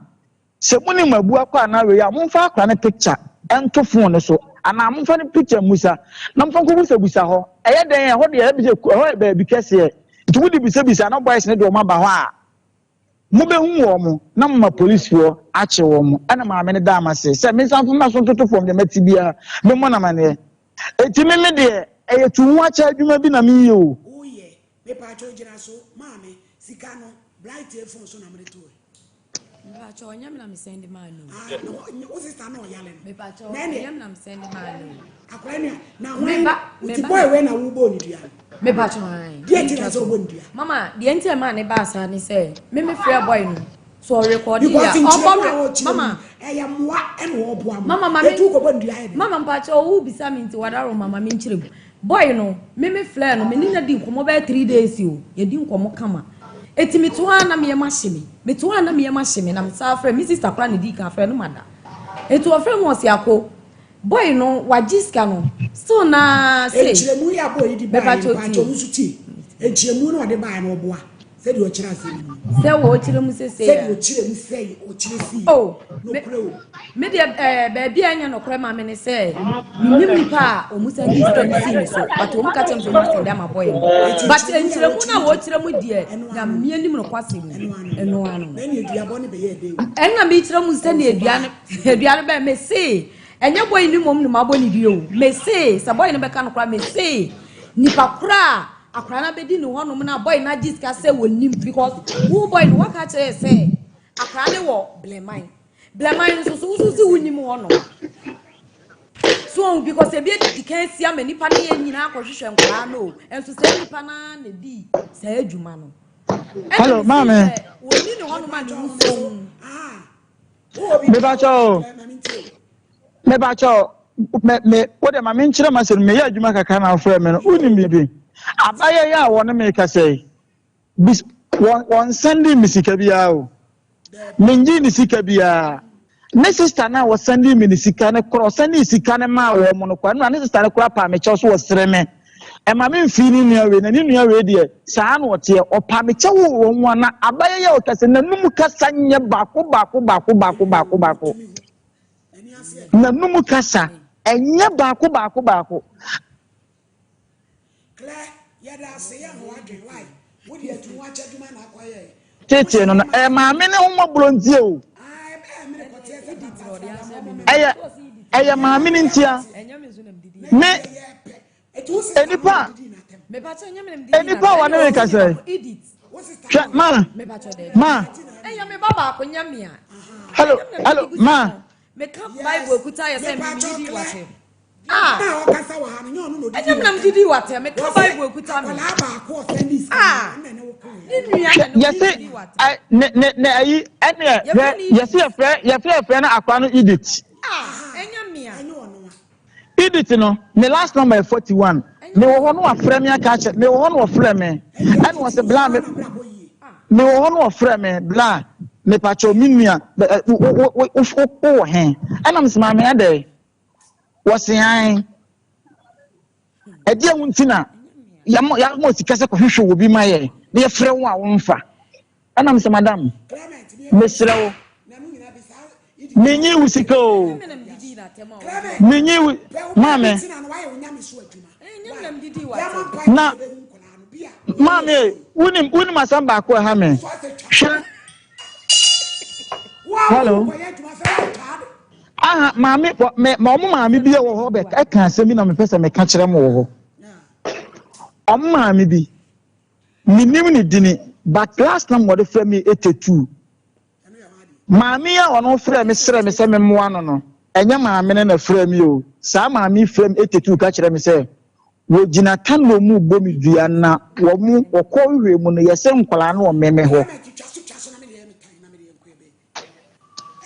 sɛ mo ne mo abu akɔ anaa wei a, momfa akora ne picture ɛnto phone no so anaa momfa ne picture musa na momfa nkɔ busabusa hɔ. Ɛyɛ dɛn ɛhɔ deɛ, ɛbi sɛ ɛhɔ yɛ baabi kɛseɛ. Nti wode bisabisa na boys ne de wɔn aba hɔ a. Mobɛhu wɔn na moma polisifoɔ akye wɔn. Ɛna maame no daa m'ase sɛ mensan mfa m'aso ntoto fam deɛ mate biara memmɔ no amaneɛ. Enti me me deɛ ɛyɛ tu ho akyɛ adwuma bi na meyɛ o. Woyɛ, mepaakyɛw gyina so, maame, sika no, blight phone so na mode tooɛ. Mepakyɛw ɔnyɛ me na me sɛnde maa no. Ah, na wo sister na ɔyale no. Mepakyɛw ɔnyɛ me na me sɛnde maa no. Akora nua na hwan ti boy wei na wo bɔ ne dua. Mepakyɛw an. Deɛ nti na sɛ ɔbɔ ne dua. Mama deɛ nti ɛmaa ne baa saa ne sɛ me me frɛ boy no so ɔrekɔde ya ɔbɔ mama ɛyɛ mmoa ɛna ɔboa mo. Mama mama etu kɔbɔ ne dua yɛ de. Mama mpakyɛw ɔwo bisa me nti wadaro mama me nkyerɛ mu. Boy no, me me frɛɛ no, me ne no adi nkɔmmɔ bɛyɛ 3 days o, yɛdi nkɔmmɔ kama. Eti me to ara na me yam ahye me, me to ara na me yam ahye me, na me san frɛ, me sister koraa na edii kan frɛ no mada. Eti ɔfrɛ me ɔse Ako, boy no wagye sika no, still naa sei. Nkyerɛmu yi a boy yi de baeɛ no, Mepakyɛw mpakyɛw tie. wo nso tie. Nkyerɛmu no a ɔde baeɛ no ɔboa. Sɛdeɛ ɔkyerɛ asɛm no mu. Sɛ wɔkyerɛ mu sesei a. Sɛdeɛ ɔkyerɛ mu sɛe ɔkyerɛ sii. Oh, Nokorɛ o. Me deɛ ɛɛ baabi a ɛnyɛ nokorɛ ma me ne sɛ menim nipa a wɔn sɛn de sika no sii me so but wɔn ka kyerɛ me sɛ wɔn asɛn de ama bɔyɛ no but nkyerɛmu no a wɔkyerɛ mu deɛ Nyame anim nokwasɛm ni ɛno ano Na ɛne aduabɔ no bɛyɛ dɛ o. Ɛna mekyerɛ mu sɛdeɛ adua no adua no bɛyɛ mese ɛnyɛ bɔyɛ no mmom na mabɔ ne dua o mese sɛ bɔyɛ no bɛka no koraa mese nipa koraa Akwadaa no abɛdi ne hɔnom na boy no agye sika sɛ wɔnim because wo boy no waka kyerɛ yɛ sɛ akwadaa no wɔ Blɛman. Blɛman nso so woso sɛ wonim hɔnom. So ohun because ebi adi kan asi ama nipa no yɛ nyinaa akɔhwehwɛ nkwadaa no o. Nso saa nipa no ara na di saa adwuma no. Ɛna Hello, mesi maame. sɛ wɔni ne hɔnom a ne ho sɔ hu. Mepakyɛ o. Mepakyɛ o. Me me wo de ma me nkyerɛ ma sɛ meyɛ adwuma kakra na afrɛ me no. Wonim biribi? Abayɛ yi a wɔne me kasa yi. Bis wɔn wɔn sɛnde me sika biara o. Mengye ne sika biara. Ne sista no a wɔsɛnde me ne sika no korɔ ɔsɛnde sika no maa wɔn no korɔ ɛno na ne sista no korɔ paa me kyɛw so wɔsrɛ me. Ɛma me mfii ne nua wei na ne nua wei deɛ saa na ɔteɛ ɔpa me kyɛw wɔ wɔn mu ana abayɛ yɛ ɔka sɛ n'anum kasa nyɛ baako baako baako baako baako baako n'anum kasa ɛnyɛ baako baako baako. Tete no no ɛyɛ maame ne ho mmɔborɔ ntie o ɛyɛ ɛyɛ maame ne ntia me enipa enipa a wɔne me kasa yi hwɛ ma ma hello hello ma. Ah! Ɛnyɛ me na medidi w'atɛm, meka Bible ekuta me. Ah! Ne nua na ne Yɛse didi w'atɛm. ɛ ne ne ne ayi ɛneɛ hwɛ yɛse yɛfrɛ yɛfrɛ yɛfrɛ no akora no Edith. Ah! Ɛnyɛ mea. Edith no ne last number yɛ 41. Mewɔ hɔ no wafrɛ me aka akyɛ mewɔ hɔ no wɔfrɛ me ɛna wɔsɛ bla me mewɔ hɔ no wɔfrɛ me bla mepakyɛw me nua wo wo wo wo wɔ he ɛna mesɛ maame adɛn. Wɔse ae. Ɛdeɛn ho nti na yɛama yɛama sika sɛ kɔhwehwɛ obi ma yɛn na yɛfrɛ wo a womfa? Ɛna mesɛ madam, mesrɛ wo, menyi wo sika o. Menyi wo, maame. Na maame, wonim wonim asɛm baako ɛha me. Hwɛ. Hello. Aha, maame, me, ma ɔmo maame bi wɔ hɔ bɛ ɛka asɛm bi na mepɛ sɛ meka kyerɛ mo wɔ hɔ. Ɔmo maame bi, menim ne dini, but last time wɔde frɛ me 82. Maame yi a ɔno frɛ me srɛ me sɛ memmoa no no, ɛnyɛ maame no na frɛ me o. Saa maame yi frɛ me 82 ka kyerɛ me sɛ wɔgyina tunnel mu bɔ me dua na wɔn wɔkɔ hwehwɛ mu no yɛsɛ nkwadaa no wɔ meme hɔ.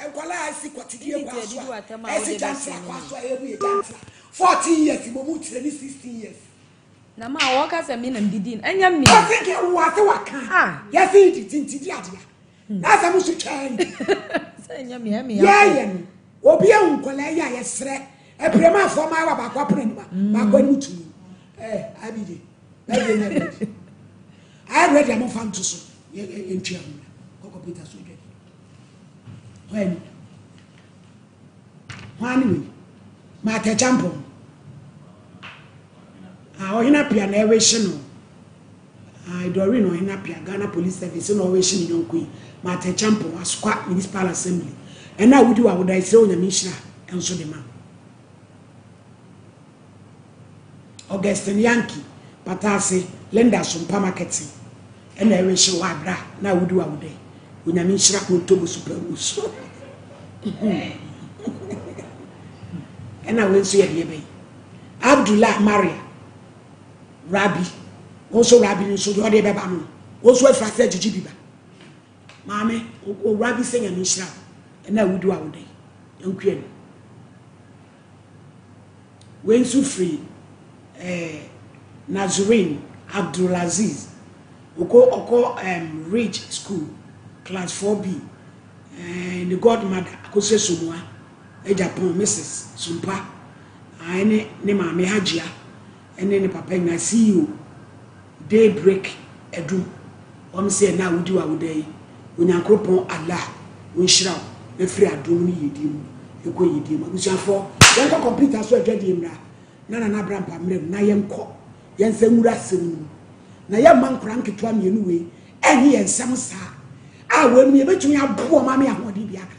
Nkwadaa a ɛsi kɔtidie kwan so a ɛsi gyantra kwan so a ɛyɛ mu yɛ gyantra 14 years mo mu kyerɛ ne 16 years. Na ma wɔka sɛ me na mdidi no ɛnyɛ me. Ɔsi kɛ wo ase waka ah. Yɛsi di tinti di adeɛ hmm. Na asɛm so twɛn. Sɛ ɛnyɛ me ɛmi yɛyɛ no obi ehu nkwadaa yi a yɛsrɛ apiremafoɔ maa wa baako apena anim a hmm. baako anim tu ɛɛ abidi bɛyɛ nyɛ ready ayɛ ready a mo fa nto so yɛ yɛ ntwi ahoma kɔ kɔmputa so dwa hwan ni hwan ni wei maata kyampɔn ah ɔhene apia na ɛwehye no ah. Ae Doreen Ɔhene Appiah, Ghana Police Service na ɔrehye ne yɔnko yi, Martha Acheampong, Asokwa Municipal Assembly. Ɛna a wodi w'awoda yi, srɛ Onyame nhyira nso de ma wo. Augustine Yankee, Pataase, Linda Sompa Marketing ɛna ɛrehye wo abra na wodi w'awoda yi. Onyame nhyira na ɔntɔ bosu pa ngu so. Ɛna wei nso yɛ deɛ bɛyi. Abdullah Maria Rabi, wo nso Rabi no nso deɛ ɔde bɛba no, wo nso afiri ase agyegye bi ba. Maame, owura bi sɛ Nyame nhyira wo ɛna wodi w'awoda yi. Nkua ni. Wei nso firi eh, Nazarene Abdulaziz. Ɔkɔ ɔkɔ um, Ridge School, class 4B. Eh, ne godmother Akosua Somoa, Japan, Mrs. Sompa, ah, ne ne maame Hajia, ne ne papa nyinaa CEO. Day break adum wɔn sɛ ɛna a wodi w'awoda yi Onyankoropɔn Allah ɔnhyira wo na firi adom ne yiedie mu ɛkɔ yiedie mu Abusuafoɔ yɛnkɔ kɔmputa so adwadie mmra na Nana Abrampa mmra mu na yɛnkɔ yɛnsa nwura asɛm no mu na yɛmma nkora nketewa mmienu wei ɛnye yɛn nsɛm saa a weinom yɛbɛtumi aboɔ ma me ahoɔden bi aka.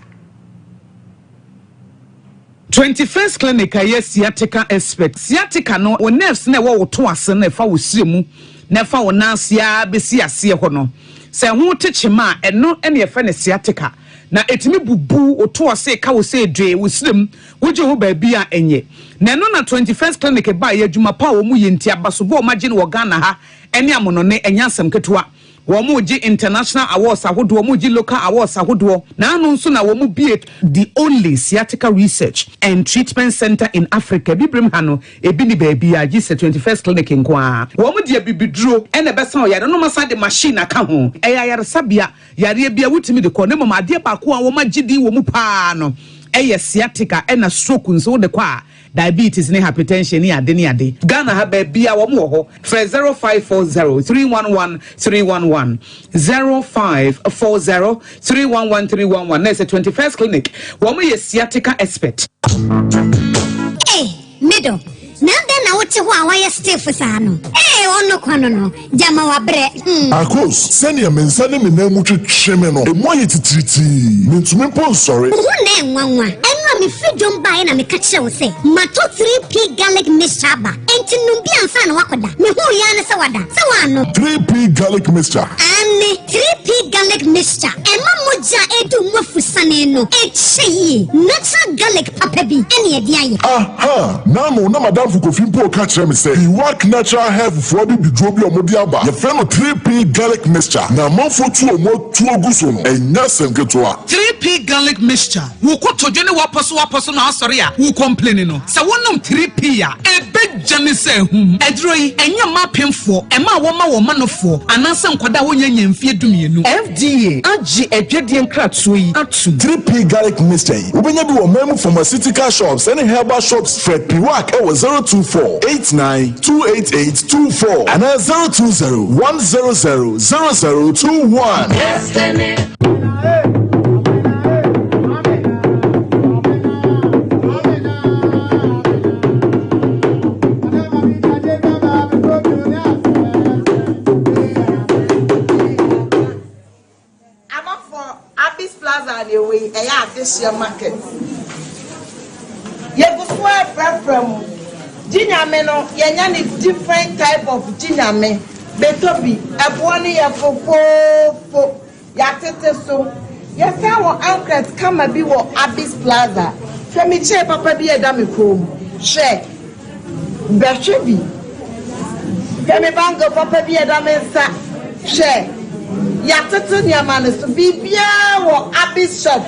21st Clinic a ɛyɛ sciatica expert. Sciatica no, wo nerves no a ɛwɔ wo to ase no a ɛfa wo srɛ mu na ɛfa wo nan ase ara bɛsi aseɛ hɔ no, sɛ ɛho te kyema a, ɛno na yɛfrɛ no sciatica. Na ɛtumi bubu wo to ase, ɛka wo sɛ dwee, wo srɛ mu, wogye ho baabi a ɛnyɛ. Na ɛno na 21st Clinic baeɛ, adwuma pa a wɔyɛ nti, abasobɔ a wɔagye no wɔ Ghana ha ne amonɔne, ɛnyɛ asɛm ketewa. Wɔregye international awards ahodoɔ, wɔregye local awards ahodoɔ, na ano nso na wɔbue the only sciatica research and treatment centre in Africa. Abibirem ha no, ebi nni baabiara gye sɛ 21st Clinic nko ara. Wɔde abibiduro na ɛbɛsa ɔyare no, na wɔasan de machine aka ho. Ɛyɛ ayaresabea, yareɛ biara wotumi de kɔ, na mmom adeɛ baako a wɔagye din wɔ mu pa ara no yɛ sciatica ɛna stroke nso wode kɔ a, Diabetes ne hypertension ne ade ne ade. Ghana ha baabiaa wɔn wɔ hɔ. Frɛ 0540 311 311, 0540 311 311 na ɛsɛ 21st Clinic. Wɔn yɛ sciatica expert. Ei, me dɔ, na adɛn na wote hɔ a woayɛ stiff saa no? Ei, ɔno kwa no no, gyama wabrɛ, hmm. Akos, sɛnea me nsa ne me nan mu twetwe me no, emu ayɛ titiritii. Mintumi mpo nsɔre. Wo ho na ɛnwanwa. Ɛno a mefiri dwom baeɛ na meka kyerɛɛ wo sɛ matɔ 3P garlic mixture aba. Enti nom bi ansa na woakɔda. Mehuu yi ara ne sɛ wada. Sɛ woannom. 3P garlic mixture. Aane, 3P garlic mixture. Ɛma mogya a ɛdu mu afusane no kyɛ yie. Natural garlic papa bi na yɛde ayɛ. Aha! N'ano na m'adamfo Kofi mpo reka kyerɛ me sɛ Biwak Natural Health foɔ abibiduro bi a wɔde aba, yɛfrɛ no 3P Garlic Mixture, na amanfoɔ tu wɔn atuo gu so no, ɛnyɛ asɛm ketewa. 3P Garlic Mixture, Wo kotodwe ne w'apɔso w'apɔso na asɔre a wo complaini no, sɛ wonom 3P a, ɛbɛgya ne sɛ ahum. Aduro yi, ɛnyɛ mma apemfoɔ, ɛma a wɔma wɔn manofoɔ, anaasɛ nkwadaa a wɔnnya nnya mfeɛ dumienu. FDA agye adwadie nkratoɔ yi atom. 3P Garlic Mixture yi, wobɛnya bi wɔ ɔman mu pharmaceutical shops ne herbal shops. Frɛ Piwak wɔ 024 89 288 24 anaa 020 100 0021. Abɔfoɔ, Abis Plaza na ɛwɔ yi, ɛyɛ adehyeɛ market. Yɛgu so ɛfrɛfrɛ mu. Gye Nyame no, yɛnya ne different type of Gye Nyame. Bɛtɔ bi, ɛboɔ no yɛ fofoofo, yɛatete so. Yɛsan wɔ ankret kama bi wɔ Abis Plaza. Hwɛ me chair papa bi a ɛda me kɔn mu. Hwɛ. Bɛhwɛ bi. Hwɛ me bangle papa bi a ɛda me nsa. Hwɛ. Yɛatoto nneɛma no so. Biribiara wɔ Abby's shop.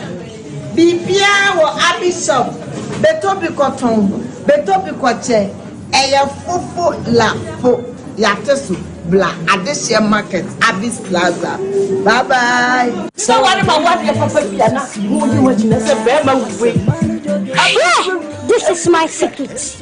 Biribiara wɔ Abby's shop. Bɛtɔ bi kɔtɔn. Bɛtɔ bi kɔkyɛ. Ɛyɛ fofo la fo. Yɛate so. Bla Adehyeɛ Market, Abby's Plaza. Bye bye. Sɛ ware ma wadeɛ papa bi a na mo yi ho agyina sɛ bɛrima wei. Hwɛ! This is my secret.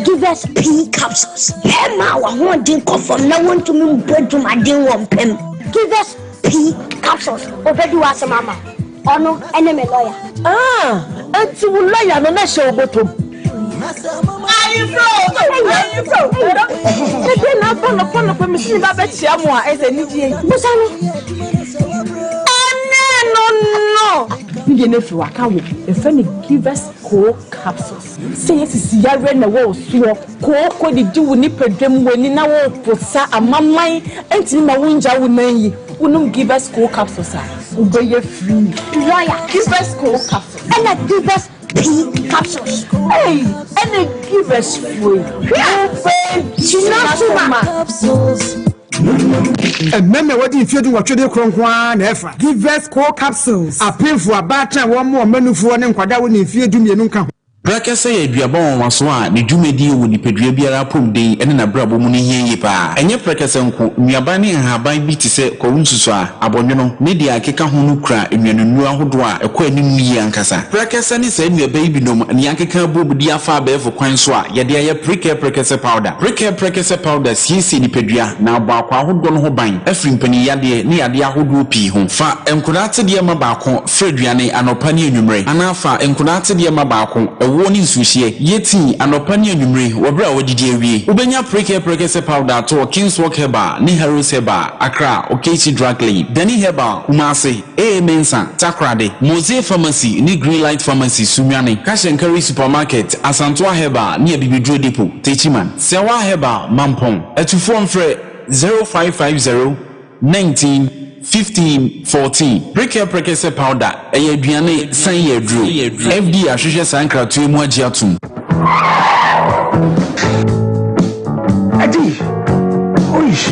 Give us pea capsules. Bɛrima a w'ahoɔden kɔ fam na wontumi mbɔ adwumaden wɔ mpam. Give us pea capsules. Obedi w'asɛm ama wo. Ɔno ne me lawyer. Ah, enti wo lawyer no na ɛhyɛ wo bɔtɔ mu? Ayeforo o, ayeforo. Ɛdeɛ na aba nɔpa nɔpa mesi ne ba bɛkyia mo a ɛsɛ anigyeɛ yi. Busa no. Ɛnɛ no no. Ne deɛ no afiri waka wo. Yɛfrɛ no Givers Co capsules. Sɛ yɛ sisi yareɛ na ɛwɔ wo soɔ, kooko didi wo nipadua mu, w'ani na woreposa, amaman ntumi ma wongya wo nan yi, wonom Givers Co capsules a, wobɛyɛ free. Lawyer. Givers Co capsules. Ɛna Givers P capsules. Ei, ɛna Givers foɔ yi, wobɛgyina so ma. Mmarima a wɔadi mfeɛ dunwɔtwe de korɔ nko ara na ɛfa. Givers Co capsules. Apemfo, abaatan a wɔmmoa wɔn mmanufoɔ ne nkwadaa a wɔnni mfeɛ dumienu nka ho. Prɛkɛsɛ yɛ aduaba nwanwaso a ne dwumadi wɔ nipadua biara apɔmuden ne n'abrabɔ mu no hia yie paa. Ɛnyɛ prɛkɛsɛ nko, nnuaba ne nhaban bi te sɛ kwawu nsusuaa, abɔnwono, ne deɛ ɛkeka ho no kura nnuanennuro ahodoɔ a ɛkɔ anim yie ankasa. Prɛkɛsɛ ne saa nnuaba yi binom na yɛakeka abom de afa abɛɛfo kwan so a yɛde ayɛ Prekɛ Prɛkɛsɛ Powder. Prekɛ Prɛkɛsɛ Powder siesie nipadua na abɔ akwaa ahodoɔ no ho ban afiri mpaninyadeɛ ne yadeɛ ahodoɔ pii ho. Fa nkwadaa atedeɛ ma baako Fra aduane anɔpa ne anwummere, anaa fa nkwadaa atedeɛ ma baako, ɛwoɔ ne nsuohyeɛ. Yɛ tii anɔpa ne anwummere wɔ berɛ a woadidi awie. Wobɛnya Prekɛ Prɛkɛsɛ Powder atɔ wɔ Kingswalk Herbal ne Harrods Herbal, Accra, Okatie Drug Lane, Dani Herbal, Kumasi, AA Mensah, Takoradi, Mosey Pharmacy ne Greenlight Pharmacy, Sunyani, Cash and Carry Supermarket, Asantoa Herbal ne Abibiduro Depot, Techiman, Sɛwa Herbal, Mampong. Atufoɔ mfrɛ 0550 19 15 14 Prekɛ Prekɛsɛ Powder ɛyɛ aduane san yɛ aduro. FDA ahwehwɛ saa nkratoɔ yi mu agye atom. Adi! Oish!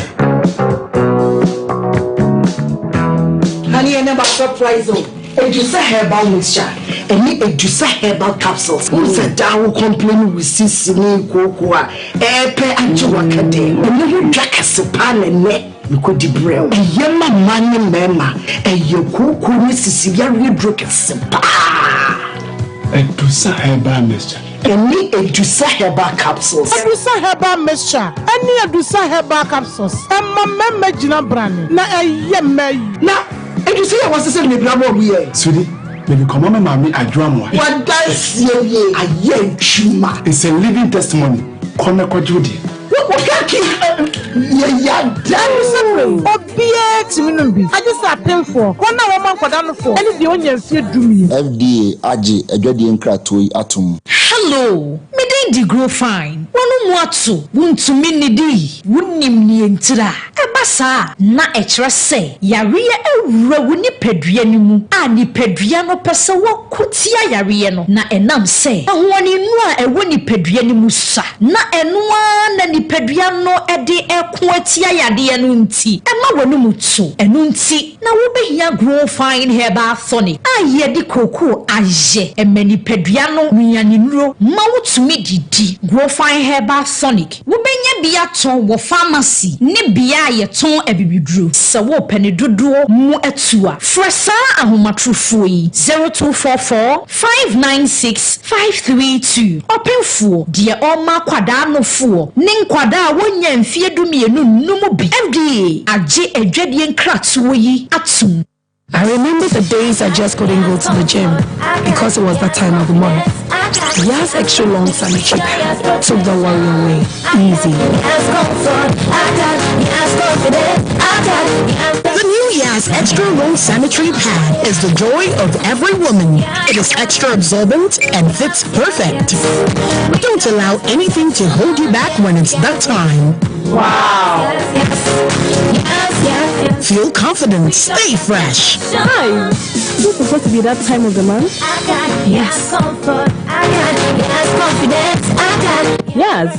Honey, I never surprise o. Edusa herbal mixture ɛne Edusa herbal capsules. Wohu sɛ daa wo complain wo sisi ne kooko a ɛɛpɛ agye waka dɛm. Ɛno ho dwa kɛse paa na ɛnɛ. Mekɔdi brɛ wo. Ɛyɛ ma mmaa ne mmarima. Ɛyɛ kooko ne sisi yareɛ duro kɛse paa. Adusa herbal mixture. Ɛne Adusa herbal capsules. Adusa herbal mixture ɛne Adusa herbal capsules ɛma mmarima gyina brane na ɛyɛ mmaa yi. Na Adusa yi a wɔasesa no bebree ama wɔn yɛ. Sweetie, mede kɔma me maame Adwoa Amoah. W'adanseɛ wie ayɛ adwuma. It's a living testimony, kɔ na kɔgye wo deɛ. Obiara tumi nom bi, agye sɛ apemfoɔ, wɔn a wɔma nkwadaa nofoɔ, ne deɛ ɔnnya mfeɛ dumien. FDA agye adwadie nkratoɔ yi atom. Hello, me din de Grow Fine. W'ano mu ato, wuntumi nnidi, wunnim nea entira. Ɛba saa a, na ɛkyerɛ sɛ yareɛ awura wo nipadua no mu a nipadua no pɛ sɛ wɔko tia yareɛ no, na ɛnam sɛ ahoɔdennuro a ɛwɔ nipadua no mu sua na ɛno ara na nipadua no de reko atia yadeɛ no nti, ɛma w'anum to. Ɛno nti na wobɛhia Grow Fine Herbal Tonic a yɛde kookoo ayɛ. Ɛma nipadua no nnuanennuro ma wotumi didi. Grow Fine Herbal Tonic. Wobɛnya bi atɔ wɔ famasi ne bea a yɛtɔn abibiduro. Sɛ worepɛ ne dodoɔ mu atu a, frɛ saa ahomatorofoɔ yi, 0244 596 532. Ɔpemfoɔ, deɛ ɔrema akwadaa nofoɔ ne nkwadaa a wɔnnya mfeɛ dumienu nnom bi. FDA agye adwadie nkratoɔ yi atom. I remember the days I just couldn't go to the gym because it was that time of the month. Yas Extra Long Sanitary Pad took the worry away. Easy. The new Yas Extra Long Sanitary Pad is the joy of every woman. It is extra absorbent and fits perfect. Don't allow anything to hold you back when it's that time. Wow! Feel confident, stay fresh. Hi! Is it supposed to be that time of the month? Yes. Yes.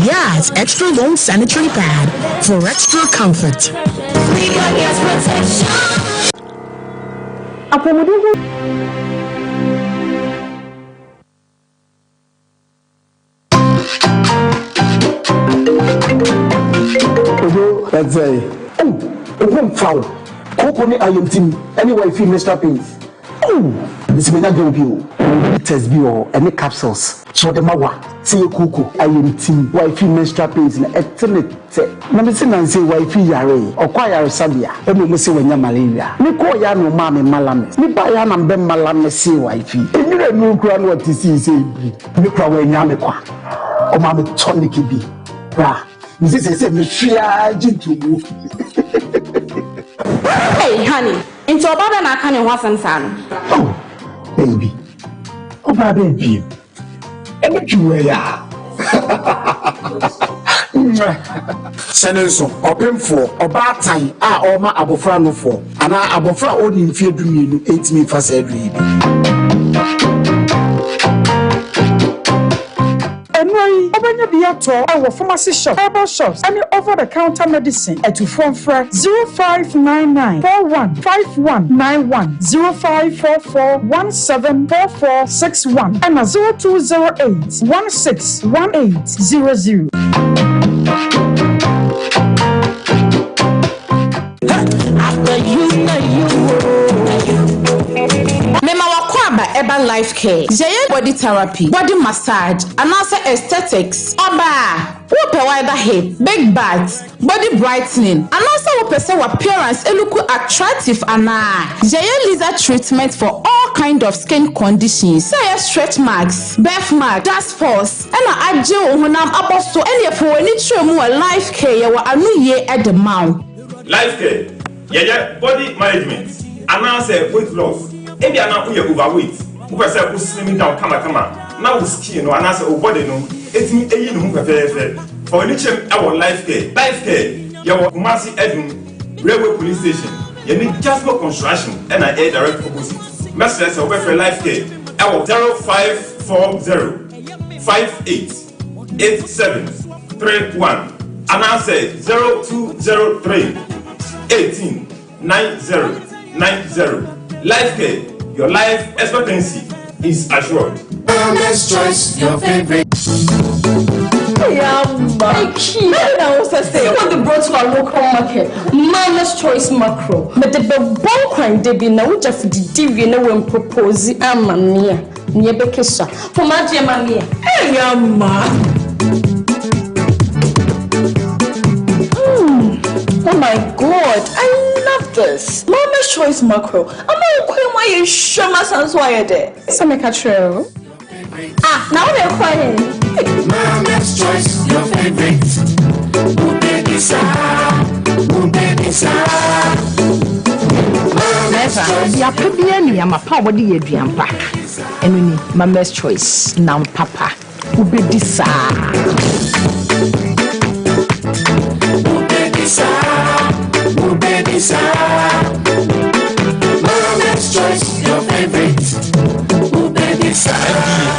Yas Extra Long Sanitary Pad for extra comfort. Apɔmuden ho. Ojo, ɛsɛe. Oh, wo ho mfa wo. Kooko ne ayamtim ne wifi Mister Paint. Oh! Mese manya girl bi o. Ɔwɔ bitters bi wɔ hɔ ɛne capsules. Sɛ ɔde ma wa sɛ yɛ kooko ayamtim wifey menstrual pains no ɛte ne tɛ. Na mese nansa yi wifey yaree ɔkɔ ayaresabea ɛna ɔmo se wanya malaria. Me kɔɔ yɛ a na ɔmaa me malamis. Me baa yɛ a na mebɛ malamisee wifey. Nwura nuu koraa na ɔte sii sɛ ebiri. Me koraa wanyaa me kwa. Ɔmaa me tonic bi bra. Mese seesei mehwe ara gye ntomu. Hey honey, nti ɔbaa bɛn na aka ne ho asɛm saa no? Oh baby, ɔbaa bɛn bio? Ɛne dwuma yi a. Hyɛ no nso, ɔpemfoɔ, ɔbaatan a ɔrema abɔfra nofoɔ, anaa abɔfra a ɔnni mfeɛ dumienu ntumi mfa saa aduro yi bi. Nnuro yi, wobɛnya bi atɔ wɔ pharmacy shops, herbal shops ne over the counter medicine. Atufoɔ mfrɛ 0599 41 5191, 0544 17 4461 ɛna 0208 16 1800. Mema w'akwaaba ɛba life care, yɛyɛ body therapy, body massage anaasɛ aesthetics. Ɔbaa, wopɛ wider hip, big butt, body brightening anaasɛ wopɛ sɛ w'appearance look attractive anaa? Yɛyɛ laser treatment for all kind of skin conditions sɛ ɛyɛ stretch marks, birth mark, dark spots, Ɛna agye wo honam abɔ so ɛneɛ fa w'ani kyerɛ mu wɔ life care yɛwɔ ano yie de ma wo. Life care, yɛyɛ body management anaasɛ weight loss, ebia na woyɛ overweight, wopɛ sɛ wo slim down kamakama na wo skin no anaasɛ wo body no tumi yi ne ho fɛfɛɛfɛ, fa w'ani kyerɛ mu wɔ Life Care. Life Care, yɛwɔ Kumasi Adum, Railway Police Station, yɛne Jasco Construction na ɛyɛ direct opposite. Mɛsrɛ sɛ wobɛfrɛ Life Care wɔ 0540. 58 87 31 anaasɛ 0203 18 90 90. Life Care, your life expectancy is assured. Mama's Choice, your favorite. See what they brought to our local market. Mama's Choice Macro. But the bɔn kwan de bi na wogya fididi wie na wɔn propose ama me a. Nea ɛbɛkɛ sua. Fom adeɛ ma me ɛ. Ɛyɛ ama. Mm. Oh my god, I love this. Mama's Choice Mackerel. Ama wo kwan mu ayɛ hwam asan so ayɛ dɛ. Sɛ meka kyerɛ o. Ah, na wo na ɛkɔ he? Mama's Choice, your favorite. Ooh, baby, sa. Ooh, baby, sa. Aduapa biara nni ama pa a wɔde yɛ aduan pa. Ɛno ni, Mama's Choice, nam papa. Wobɛdi saa. Wobɛdi saa, wobɛdi saa. Mama's Choice, your favorite. Wobɛdi saa.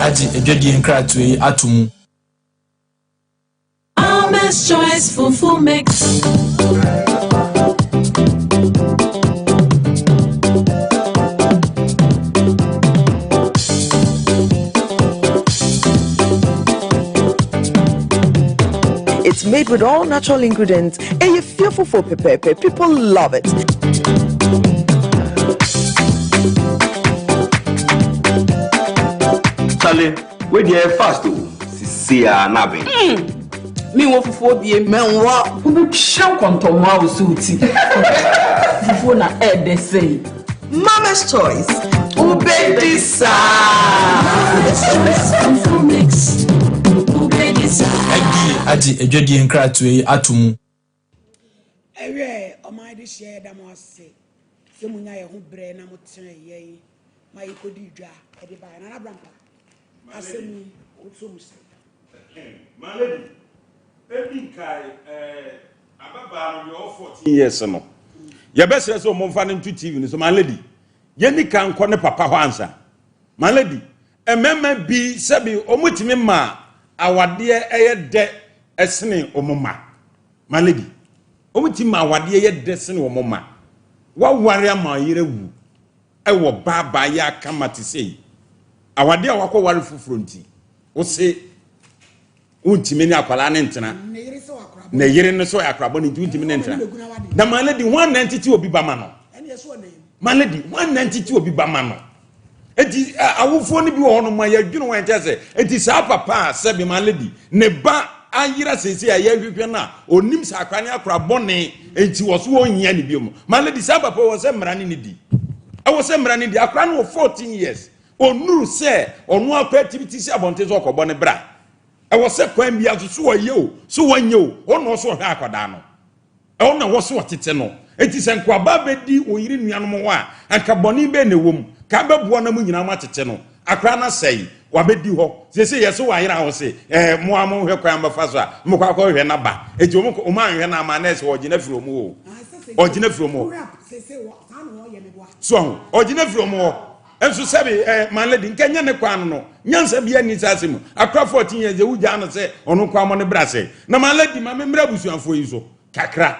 FDA agye adwadie nkratoɔ yi ato mu. Mama's Choice Fufu Mix. It's made with all natural ingredients and you feel for pepper. People love it. Charlie, wait there fast though. Sisi a na abɛn. Hmm. Mi wɔ fufuo bie. Mɛ nwɔ. Wobɛtwa nkɔntɔmmoa wo so wo ti. Fufuo na ɛɛdɛ sɛi. Mama's choice. Wobɛdi saa. Mama's choice fufu mix. Wobɛdi saa. FDA agye adwadie nkratoɔ yi ato mu. Ɛwiɛ ɔman de hyɛ yɛda mo ase sɛ mo nya yɛn ho brɛ na mo tena yɛn ma yɛkɔdi dwa ɛde baeɛ. Nana Brampa. Asɛm yi, woto mu sɛn? My lady, ebi nkae eh, ababaa no deɛ ɔwɔ 14 years no, yɛbɛsrɛ sɛ wɔmfa no nto TV no so. My lady, yɛni kan nkɔ ne papa hɔ ansa. My lady, mmarima bi sɛbi wɔtumi ma awadeɛ ɛyɛ dɛ ɛsene wɔn mma. My lady, wɔtumi ma awadeɛ yɛ dɛ sene wɔn mma. Waware ama ɔyere awu. Wɔ baa baa yɛ akama te sei. Awadeɛ a wakɔ ware foforɔ nti, wose wontumi ne akwadaa ne ntena. Ne yere no sɛ ɔyɛ akorabɔ no nti wontumi ne ntena. Na my lady, hwan na ntete obi ba ma no? My lady, hwan na ntete obi ba ma no? Enti awofoɔ no bi wɔ hɔnom a yɛdwene wɔn ɛnkyɛ sɛ enti saa papa a sɛbi ma lady ne ba ayera seesei a yɛhwehwɛ no a ɔnim sɛ akora ne akora bɔne enti wɔ so wɔnhia ne biom. Ma lady saa papa wɔ sɛ mmara ne ne di. Ɛwɔ sɛ mmara ne di. Akora no wɔ 14 years. Ɔnuru sɛ ɔno akora timi ti sɛ abɔnten sɛ ɔkɔbɔ ne bra. Ɛwɔ sɛ kwan biara so so ɔyɛ o so wɔnyɛ o ɔno ɔso ɔhwɛ akwadaa no. Ɛhɔ na ɛwɔ sɛ wɔtete no. Enti sɛ nkoabaa bɛdi wo yere nuanom hɔ a, anka bɔne bɛn na ɛwɔ mu? Ka bɛboa na mo nyinaa moatete no. Akora no asɛe. Wabɛdi hɔ. Seesei yɛse wayera a, ɔse, ɛɛ, mo ara monhwɛ kwan a mobɛfa so a mobɛkɔ akɔhwehwɛ no aba. Enti wɔn wɔn anhwɛ no amma na ɛsɛ wɔgye no afiri wɔn hɔ o. Ɔgye no afiri wɔn hɔ. So ahu? Ɔgye no afiri wɔn hɔ. Nso sɛbe ɛɛ, my lady, nka nyɛ ne kwan no no. Nyansa biara nni saa asɛm mu. Akora 14 years deɛ wogyaa no sɛ ɔno nko ara mmɔ ne bra sɛe. Na my lady, ma memmrɛ abusuafoɔ yi so kakra.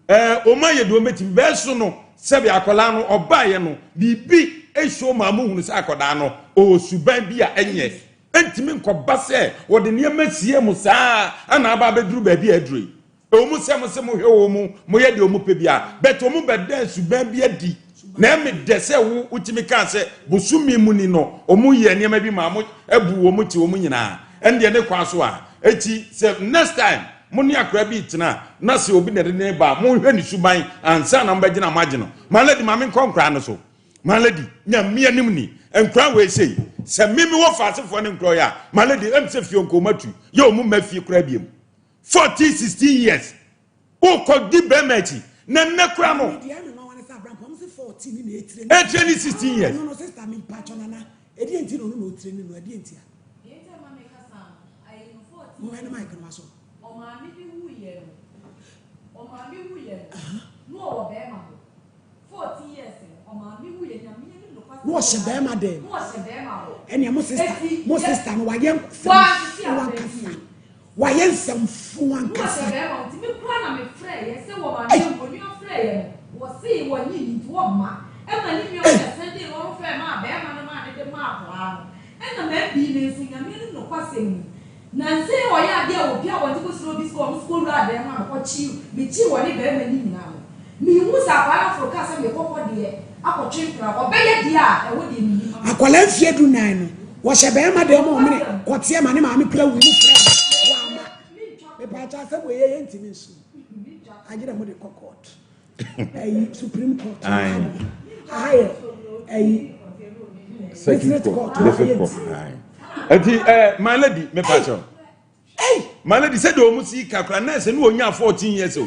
Ɛɛ, wɔn ayɛ deɛ wɔbɛtumi. Bɛɛso no, sɛbe akwadaa no, ɔbaeɛ no, biribi show maa mohunu sɛ akwadaa no, ɔwɔ suban bi a ɛnyɛ. Ɛntumi nkɔba sɛ wɔde nneɛma sie mo saa ara na aba abɛduru baabi a aduru yi. Ɛwɔ mu sɛ mo se mohwɛ wɔn mu, moyɛ deɛ wɔn pɛ biara, but wɔn bɛda suban bi adi. Na ɛme dɛ sɛ wo wotumi kaa sɛ bosome mu ni no, wɔn yɛ nneɛma bi maa mo abu wɔn ti wɔn nyinaa. Ɛndeɛ ne kwan so a. Eti sɛ next time mo ne akora bi retena a, na sɛ obi na ɛde ne ba a, monhwɛ ne suban ansa na mobɛgyina mo agye no. My lady, ma menkɔ nkoraa no so. My lady, Nyame anim ni, nkoraa wei sei, sɛ me mewɔ faasefoɔ ne nkorɔ yɛ a, my lady, ɛm sɛ fie nko matu, yɛ wɔn mma fie koraa biem. 14 16 years wokɔ di bɛrima akyi na nnɛ kora no ɛtire ne 16 years. Na ɔhyɛ bɛrima dɛm ɛnea mo sista mo sista no wayɛ nsɛmfo ankasa wayɛ nsɛmfo ankasa. Nansa yi ɔyɛ adeɛ a wɔpia abɔnten kɔsrɛ obi sika ɔno nso kɔwuraa dan mu a mekɔkyee mekyee wɔne barima no nyinaa no menhuu sɛ akwadaa no aforo kaa sɛ mekɔkɔ deɛ akɔtwe mpena ɔbɛyɛ deɛ a ɛhɔ deɛ mennim ama. Akwadaa mfeɛ du nan no wɔhyɛ barima dan mu a ɔmene kɔteɛ ma ne maame pira wui no frɛ no wamma. Mepaakyɛ asɛm wei yɛ yɛntumi nsu agye dɛ mode kɔ court. ɛyi supreme court aha yɛ ɛyi district court district court nti ɛɛ my lady mepa kyɛw my lady sɛ deɛ wɔn si kakra nurse ne onya 14 years o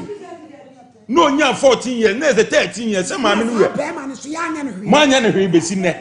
ne onya 14 years nurse 13 years sɛ maame no yɛ bɛrima no so yɛ anya ne hwee mo anya ne hwee besi nnɛ.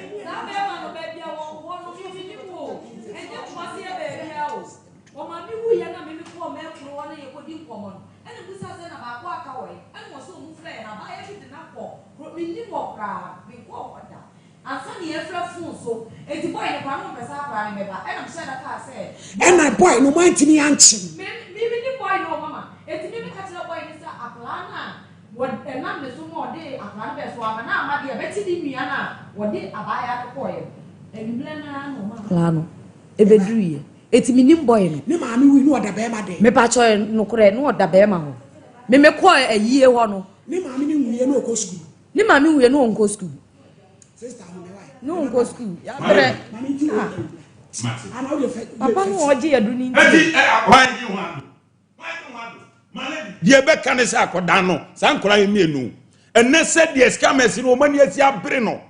Ɛna obisaa sɛ, Na baako a aka wɔ he? Ɛna ɔse, Ɔmo frɛɛ no, abaayewa bi de no akɔ kuro, mennim hɔ koraa, menkɔɔ hɔ da. Ansa na yɛfrɛ fon so, enti boy no koraa na ɔmpɛ sɛ akwadaa no bɛba, ɛna mehyɛɛ da kaa sɛ. Ɛna boy no moantumi ankye no? Me, me mennim boy no o mama, enti me meka kyerɛɛ boy no sɛ akwadaa no a wɔ, ɛnam ne so ma ɔde akwadaa no bɛɛ so ama no amma deɛ, ɛbɛkye ne nua no a wɔde abaayewa no kɔeɛ no, anwummerɛ no ara na ɔmaa akwadaa no bɛduruiɛ. Eti me nim boy no. Ne maame wui na ɔda bɛɛma dɛn. Mepakyɛw ɛ nokorɛ na ɔda bɛɛma hɔ. Me me kɔɔ ayie hɔ no. Ne maame no nwuiɛ na ɔkɔ sukuu. Ne maame nwuiɛ na ɔnkɔ sukuu. Sister ahome wae. Na ɔnkɔ sukuu. Yabrɛ. Maame nti wɔ. Ana wo de fɛ. Papa no ɔgye yɛ do ne nti. Eti ɛ hwan gye hwan do. Deɛ ɛbɛka ne sɛ akɔdaa no saa nkɔla yi mmienu ɛnɛ sɛ deɛ scammers no wɔn ani asi abere no.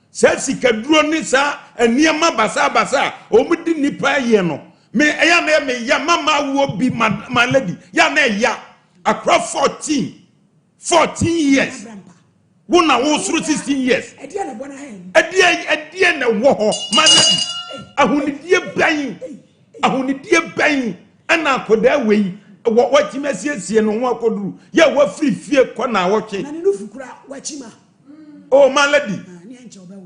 Saa sikaduro ne saa nneɛma basabasa a wɔn di nnipa yɛ no, me ɛyɛ na ɛyɛ me ya mama awoɔ bi ma ma lady yɛ na ɛya akora 14 14 years wo na wo soro 16 years ɛdeɛ ɛdeɛ na ɛwɔ hɔ ma lady ahonidie bɛn ahonidie bɛn ɛna akɔdaa wei wɔ watumi asiesie ne ho akɔduru yɛ wafiri fie kɔ na awɔtwe na ne nufu kura wakyi ma oh my lady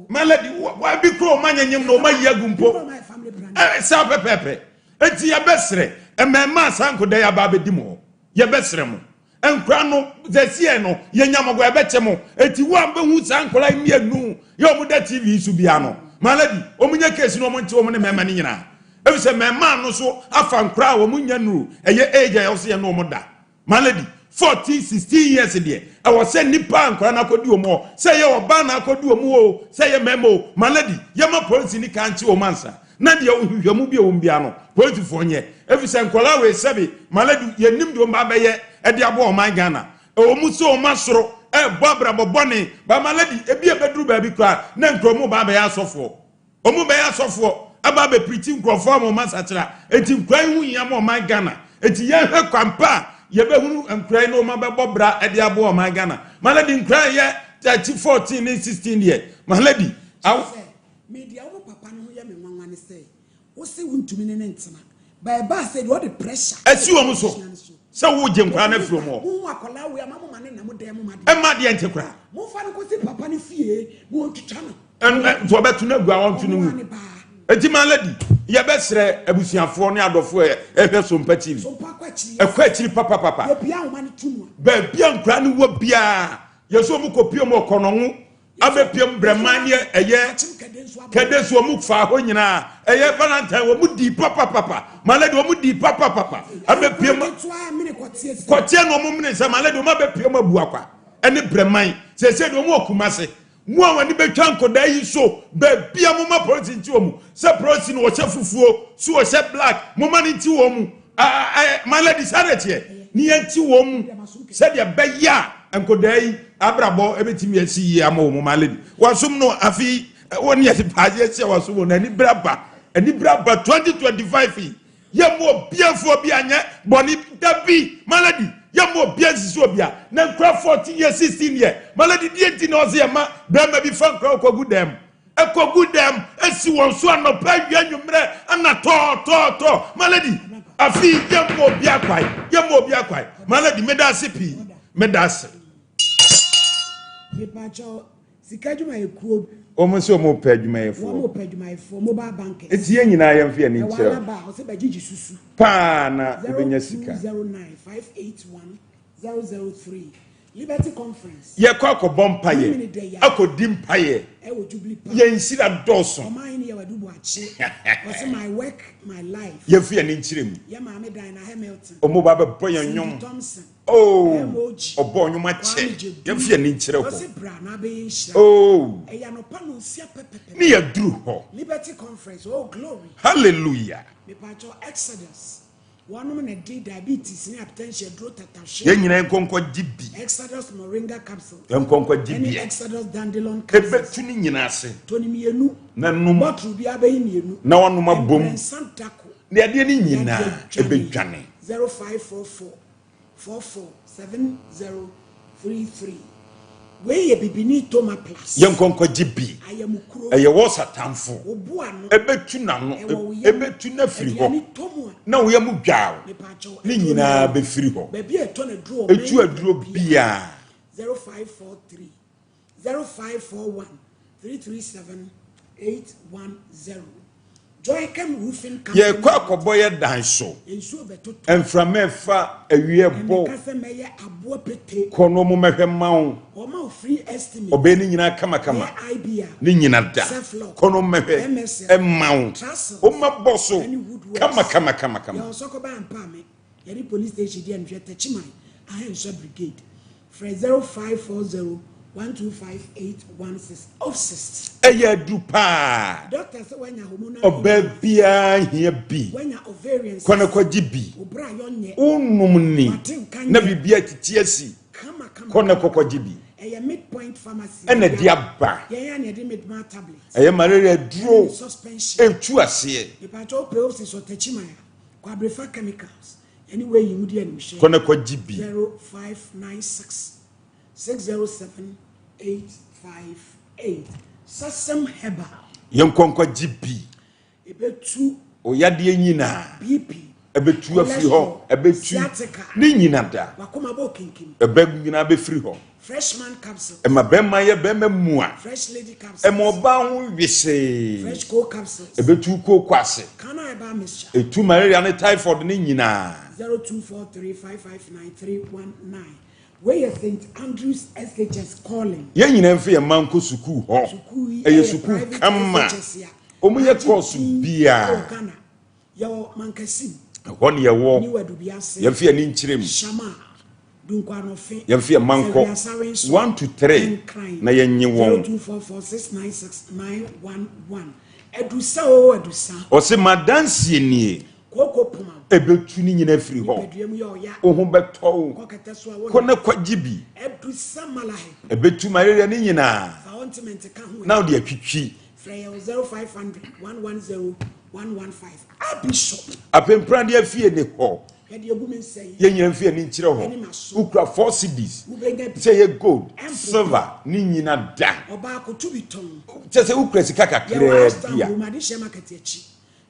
my lady wa bi kura ɔma nyanyam na ɔma yi agu mpo ɛ saa pɛpɛɛpɛ eti yɛbɛsrɛ mmɛɛma saa nkoda yɛ aba abɛdi mo hɔ yɛbɛsrɛ mo nkura no sɛsiɛ no yɛnya mo yɛbɛkyɛ mo eti wo a bɛhu saa nkura yi mmienu yɛ ɔmo da tv so bia no my lady ɔmo nyɛ keesi na ɔmo nte ɔmo ne mɛɛma no nyinaa efisɛ mɛɛma no so afa nkura a ɔmo nya nuru ɛyɛ age a yɛwɔ sɛ yɛne ɔmo da. My lady, 14, 16 years deɛ, ɛwɔ sɛ nnipa a nkwadaa no akɔdi wɔn hɔ, sɛ ɛyɛ ɔbaa na akɔdi wɔn hɔ o, sɛ ɛyɛ mmarima o, my lady, yɛma polisini ka nkye wɔn ansa. Na deɛ nhwehwɛmu bi a ɛwɔ mu biara no, polisifoɔ nyɛ. Ɛfiri sɛ nkwadaa wei sɛbe, my lady, yɛnnim deɛ wɔn ba bɛyɛ de aboa ɔman Ghana. Ɛwɔ mu sɛ wɔn asoro ɛrebɔ abrabɔ bɔne, but my lady, ebi a ɛbɛduru baabi koraa na nkura wɔn ba abɛyɛ asɔfoɔ. Wɔn bɛyɛ asɔfoɔ aba abɛpirikyi nkurɔfoɔ ama wɔn asakyera. Enti nkura yi ho hia ma ɔman Ghana. Enti yɛnhwɛ kwan pa a yɛbɛhunu nkura yi na wɔn abɛbɔ bra de aboa ɔman Ghana. My lady, nkura a ɛyɛ 13, 14 ne 16 deɛ, my lady, awo. Kyerɛ sɛ, me deɛ wo papa no ho yɛ me nwanwa ne sɛ, wo se wontumi ne no ntena, but ɛbaa sɛ deɛ ɔde pressure Asi wɔn so sɛ wogye nkwadaa no afiri wɔn hɔ. Mohu akwadaa wei a, ma moma ne nna mo dan mu ma deɛ. Ɛmma adeɛ nte koraa. Momfa no nkɔsi papa no fie na wɔntwitwa no. Ɛno nti ɔbɛto no agu a ɔnto no ngu. Enti my lady, yɛbɛsrɛ abusuafoɔ ne adɔfoɔ a ɛhwɛ Sompa TV. Ɛkɔ akyiri papapapa. Baabi a nkwadaa no wɔ biara, yɛsɛ wɔn kɔpie mu ɔkɔnɔngo abɛpie mu brɛman ne ɛyɛ kɛde so wɔn fa hɔ nyinaa ɛyɛ valentine wɔn di papapapa. My lady wɔn di papapapa abɛpie mu kɔteɛ na wɔn mene sɛ my lady wɔn abɛpie mu abuakwa ɛne brɛman sɛsɛ de wɔn wɔ Kumase. Mo a w'ani bɛtwa nkɔdaa yi so baabia momma polisi nkye wɔn mu sɛ polisi no wɔhyɛ fufuo so wɔhyɛ black momma no nkye wɔn mu my lady saa na ɛteɛ ne yɛnkye wɔn mu sɛdeɛ bɛyɛ a nkɔdaa yi abrabɔ ɛbɛtumi asi yie ama wɔn my lady wasom no afi wɔn yɛ paase ahyia wasom wɔn ani bere aba ani bere aba 2025 yi Yɛmmu obia mfu obia nyɛ bɔne dabi my lady yɛmmu obia nsisi obia na nkura 14 years 16 year my lady deɛ nti na ɔsɛ yɛma bɛrima bi fa nkura kɔgu dɛm ɛkɔgu dɛm esi wɔn so anɔpa awia nwummerɛ ana tɔɔ tɔɔ tɔɔ my lady afi yɛmmu obia kwae yɛmmu obia kwae my lady meda ase pii meda ase. Mepakyɛw, sika adwumayɛkuo. Wɔn nso wɔn pɛ adwumayɛfoɔ. Wɔn pɛ adwumayɛfoɔ mobile bankers. Eti yɛn nyinaa yɛn fi yɛn ani nkyerɛ. Ɛwɔ alaba a ɔsɛ bɛgyegye susu. Paa na wobɛnya sika. 0209 581 003 Liberty Conference. Yɛkɔ akɔbɔ mpaeɛ, akɔdi mpaeɛ. Ɛwɔ Jubilee Park. Yɛn nhyira dɔɔso. Ɔman hene yɛ wadu Boakye. Ɔsɛ my work my life. Yɛn fi yɛn ani nkyerɛ mu. Yɛ maame Diana Hamilton. Wɔn ba bɛbɔ yɛn nnwom. Cindy Thompson. Oh, ɔbɔ nnwom akyɛ. Yɛmfa yɛn ani nkyerɛ hɔ. Oh, ne yɛduru hɔ. Liberty Conference, oh glory. Hallelujah. Mepatwɔ Exodus. Wɔnom na di diabetes ne hypertension duro tatahwe. Yɛn nyinaa nkɔnkɔ gye bi. Exodus Moringa capsule. Nkɔnkɔ gye bi. Ɛne Exodus dandelion capsule. Ebetu ne nyinaa ase. Toni mmienu. Na num. Bottle bi abɛyi mmienu. Na wɔnom abom. Mprɛnsa dako. Ne adeɛ ne nyinaa ebedwane. 0544 44 70 33 Wei yɛ bibini toma plus. Yɛnkɔ nkɔgye bi. Ayamukuro. Ɛyɛ wɔ satamfo. Obu ano. Ɛbɛtu n'ano. Ɛwɔ wo yam. Ɛbɛtu n'afiri hɔ. Aduane tɔ mu a. Na wo yam dwaw. Mepaakyɛw. Ne nyinaa bɛfiri hɔ. Baabi a ɛtɔ n'aduro wɔ Ɛtu aduro biara. 0543 0541 337 810 Joycam Roofing Company. Yɛrekɔ akɔbɔ yɛ dan so. Nsuo bɛtotɔ. Mframa ɛfa awia bɔ. Ɛmɛka sɛ mɛyɛ aboɔ pete. Kɔ na ɔmo mɛhwɛ mma wo. Wɔma wo free estimate. Ɔbɛyɛ ne nyinaa kamakama. Ɛyɛ IBR. Ne nyina da. Ceflock. Kɔ na ɔmo mɛhwɛ MSL. ɛma wo. Trussels. Ɔmo abɔ so Ɛne Woodworks. kama kama kama kama. Yɛ ɔsɔkɔba ampa me. Yɛne Police Station di anhwɛ Techiman Ahensua Brigade. Frɛ 0540 125 816. Ofsist. Ɛyɛ aduru paa. Doctor sɛ wanya hormonal Ɔbaa biara hia bi. Wanya ovarian Kɔ na kɔgye bi. Wo bra yɔ nyɛ. Wonom ni Wate nka na nyɛ. biribi atiti asi. Kama kama. Kɔ na kɔkɔgye bi. Ɛyɛ Midpoint Pharmacy. Ɛna de aba. Yɛn a na yɛde Midmar tablet. Ɛyɛ malaria aduro. Ɛne suspension. Ɛtu aseɛ. Mepakyɛ wopɛ Ofsist wɔ Techiman a, Kwabrefa Chemicals ɛne wei yi mu di animhwɛ. Kɔ na kɔgye bi. 0596 607 858 Sasem Herbal. Yɛnkɔ nkɔgye bi. Ɛbɛtu. Oyadeɛ nyinaa. BP. Ɛbɛtu afiri hɔ. Ɛbɛtu. Sciatica. Ne nyina da. Wakoma bɔ kinkim. Ɛbɛ nyinaa bɛfiri hɔ. Freshman capsule. Ɛma bɛrima yɛ bɛrima mua. Fresh lady capsules. Ɛma ɔbaa ho wesee. Fresh cold capsules. Ɛbɛtu kooko ase. Kana herbal mixture. Ɛtu malaria ne typhoid ne nyinaa. 0243559319. Wei yɛ St Andrews SHS calling. Yɛn nyinaa mfa yɛn mma nkɔ sukuu hɔ. Sukuu yi Ɛyɛ ɛyɛ sukuu private kama. SHS a. Wɔn yɛ agye kɔɔso din biara. ɛwɔ Ghana. Yɛwɔ Mankasim. Ɛhɔ ne yɛwɔ. New Adubiase. Yɛmfa yɛn ani nkyerɛ mu. Shama. Dunkwa-Anɔfe, Yɛmfa yɛn mma nkɔ Sɛhwi Asawe nso, 1 to 3 Nkran, na yɛnnye wɔn. 0244 696 911. Adusa oo Adusa. Ɔse m'adanseɛ nie. Kooko poma. Ɛbɛtu ne nyina afiri hɔ. Nipadua mu yɛ ɔya. Wo ho bɛtɔ wo. Kɔ kɛtɛ so a wo Kɔ na kɔgye bi. Adusa Malahi. Ɛbɛtu malaria ne nyinaa. Fa ointment ka ho. Na wode atwitwi. Frɛ yɛn wɔ 0500 110 115. Abishop. Apempradeɛ afie ne hɔ. Hwɛ deɛ egu me nsa yi. Yɛn nyina mfi ani nkyerɛ hɔ. Ɛne m'aso. Wokura 4 cedis. Wobɛnya bi. Sɛ ɛyɛ gold, Ɛmpopo. silver ne nyina da. Ɔbaa koto bi tɔn. Kyɛ sɛ wokura sika Yɛwɔ kakraa Ashtown bi a. Kurom Adehyɛ Market akyi.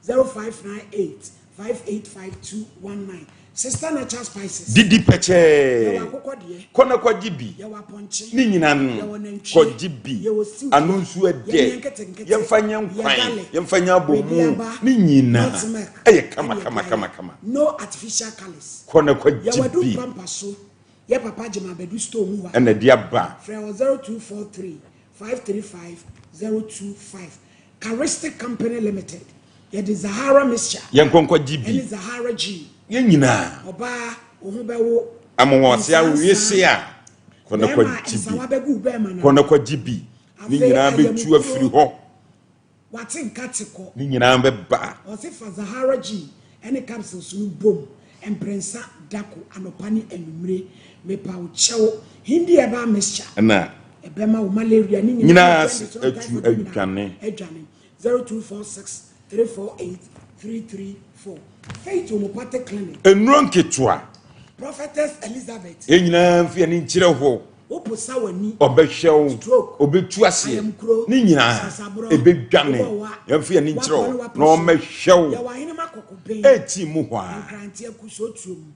0598 5852 19. Sister Natural Spices. Didi pɛkyɛɛ. Yɛwɔ akokɔ deɛ. Kɔ na kɔgye bi. Yɛwɔ apɔnkye. Ne nyina no, Yɛwɔ nantwie. kɔgye bi. Yɛwɔ stew Ano deɛ. nso ɛdɛ. Yɛnyɛ nketenkete. Yɛmfa nyɛ Yɛ nkwan. garlic. Yɛmfa nyɛ abomu. Wedeɛ aba. Ne nyina Nut milk. ɛyɛ kama Ɛne kama ɛde kama ayɛ. kama. No artificial colours. Kɔ na kɔgye Yɛwɔ adu bi. pampa so. Yɛ papa gyema abɛdu store mu hɔ a. Ɛna ɛde aba. Frɛ wɔ 0243 535 025. Charistic Company Limited. Yɛde Zahara mixture. Yɛnkɔ nkɔgye bi. Ɛne Zahara gin. Yɛn nyinaa. Ɔbaa, wo ho bɛwo. Amowɔse Nsa awowie nsa. se a, kɔ na Bɛrima, kɔgye nsawa bi. bɛgu wo bɛrima no. Kɔ na kɔgye bi. Ne Afei, nyinaa bɛtu ayamkuro. afiri hɔ. Wate nka te kɔ. Ne nyinaa bɛba. Ɔse fa Zahara gin ɛne capsules no bom mprɛnsa dako anɔpa ne anwummere. Mepa wo kyɛw. Hindi herbal mixture. Ɛna. Ɛbɛma wo malaria ne nyinaa Nyinaa jaundice ase ne atu typhoid ne nyinaa adwane. adwane. 0246 348 334. Faith Homeopathic Clinic. Nnuro nketewa. Prophetess Elizabeth. Yɛn nyinaa mfi ani nkyerɛ hɔ. Woposa w'ani. Ɔbɛhwɛ wo. Stroke. Ɔbɛtu aseɛ. Ayamkuro. Ne nyinaa Sasaborɔ. ɛbɛdwane. Wobɔ wa. Yɛmfi ani nkyerɛ Woakɔ ne hɔ woapɔ na so. ɔmmɛhwɛ wo. Yɛwɔ ahenema kɔkɔbɛn. Ɛti mu hɔ a. Nkrante akusotuo mu.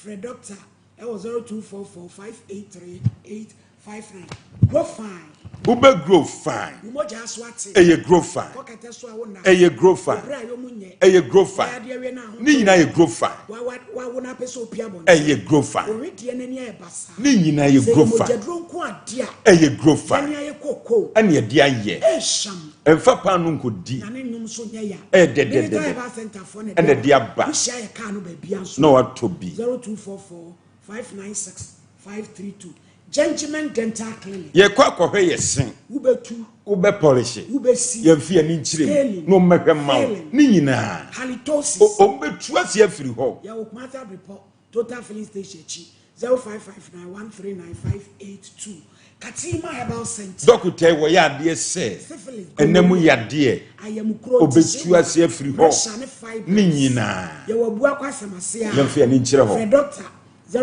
Frɛ doctor ɛwɔ 0244 583 859. Grow fine. Wobɛ grow fine. Wo mogya so ate. Ɛyɛ grow fine. Kɔ kɛtɛ so a wo nna. Ɛyɛ grow fine. Obere a yɔmu nyɛ. Ɛyɛ grow fine. Wɔyɛ adeɛ wie na aho Ne nyinaa yɛ grow fine. Wa wa wa wo na apɛ sɛ opia bɔnten. Ɛyɛ grow fine. Owedeɛ n'ani ayɛ basaa. Ne nyinaa yɛ Sɛ grow fine. mogyaduro nko adeɛ a. Ɛyɛ grow fine. Yɛne ayɛ kookoo. Ɛne ɛde ayɛ. Ɛhyam. Ɛmfa paano nkɔdi. Na ne nnwom nso nyɛ ya. Ɛyɛ dɛdɛdɛdɛ. Military Herbal Center foɔ na Ɛna ɛde aba. Wohyia yɛ kaa no baabi nso. Na watɔ bi. 0244 596 532. Gentleman Dental Clinic. Yɛkɔ akɔhwɛ yɛ se. Wobɛtu. Wobɛ pɔlehye. Wobɛsi. Yɛmfi ani nkyerɛ mu. Scaling. Na ɔmmɛhwɛ mma wo. Filling. Ne nyinaa. Halitosis. Ɔmbɛtu ase afiri hɔ. Yɛwɔ Kumasi Abrepɔ Total Filling Station akyi 0559 139 582. Katima Herbal Center. Dɔkota yi wɔyɛ adeɛ sɛ Syphilis, ɛnam gonorrhea, yadeɛ. ayamukuro, Ɔbɛtu ase afiri hɔ. Pressure ne fibroids. Ne nyinaa. Yɛwɔ Abuakwa Asɛmase a. Yɛmfa yɛn ani nkyerɛ hɔ. Frɛ doctor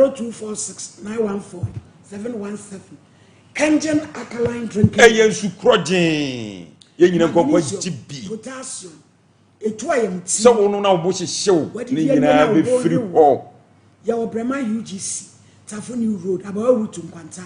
0246 914 717. Kengen Alkaline Drinking. Ɛyɛ nsu korɔgyee. Yɛn nyinaa nkɔnkɔ Magnesium, gye bi. Potassium. Etu ayamti. Sɛ wo no na wo bo hyehye wo. Wadidi Ne awie nyinaa na wo bo bɛfiri we wo. hɔ. Yɛwɔ Brɛma UGC, Tafo New Road, Abawa Route Nkwanta,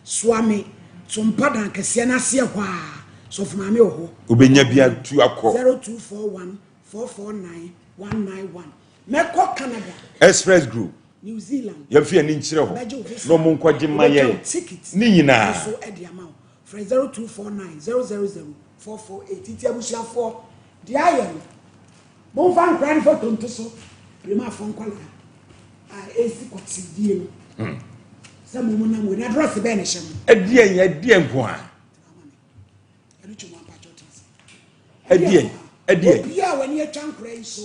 Suame, Sompa Dan kɛseɛ no aseɛ hɔ a, Sɔfo Maame wɔ hɔ. Wobɛnya bi atu akɔ. 0241 449 191. Mɛkɔ Canada. Express Group. New Zealand. Yɛmfa yɛn ani nkyerɛ hɔ. Bɛgye wo visa. Na ɔmo nkɔgye ma Wobɛtwa wo yɛn. ticket. Ne nyinaa. Nso de ama wo. Frɛ 0249 000 448. Nti abusuafoɔ, deɛ ayɛ no, momfa nkora no foto nto so. Premafoɔ nkwadaa a ɛsi kɔtedie no. Sɛ mo mo nam wei na drɔs bɛn na ɛhyɛ mo. Ɛdeɛn, ɛdeɛn nko a? Ɛno twɛ mu ampakyɛ ɔtena ase. Ɛdeɛn, ɛdeɛn. Obiara a w'ani atwa nkora yi so,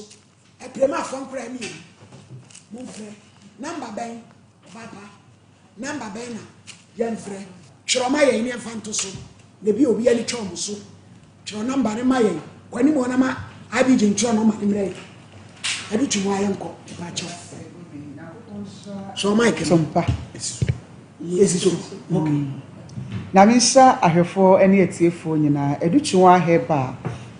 ɛpremafoɔ nkora yi mmienu. Momfrɛ. Namba bɛn, ɔbaapa? Namba bɛn na yɛmfrɛ? Twerɛ ma yɛn ne yɛmfa nto so. Na ebi obi ani twa wɔn so. Twerɛ namba no ma yɛn. Kɔ anim hɔ na ma IBG ntwerɛ nɔma no mmerɛ yɛn. Ɛde twi mu a yɛnkɔ. Mpakyɛw. Sɔ mic no. Sompa. Esi so. Okay. Nyame nhyira ahwɛfoɔ ne atiefoɔ nyinaa. Adutwuwa Herbal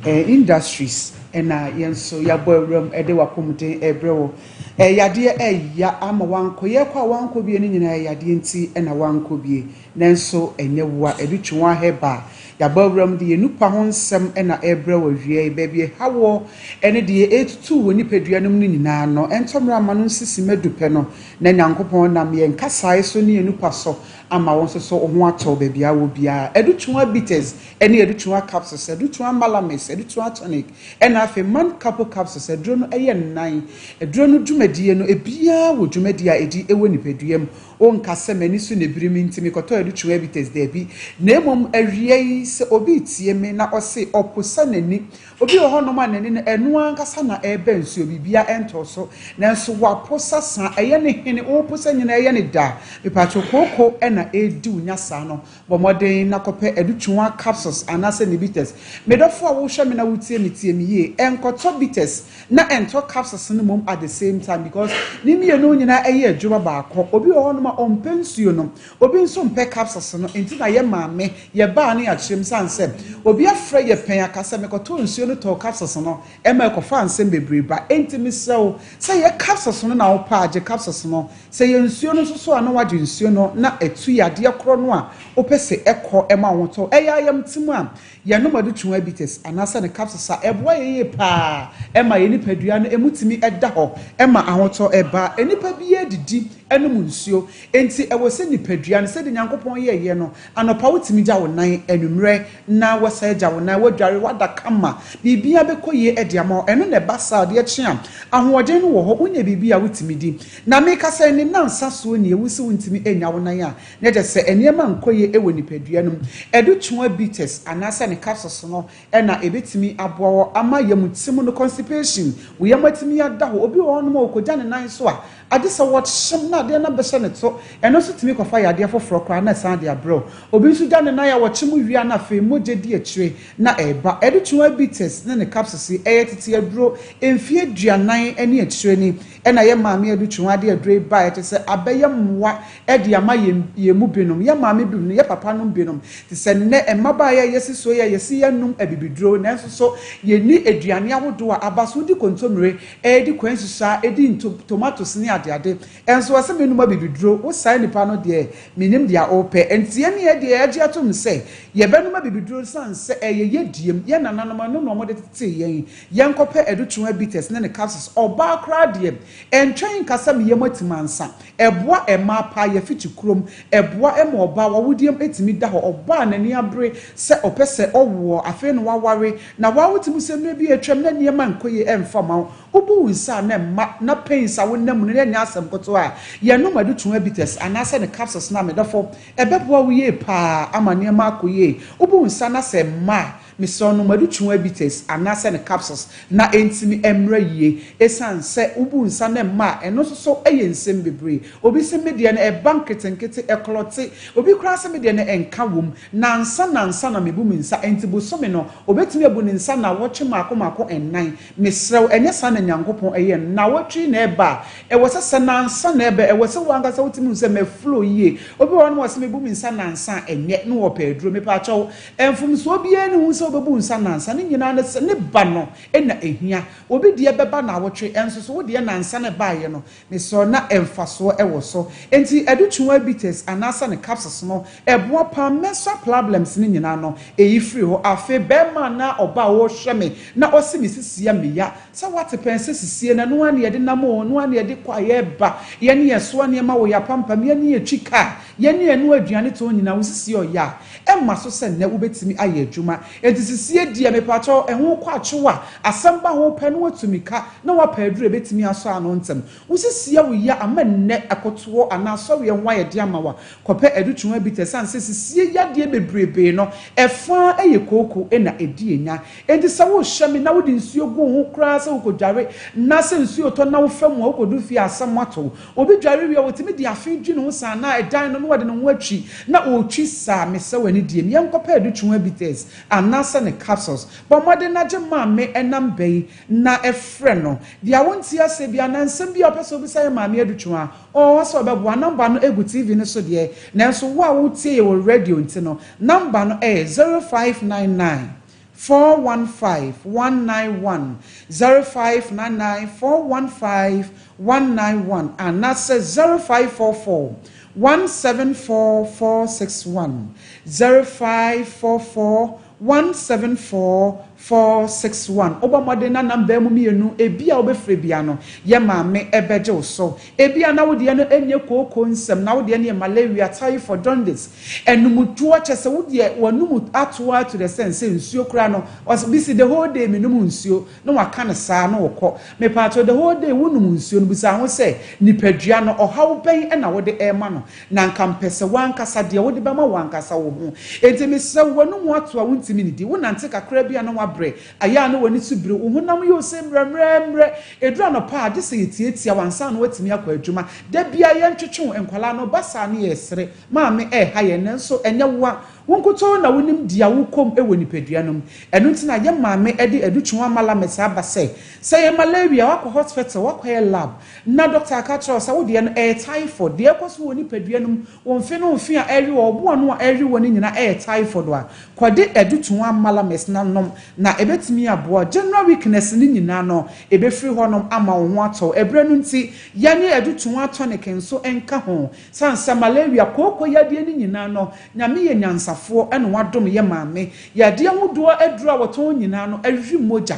eh, Industries ɛna yɛn nso yɛabɔ awuram de w'apɔmuden ɛrebrɛ wɔ. Eh, yadeɛ ɛya ama wankɔ. Yɛkɔ a wankɔ bie no nyinaa yadeɛ nti ɛna wankɔ bie. Nanso ɛnyɛ wo a Adutwuwa Herbal yɛabɔ awuram de yɛn nupa ho nsɛm ɛna ɛrebrɛ wɔ awia yi. Baabi ɛha wɔ ɛne deɛ ɛretutu wɔ nipadua no mu no nyinaa no, ɛntɔ mmerɛ ama no nsisi madu pɛ no, na Nyankopɔn nam yɛn kasaeɛ so ne yɛn nupa so ama wo nso so wo ho atɔ wo baabi a wɔ biara. Adutwuwa bitters ne adutwuwa capsules, adutwuwa malamis, adutwuwa tonic, ɛna afei man capo capsules. Aduro no yɛ nnan. Aduro no dwumadie no, ebiara wɔ dwumadie a ɛdi wɔ nipadua mu. Wonka sɛ, 'M'ani so na ebiri me nti mekɔtɔɔ adutwum bitters. Dabi, na mmom awia yi, sɛ obi retie me na ɔse ɔposa n'ani. Obi wɔ hɔnom a n'ani no, ɛno ankasa na ɛreba nsuo, biribiara ntɔɔ so, nanso waposa saa, ɛyɛ ne hene, woposa nyinaa ɛyɛ ne da. Mepatwo kooko na ɛredi wo nya saa no, bɔ mmɔden na kɔpɛ adutwum capsules anaasɛ ne bitters. Me dɔfo a wohwɛ me na wotie me, tie me yie, ɛnkɔtɔ bitters na ɛntɔ capsules no mmom at the same time because ne mmienu nyinaa ɛyɛ adwuma baako. Obi wɔ hɔnom a ɔmpɛ nsuo no, obi nso mpɛ capsules no, nti na yɛ maame yɛ baa ne akyerɛ mu san sɛ obi afrɛ yɛ pɛn aka sɛ mekɔtɔ nsuo no tɔɔ capsules no, ɛma ɛkɔfa nsɛm bebree ba. Enti mesrɛ wo, sɛ yɛ capsules no na wopɛ a, gye capsules no, sɛ yɛ nsuo no nso so a, na wagye nsuo no na ɛtu yadeɛ korɔ no a wopɛ sɛ ɛkɔ ɛma wo tɔ. Ɛyɛ ayamtim a yɛnom adutwuma bitters anaasɛ ne capsules a, ɛboa yɛ yie paa, ɛma yɛ nipadua no emu tumi ɛda hɔ, ɛma ahotɔ ɛba. Nipa bi didi ɛnom nsuo, nti ɛwɔ sɛ nipadua no sɛde Nyankopɔn yɛɛyɛ no, anɔpa wotumi gya wo nan, anwummerɛ na wɔsɛ gya wo nan, wɔdware wada kama, biribia bɛkɔ yie ɛde ama wo. Ɛno na ɛba saa adeɛ kye a, ahoɔden no wɔ hɔ, wonya biribi a wotumi di. Na meka sɛ ne nansa soɔ nie, wosi wontumi nya wo nan a, na kyerɛ sɛ nneɛma nkɔ yie wɔ nipadua no mu. Adutwuma bitters anaasɛ ne capsules no ɛna ebetumi aboa wɔ ama yɛm no, constipation, wo yam atumi ada hɔ. Obi wɔ hɔnom a ɔkɔgya ne nan so a, ade sɛ wɔhyem na adeɛ no bɛhyɛ ne to, ɛno nso tumi kɔfa yadeɛ foforɔ koraa na ɛsan de abrɛw. Obi nso gya ne nan a wɔkyem wia na afei mogya di akyire na ɛreba. Adutwuma bitters ne ne capsules yi, ɛyɛ tete aduro, mfie 40 ne akyire ni ɛna yɛ maame adutwuma ade aduro yi ba. Ɛkyɛ sɛ abɛyɛ mmoa ɛde ama yɛn, yɛn mu binom, yɛ maame binom, yɛ papa nom binom, te sɛ nnɛ mmabaa yɛ yɛsi so yɛ yɛsi yɛnum abibiduro, nanso so yɛni aduane ahodoɔ a aba so, wodi kontomire, ɛdi kwan susa, ɛdi nto tomatoes ne adeade, ɛnso wɔsɛ menum abibiduro. Wosae nipa no deɛ, menim deɛ ɔpɛ. Nti yɛn ne yɛ deɛ yɛagye atom sɛ yɛbɛnum abibiduro san sɛ ɛyɛ yɛ diem, yɛ nananom ɛno na wɔde tete yɛn. Yɛnkɔpɛ adutwuma bitters ne ne capsules. Ɔbaa koraa deɛ, ɛntwɛn nkasa mi yɛm atim ansa. Ɛboa mmaa paa, yɛfiti kurom, ɛboa ma ɔbaa wawodiem etumi da hɔ. Ɔbaa n'ani abere sɛ ɔpɛ sɛ ɔwoɔ, afei na waware na wawotumi sɛ mmerɛ bi atwam na nneɛma nkɔ yie ɛmfa ma wo, wobu wo nsa a na mma na pains a wonam mu no na ɛnyɛ asɛm kotoa a, yɛnom adutwuma bitters anaasɛ ne capsules na medɔfo ɛbɛboa wo yie paa ama nneɛma akɔ yie. Wobu wo nsa na sɛ mma a, mesrɛ no adutwuma bitters anaasɛ ne capsules na ɛntumi mmerɛ yie, ɛsiane sɛ wobu nsa ne mma a, ɛno nso so yɛ nsɛm bebree. Obi sɛ me deɛ no ɛba nketenkete, ɛclot. Obi koraa sɛ me deɛ no ɛnka wom, nansa nansa na mebu me nsa, nti bosome no obɛtumi abu ne nsa na wɔtwe maako maako ɛnan. Mesrɛ wo, ɛnyɛ saa na Nyankopɔn ɛyɛ no. Na wɔtwe na ɛba a, ɛwɔ sɛ nansa na ɛbɛ, ɛwɔ sɛ wankasa wotumi hu sɛ mɛflow yie. Obi wɔ hɔ no wɔ sɛ mebu me nsa nansa a, ɛnyɛ na wɔpɛ aduro. Mepaakyɛw, mfomsoɔ biara ne ho sɛ wobɛbu nsa nansa ne nyinaa ne sɛ ne ba no ɛna ehia. Obi deɛ bɛba na awɔtwe, ɛnso so wo deɛ nansa ne baayɛ no, mesrɛ na ɛmfasoɔ ɛwɔ so. Nti adutwuma bitters anaasɛ ne capsules no ɛboa paa, menstrual problems ne nyinaa no ɛyi firi hɔ. Afei bɛrima na ɔba a wɔrehwɛ me na ɔsi me sisia meya sɛ wate pɛn sɛ sisie na noa ne yɛde nam o, noa ne yɛde kɔ a yɛreba, yɛne yɛsoa nneɛma wɔ yɛ apampam, yɛne yɛtwi kaa, yɛne yɛno aduane tɔn nyinaa, wo sisie ɔyɛ a ɛma so sɛ nnɛ wobɛtumi ayɛ adwuma. Enti sisie deɛ, mepakyɛw, ɛho kɔ akyew a asɛm ba ho pɛ no, watumi ka na wapɛ aduru a ɛbɛtumi asɔ ano ntɛm. Wo sisie wo ya ama nnɛ ɛkotoɔ anaa asɔreɛ ho ayɛ de ama wa, kɔpɛ adutwuma bi tɛ sane sɛ sisie yadeɛ bebrebee no ɛfa ɛyɛ kooko na ɛdi enya. Enti sɛ wohyɛ me na wode nsuo gu ho koraa sɛ wokɔdware na sɛ nsuo tɔ na wofa mu a, wokɔdu fie asɛm ato. Obi dware wie a, wɔtumi de afe dwi ne ho saa na ɛdan no na wɔde ne ho atwi na ɔretwi saa. Mesɛ w'ani die mu, yɛnkɔpɛ adutwuma bitters anaasɛ ne capsules. Bɔ mmɔden na gye maame ɛnam bɛyi na ɛfrɛ no. Deɛ wonte ase bi anaa nsɛm bi a ɔpɛ sɛ obisa yɛ maame adutwuma a, ɔwɔ sɛ ɔbɛboa. Number no egu TV no so deɛ, nanso wo a wotie yɛ wɔ radio nti no, number no ɛyɛ 0599 415 191, 0599 415 191, anaasɛ 0544 174 461, 0544 174. 461. Wobɔ mmɔden na namba mu mmienu, ebi a wobɛfrɛ bia no, yɛ maame ɛbɛgye wo so. Ebi a na wo deɛ no ɛnyɛ kooko nsɛm, na wo deɛ no yɛ malaria, typhoid, jaundice, ɛnumutoɔ kyɛ sɛ wo deɛ wɔnum atoa to the sense sɛ nsuo koraa no, ɔsɛ bisi the whole day menum nsuo, na waka no saa na wɔkɔ. Mepatɔ, the whole day wonum nsuo no, bisa ho sɛ nipadua no ɔhaw bɛn ɛna wode ɛrema no, na nka mpɛ sɛ wankasa deɛ wode bɛma wankasa wo ho. Enti mesrɛ wo, w'anum ato a wontumi nidi, wonante kakra bi a na wabrɛ, ayɛ a na w'ani so biri, wo honam yɛ ose mmerɛmmerɛmmerɛ, ɛduru anɔpa a gye sɛ yɛtiatia wansa na watumi akɔ adwuma. Da bia yɛntwetwe wo nkwalaa no ba saa ne yɛsere maame ɛɛha yɛn, nanso ɛnyɛ wo a wo nkotoo na wonim di a wokɔm wɔ nipadua no mu. Ɛno nti na yɛ maame de Adutwum Malamis aba sɛ yɛ malaria, wakɔ hospital, wakɔyɛ lab na doctor aka kyerɛ wo sɛ wodeɛ no ɛyɛ typhoid, deɛ ɛkɔ so wɔ nipadua no mu, wɔn mfe no mfe a ɛrewe wɔ ɔboa no a ɛrewe wɔ no nyinaa ɛyɛ typhoid a, kɔde Adutwum Malamis na nom na ɛbɛtumi aboa general weakness ne nyinaa no, ɛbɛfiri hɔnom ama wo ho atɔ. Ɛberɛ no nti yɛne Adutwum tonic nso nka ho sansa malaria, kooko yadeɛ no nyinaa no. Nyame yɛ nyansafoɔ ɛna wadom yɛ maame yadeɛ ahodoɔ aduro a wɔtɔn nyinaa no ɛhwehwɛ mogya.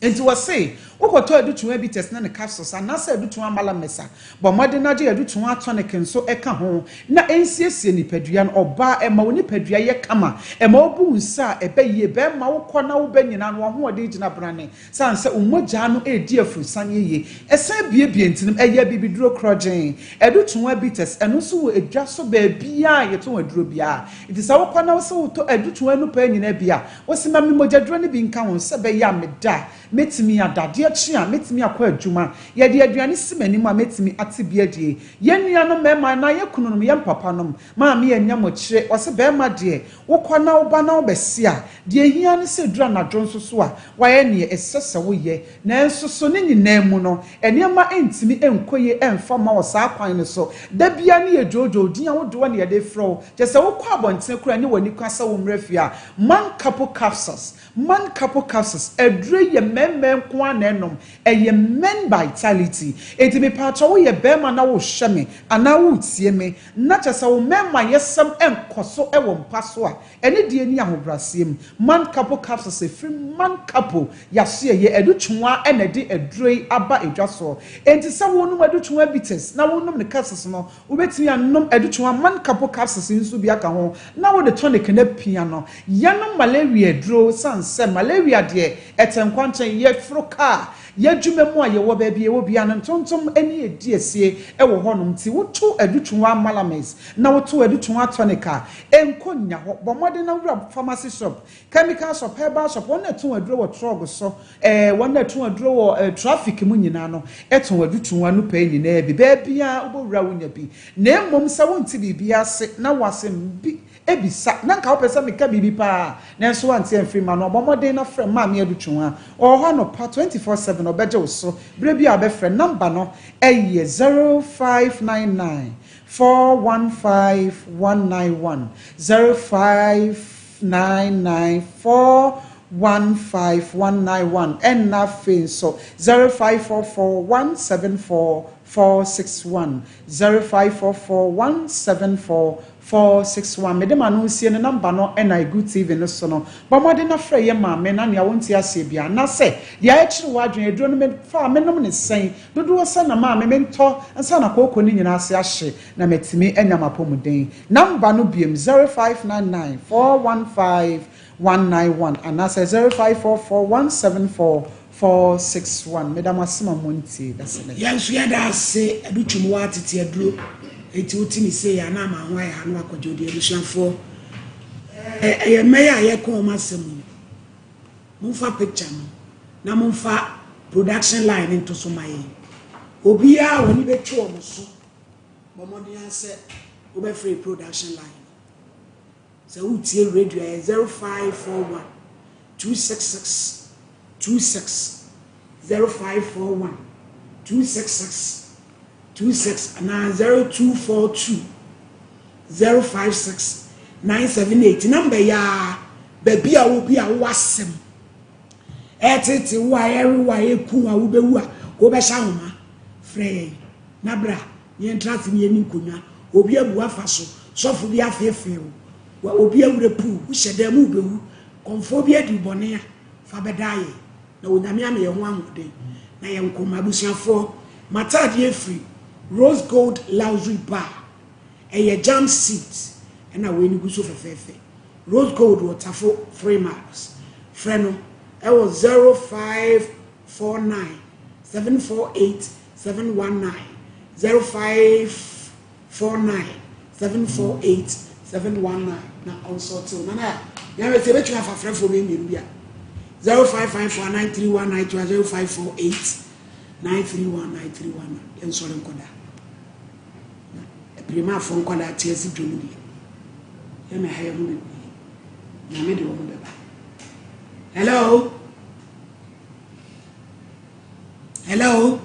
Nti wɔse wokɔtɔ Adutwum bitters ne ne capsules anaasɛ Adutwum Malamis a, bɔ mmɔden no agye Adutwum tonic nso ɛka ho na ɛnsiesie nipadua no. Ɔbaa, ɛma wo nipadua yɛ kama, ɛma wobu nsa a ɛbɛ yie. Bɛrima, wokɔ na wobɛ nyinaa no wahoɔden gyina brane san sɛ wo mogya no ɛredi afurusan yie, ɛsan biebie ntinim, ɛyɛ bibiduro korɔgyen. Adutwum bitters ɛno nso wɔ edwa so baabiaa yɛtɔn aduro biara. Nti sɛ wokɔ na wosɛ wotɔ Adutwum anupaa nyinaa bi a, wosi ma me mogyaduro no bi nka ho sɛ bɛyɛ a meda mɛtumi ada, adeɛ kye a mɛtumi akɔ adwuma, yɛde aduane si m'anim a mɛtumi ate bi adie. Yɛn nuanom mmarima na yɛn kununom, yɛn papa nom, maame yɛn nya mɔkyerɛ, wɔsɛ bɛrima deɛ wokɔ na woba na wobɛsi a, deɛ ehia ne sɛ duru anadwo nso so a wayɛ neɛ ɛsɛ sɛ woyɛ. Nanso so ne nyinaa mu no, nneɛma ntumi nkɔ yie ɛmfa ma wɔ saa kwan no so. Da bia ne yɛ dwoodwoo din ahodoɔ ne yɛde frɛ wo, kyɛ sɛ wokɔ abɔntene koraa ne w'ani kwa sɛ wo mmerɛ fie a. Man Couple Capsules, Man Couple Capsules aduro yɛ mmarima nko ara na ɛnom, ɛyɛ men vitality. Enti mepaakyɛ, woyɛ bɛrima na wohwɛ me anaa woretie me na kyɛ sɛ wo mmarima yɛsɛm nkɔ so wɔ mpa so a, ɛne deɛ ni ahobrɛaseɛ mu. Man Couple Capsules ɛfiri Man Couple yɛasoɛ yɛ Adutwuma ɛna ɛde aduro yi aba edwa soɔ. Enti sɛ wonom Adutwuma bitters na wonom ne capsules no, wobɛtumi anom Adutwuma Man Couple Capsules nso bi aka ho na wode tonic no apia no. Yɛnom malaria aduro san sɛ malaria deɛ ɛtɛ nkwankyɛn, yɛforo kaa, yɛadwuma mu a yɛwɔ baabi yɛwɔ bia no ntontom ne ɛdi asie ɛwɔ hɔnom. Nti woto Adutwuma Malamis na woto Adutwuma tonic a, ɛnkɔ nya hɔ. Bɔ mmɔden na wura pharmacy shop, chemical shop, herbal shop, wɔn na ɛtɔn aduro wɔ trɔg so, wɔn na ɛtɔn aduro wɔ traffic mu nyinaa no, ɛtɔn Adutwuma no pɛɛ nyinaa bi. Baabiara wobɛwura wonya bi. Na mmom sɛ wonte biribi ase na wasɛm bi ebisa na nka wopɛ sɛ meka biribi paa nanso wante amfiri ma no, ɔbɔ mmɔden na frɛ Maame Adutwuma. Ɔwɔ hɔ anɔpa 24/7, ɔbɛgye wo so berɛ bi a wobɛfrɛ. Number no ɛyɛ 0599 415 191, 0599 415 191, ɛnna afei nso 0544 174 461, 0544 174 461. Mede ma no nsie no, number no ɛna egu TV no so no. Bɔ mmɔden na frɛ yɛ maame na nea wonte aseɛ bia anaasɛ deɛ ayɛkyerɛ w'adwene, aduro no mefa menom ne sɛn, dodoɔ sɛ na maame mentɔ nsa na kooko no nyinaa ase ahye na matumi anya m'apɔmuden. Number no biem, 0599 415 191 anaasɛ 0544 174 461. Meda mo ase ma mo ntie dasɛnɛ. Yɛn nso yɛda ase. Adutwum wɔ atete aduro, eti wote ne sei a na ama ho ayɛ ha no akɔgye odi. Abusuafoɔ, ɛyɛ mmɛyɛ a yɛka wɔn asɛm yi, momfa picture no na momfa production line nto so ma yɛn. Obiara wɔn ani bɛtwe wɔn so, bɔ mmɔden asɛ wobɛfrɛ production line. Sɛ wotie radio a, ɛyɛ 0541 266 26, 0541 266 26 anaa 0242 056 978. Number yi a, baabi a wo bi a wowɔ asɛm ɛtete wo a ɛrewo a ɛku a wobɛwu a wobɛhyɛ ahoma, frɛ yɛn na bra ne yɛntra ase ne yɛni nkonnwa. Obi abu afa so, sɔfo bi afeefee wo, obi awura puu wohyɛ dan mu wobɛwu, kɔmfoɔ bi adi wo bɔne a. Fa bɛdaa yɛn, na Onyame ama yɛn ho ahoɔden na yɛnkɔ. M'abusuafoɔ, m'ataadeɛ firi Rose Gold Luxury Bar. Ɛyɛ jam seat ɛna wei no gu so fɛfɛɛfɛ. Rose Gold wɔ Tafo 3 miles. Frɛ no ɛwɔ 0549 748 719, 05. 49 748 719 na ɔnsɔɔte wo. Nana yɛn sɛ yɛbɛtumi afa frɛfoɔ bɛyɛ mmienu bi a 0554 931 931 0548 931 931 na yɛnsɔre nkɔda na apirimafoɔ nkɔda te asi dwom deɛ yɛmɛ ha yɛ ho bebree. Nyame de wɔn bɛba. Hello, hello.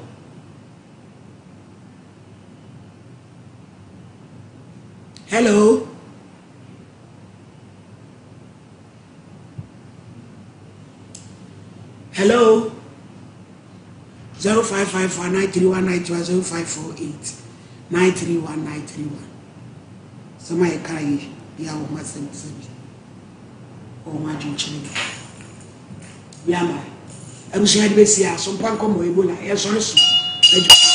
Hello. Hello. 0554 931 0548 931931. Sɛm a yɛka yi yɛ a wɔn asɛm sɛ bi wɔn adwenkyerɛ bi. Bi ama abusua de bɛsi a so mpa nkɔmmɔ Ebola yɛsɔre so adwuma.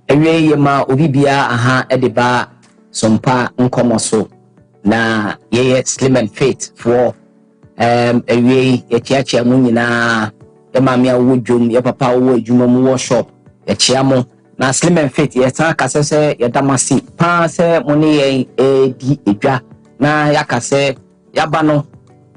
Awiei yɛma obi biara aha de ba Sompa nkɔmmɔ so na yɛyɛ Slim and Fit foɔ. Um, awiei yɛkyeakyea mo nyinaa, yɛ maame a wowɔ dwom, yɛ papa a wowɔ adwuma mu wɔ shop, yɛkyea mo. Na Slim and Fit yɛsan kasa sɛ yɛda mo ase paa sɛ mo ne yɛn ɛredi edwa na yɛaka sɛ yɛaba no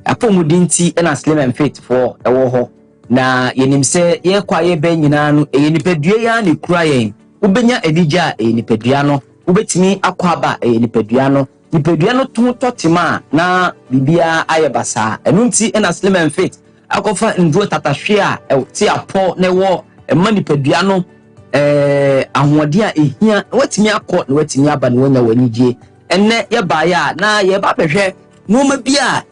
apɔmuden nti na Slim and Fit foɔ ɛwɔ hɔ. Na yɛnim sɛ yɛkɔ a yɛbɛn nyinaa no, ɛyɛ nipadua yi ara na ɛkura yɛn. Wobɛnya anigye a, ɛyɛ nipadua no. Wobɛtumi akɔ aba a, ɛyɛ nipadua no. Nipadua no to tɔ tema a, na biribiara ayɛ basaa. Ɛno nti na Slim and Fit akɔfa nnuro tatahwe a ɛte apɔ na ɛwɔ ɛma nipadua no eh, ahoɔden a ɛhia na watumi akɔ na watumi aba na wanya w'anigye. Ɛnnɛ yɛbaeɛ a na yɛba bɛhwɛ nneɛma bi a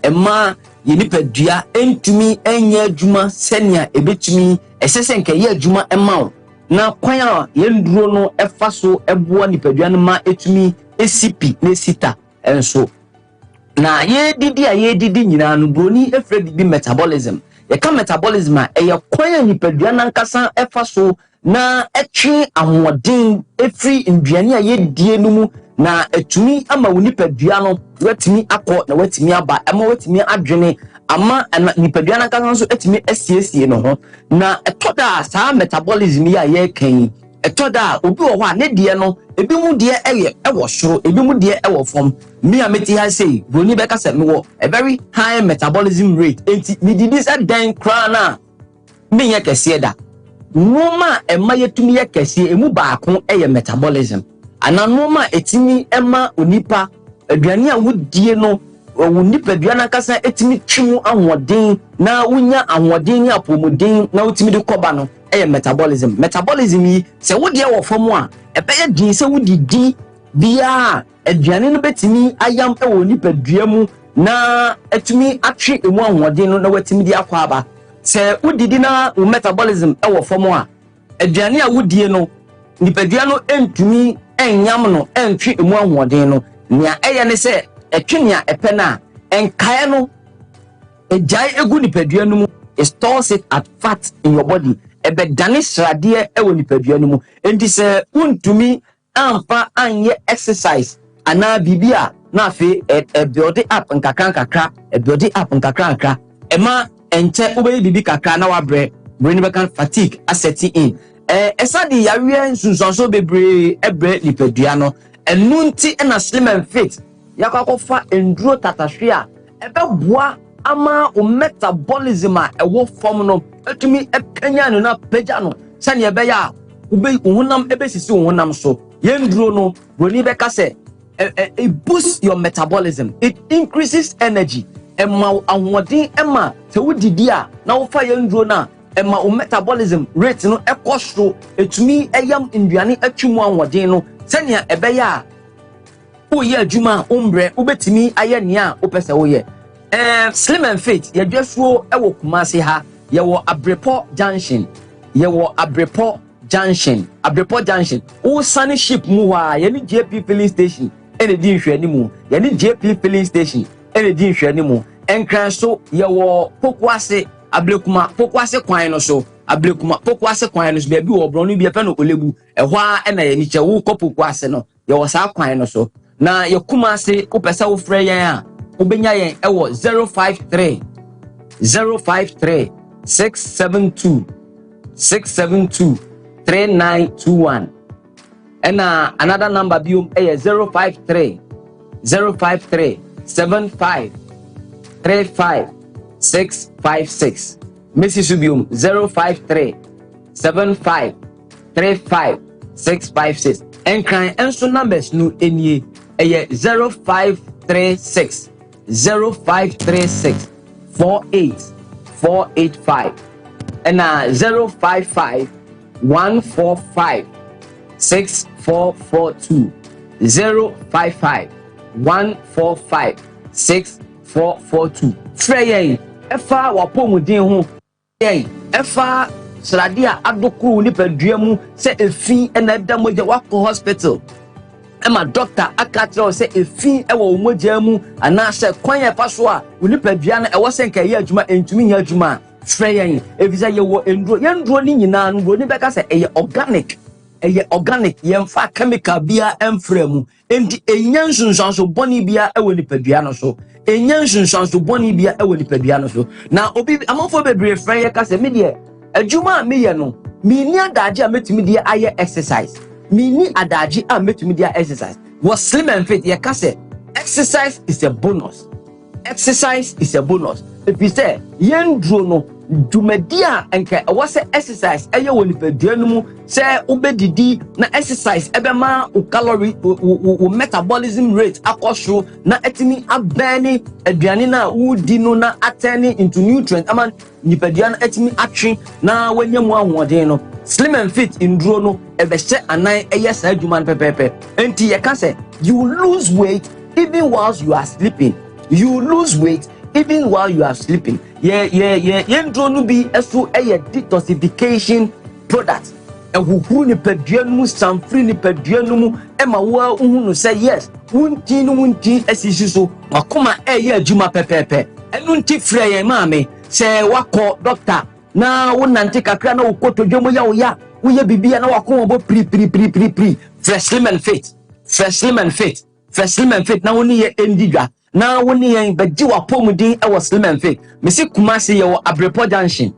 ɛma yɛn nipadua ntumi nyɛ adwuma sɛnea ɛbɛtumi ɛsɛ sɛ nka ɛyɛ adwuma ma wo na kwan a yɛn duro no ɛfa so ɛboa nipadua no ma ɛtumi ɛsi pi na ɛsi ta nso. Na yɛdidi a yɛdidi nyinaa no, buroni frɛ biribi metabolism. Yɛka metabolism a, ɛyɛ kwan a nipadua no ankasa ɛfa so na ɛtwe ahoɔden firi nnuane a yɛdie no mu na ɛtumi ama wo nipadua no watumi akɔ na watumi aba, ɛma watumi adwene ama ɛna nipadua no ankasa nso atumi asiesie ne ho. Na ɛtɔ da a saa metabolism yi a yɛreka yi, ɛtɔ da a obi wɔ hɔ a ne deɛ no, ebi mu deɛ ɛyɛ ɛwɔ soro, ebi mu deɛ ɛwɔ fam. Me a mete ha sei, buroni bɛka sɛ mewɔ a very high metabolism rate, enti medidi sɛ dɛn koraa no a, menyɛ kɛseɛ da. Nnoɔma a ɛma yɛtumi yɛ kɛseɛ, ɛmu baako yɛ metabolism, anaa nnoɔma a ɛtumi ma onipa, aduane a wodie no, wo nipadua no ankasa ɛtumi twe mu ahoɔden na wonya ahoɔden ne apɔmuden na wotumi de kɔba no yɛ metabolism. Metabolism yi, sɛ wodeɛ wɔ fam a, ɛbɛyɛ den sɛ wodidi biara Aduane no bɛtumi ayam wɔ nipadua mu na atumi atwe emu ahoɔden no na watumi de akɔ aba. Sɛ wodidi na wo metabolism wɔ fam a, aduane a wodie no, nipadua no ntumi nyam no ntwe emu ahoɔden no. Nea ɛyɛ ne sɛ ɛtwe nea ɛpɛ no a, nkaeɛ no ɛgyae gu nipadua no mu, it stores it at fat in your body, ɛbɛdane sradeɛ wɔ nipadua no mu. Enti sɛ wontumi amfa anyɛ exercise anaa biribi a na afei ɛ build up nkakra nkakra, ɛ build up nkakra nkakra, ɛma ɛnkyɛ wobɛyɛ biribi kakra na wabrɛ, bere no bɛka fatigue asɛte in. Ɛ ɛsa de yareɛ nsunsuansoɔ bebree ɛbrɛ nipadua no. Ɛno nti na Slim and Fit yɛakɔ akɔfa nnuro tatahwe a ɛbɛboa ama wo metabolism a ɛwɔ fam no atumi akanyan no na apagya no sɛnea ɛbɛyɛ a wobɛ wo honam ɛbɛsisi wo honam so. Yɛn duro no, broni bɛka sɛ it boosts your metabolism, it increases energy, ɛma wo ahoɔden, ɛma sɛ wodidi a na wofa yɛn duro no a ɛma wo metabolism rate no ɛkɔ soro, ɛtumi ɛyam nnuane atwi mu ahoɔden no sɛnea ɛbɛyɛ a Woyɛ adwuma a wombrɛ, wobɛtumi ayɛ nea wopɛ sɛ woyɛ. Ɛɛ Slim and Fit, yɛdwasuo wɔ Kumasi ha. Yɛwɔ Abrepɔ Junction. Yɛwɔ Abrepɔ Junction. Abrepɔ Junction. Wosane ship mu hɔ a, yɛne JP filling station na ɛdi nhwɛanimu. Yɛne JP Filling Station na ɛdi nhwɛanimu. Nkran so, yɛwɔ Pokuase, Ablekuma Pokuase kwan no so. Ablekuma Pokuase kwan no so, baabi wɔ borɔno bi yɛfrɛ no Olebu. Ɛhɔ ara na yɛn ani kyɛ. Wokɔ Pokuase no, yɛwɔ saa kwan no so. Na yɛ Kumase, wopɛ sɛ wofrɛ yɛn a, wobɛnya yɛn wɔ 053 053 672 672 3921. Ɛna another number biom ɛyɛ 053 053 75 35 656. Mesi so biom 053 75 35 656. Nkran nso numbers no nie ɛyɛ 0536 0536 48 485 ɛna 055 145 6442 055 145 6442. Frɛ yɛn ɛfa w'apɔmuden ho. Yɛn ɛfa srade a adokoro wo nipadua mu sɛ efi na ɛda mogya wakɔ hospital ɛma dɔkta aka kyerɛ wo sɛ efi ɛwɔ wo mogya mu anaasɛ kwan a ɛfa so a wo nipadua no ɛwɔ sɛ nka ɛyɛ adwuma ɛntumi nyɛ adwuma a frɛ yɛn efisɛ yɛwɔ nnuro. Yɛn nnuro no nyinaa no buroni bɛka sɛ ɛyɛ organic, ɛyɛ organic, yɛmfa chemical biara mfra mu, enti ɛnya nsunsuanso bɔne biara ɛwɔ nipadua no so, ɛnya nsunsuanso bɔne biara ɛwɔ nipadua no so. Na obi amanfoɔ bebree frɛ yɛ ka sɛ me deɛ adwuma a meyɛ no menni adagye a mɛtumi de ayɛ exercise, menni adagye a mɛtumi de ayɛ exercise. Wɔ Slim and Fit yɛka sɛ exercise is a bonus. Exercise is a bonus. Ɛfiri sɛ yɛn duro no dwumadi a nka ɛwɔ sɛ exercise ɛyɛ wɔ nipadua no mu sɛ wobɛdidi na exercise ɛbɛma wo calorie wo metabolism rate akɔ soro na ɛtumi abɛne aduane no a wodi no na atɛne into nutrient ama nipadua no atumi atwe na wanya mu ahoɔden no. Slim and Fit nduro no ɛbɛhyɛ anan ɛyɛ saa adwuma no pɛpɛɛpɛ. Enti yɛka sɛ you lose weight even whilst you are sleeping, you lose weight even while you are sleeping. Yɛ yɛ yɛ yɛn nduro no bi ɛso ɛyɛ detoxification product, ɛhohoro nipadua no mu, sanfiri nipadua no mu ɛma wo a wohu no sɛ yes, wo ntin no wo ntin asisi so, wakoma ɛyɛ adwuma pɛpɛɛpɛ. Ɛno nti frɛ yɛn maame sɛ wakɔ dɔkta na wonante kakra na wo kotodwe mu yɛ wo ya, woyɛ biribi a na wakoma bɔ piripiripiripiri, frɛ Slim and Fit, frɛ Slim and Fit, frɛ Slim and Fit na wo ne yɛ ɛndi dwa na wo ne yɛn bɛgye w'apɔmuden wɔ Slim and Fit. Mesi Kumasi yɛwɔ Abrepɔ Junction,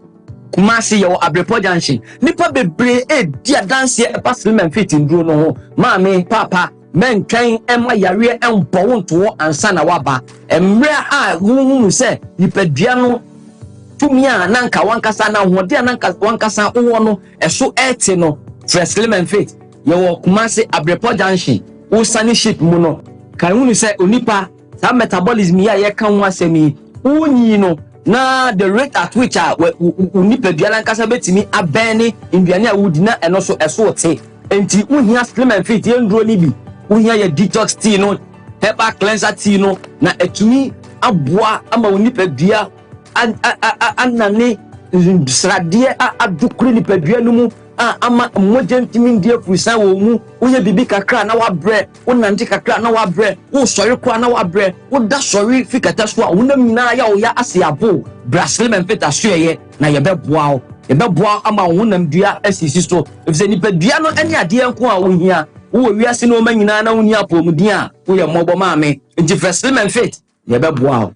Kumasi yɛwɔ Abrepɔ Junction. Nipa bebree edi adanseɛ ɛfa Slim and Fit nduro no ho. Maame, paapa, mɛntwɛn ɛma yareɛ ɛmbɔ wo ntoɔ ansa na waba. Mmerɛ a wohunu sɛ nipadua no tumi a na nka wankasa na ahoɔden a na nka wankasa wowɔ no ɛso ɛte no, frɛ Slim and Fit. Yɛwɔ Kumasi Abrepɔ Junction. Wosane ship mu no, kan hunu sɛ onipa saa metabolism yi a yɛka ho asɛm yi, wonyi no na the rate at which a wo nipadua no ankasa bɛtumi abɛn ne nnuane a wodi na ɛno so ɛso te. Enti wohia Slim and Fit yɛn nnuro no bi, wohia yɛ detox tea no, herbal cleanser tea no, na ɛtumi aboa ama wo nipadua anane sradeɛ a adokore nipadua no mu a ama mogya ntumi ndi afurusan wɔ mu. Woyɛ biribi kakra na wabrɛ, wonante kakra na wabrɛ, wosɔre koraa na wabrɛ, woda sɔre fi kɛtɛ so a wonam nyinaa yɛ wo ya ase abo. Bra Slim and Fit asoɛyɛ na yɛbɛboa wo, yɛbɛboa wo ama wo honam dua asisi so, efisɛ nipadua no ne adeɛ nko a wohia. Wowɔ wiase nneɛma nyinaa na wonni apɔmuden a, woyɛ mmɔbɔ maame. Nti frɛ Slim and Fit na yɛbɛboa wo.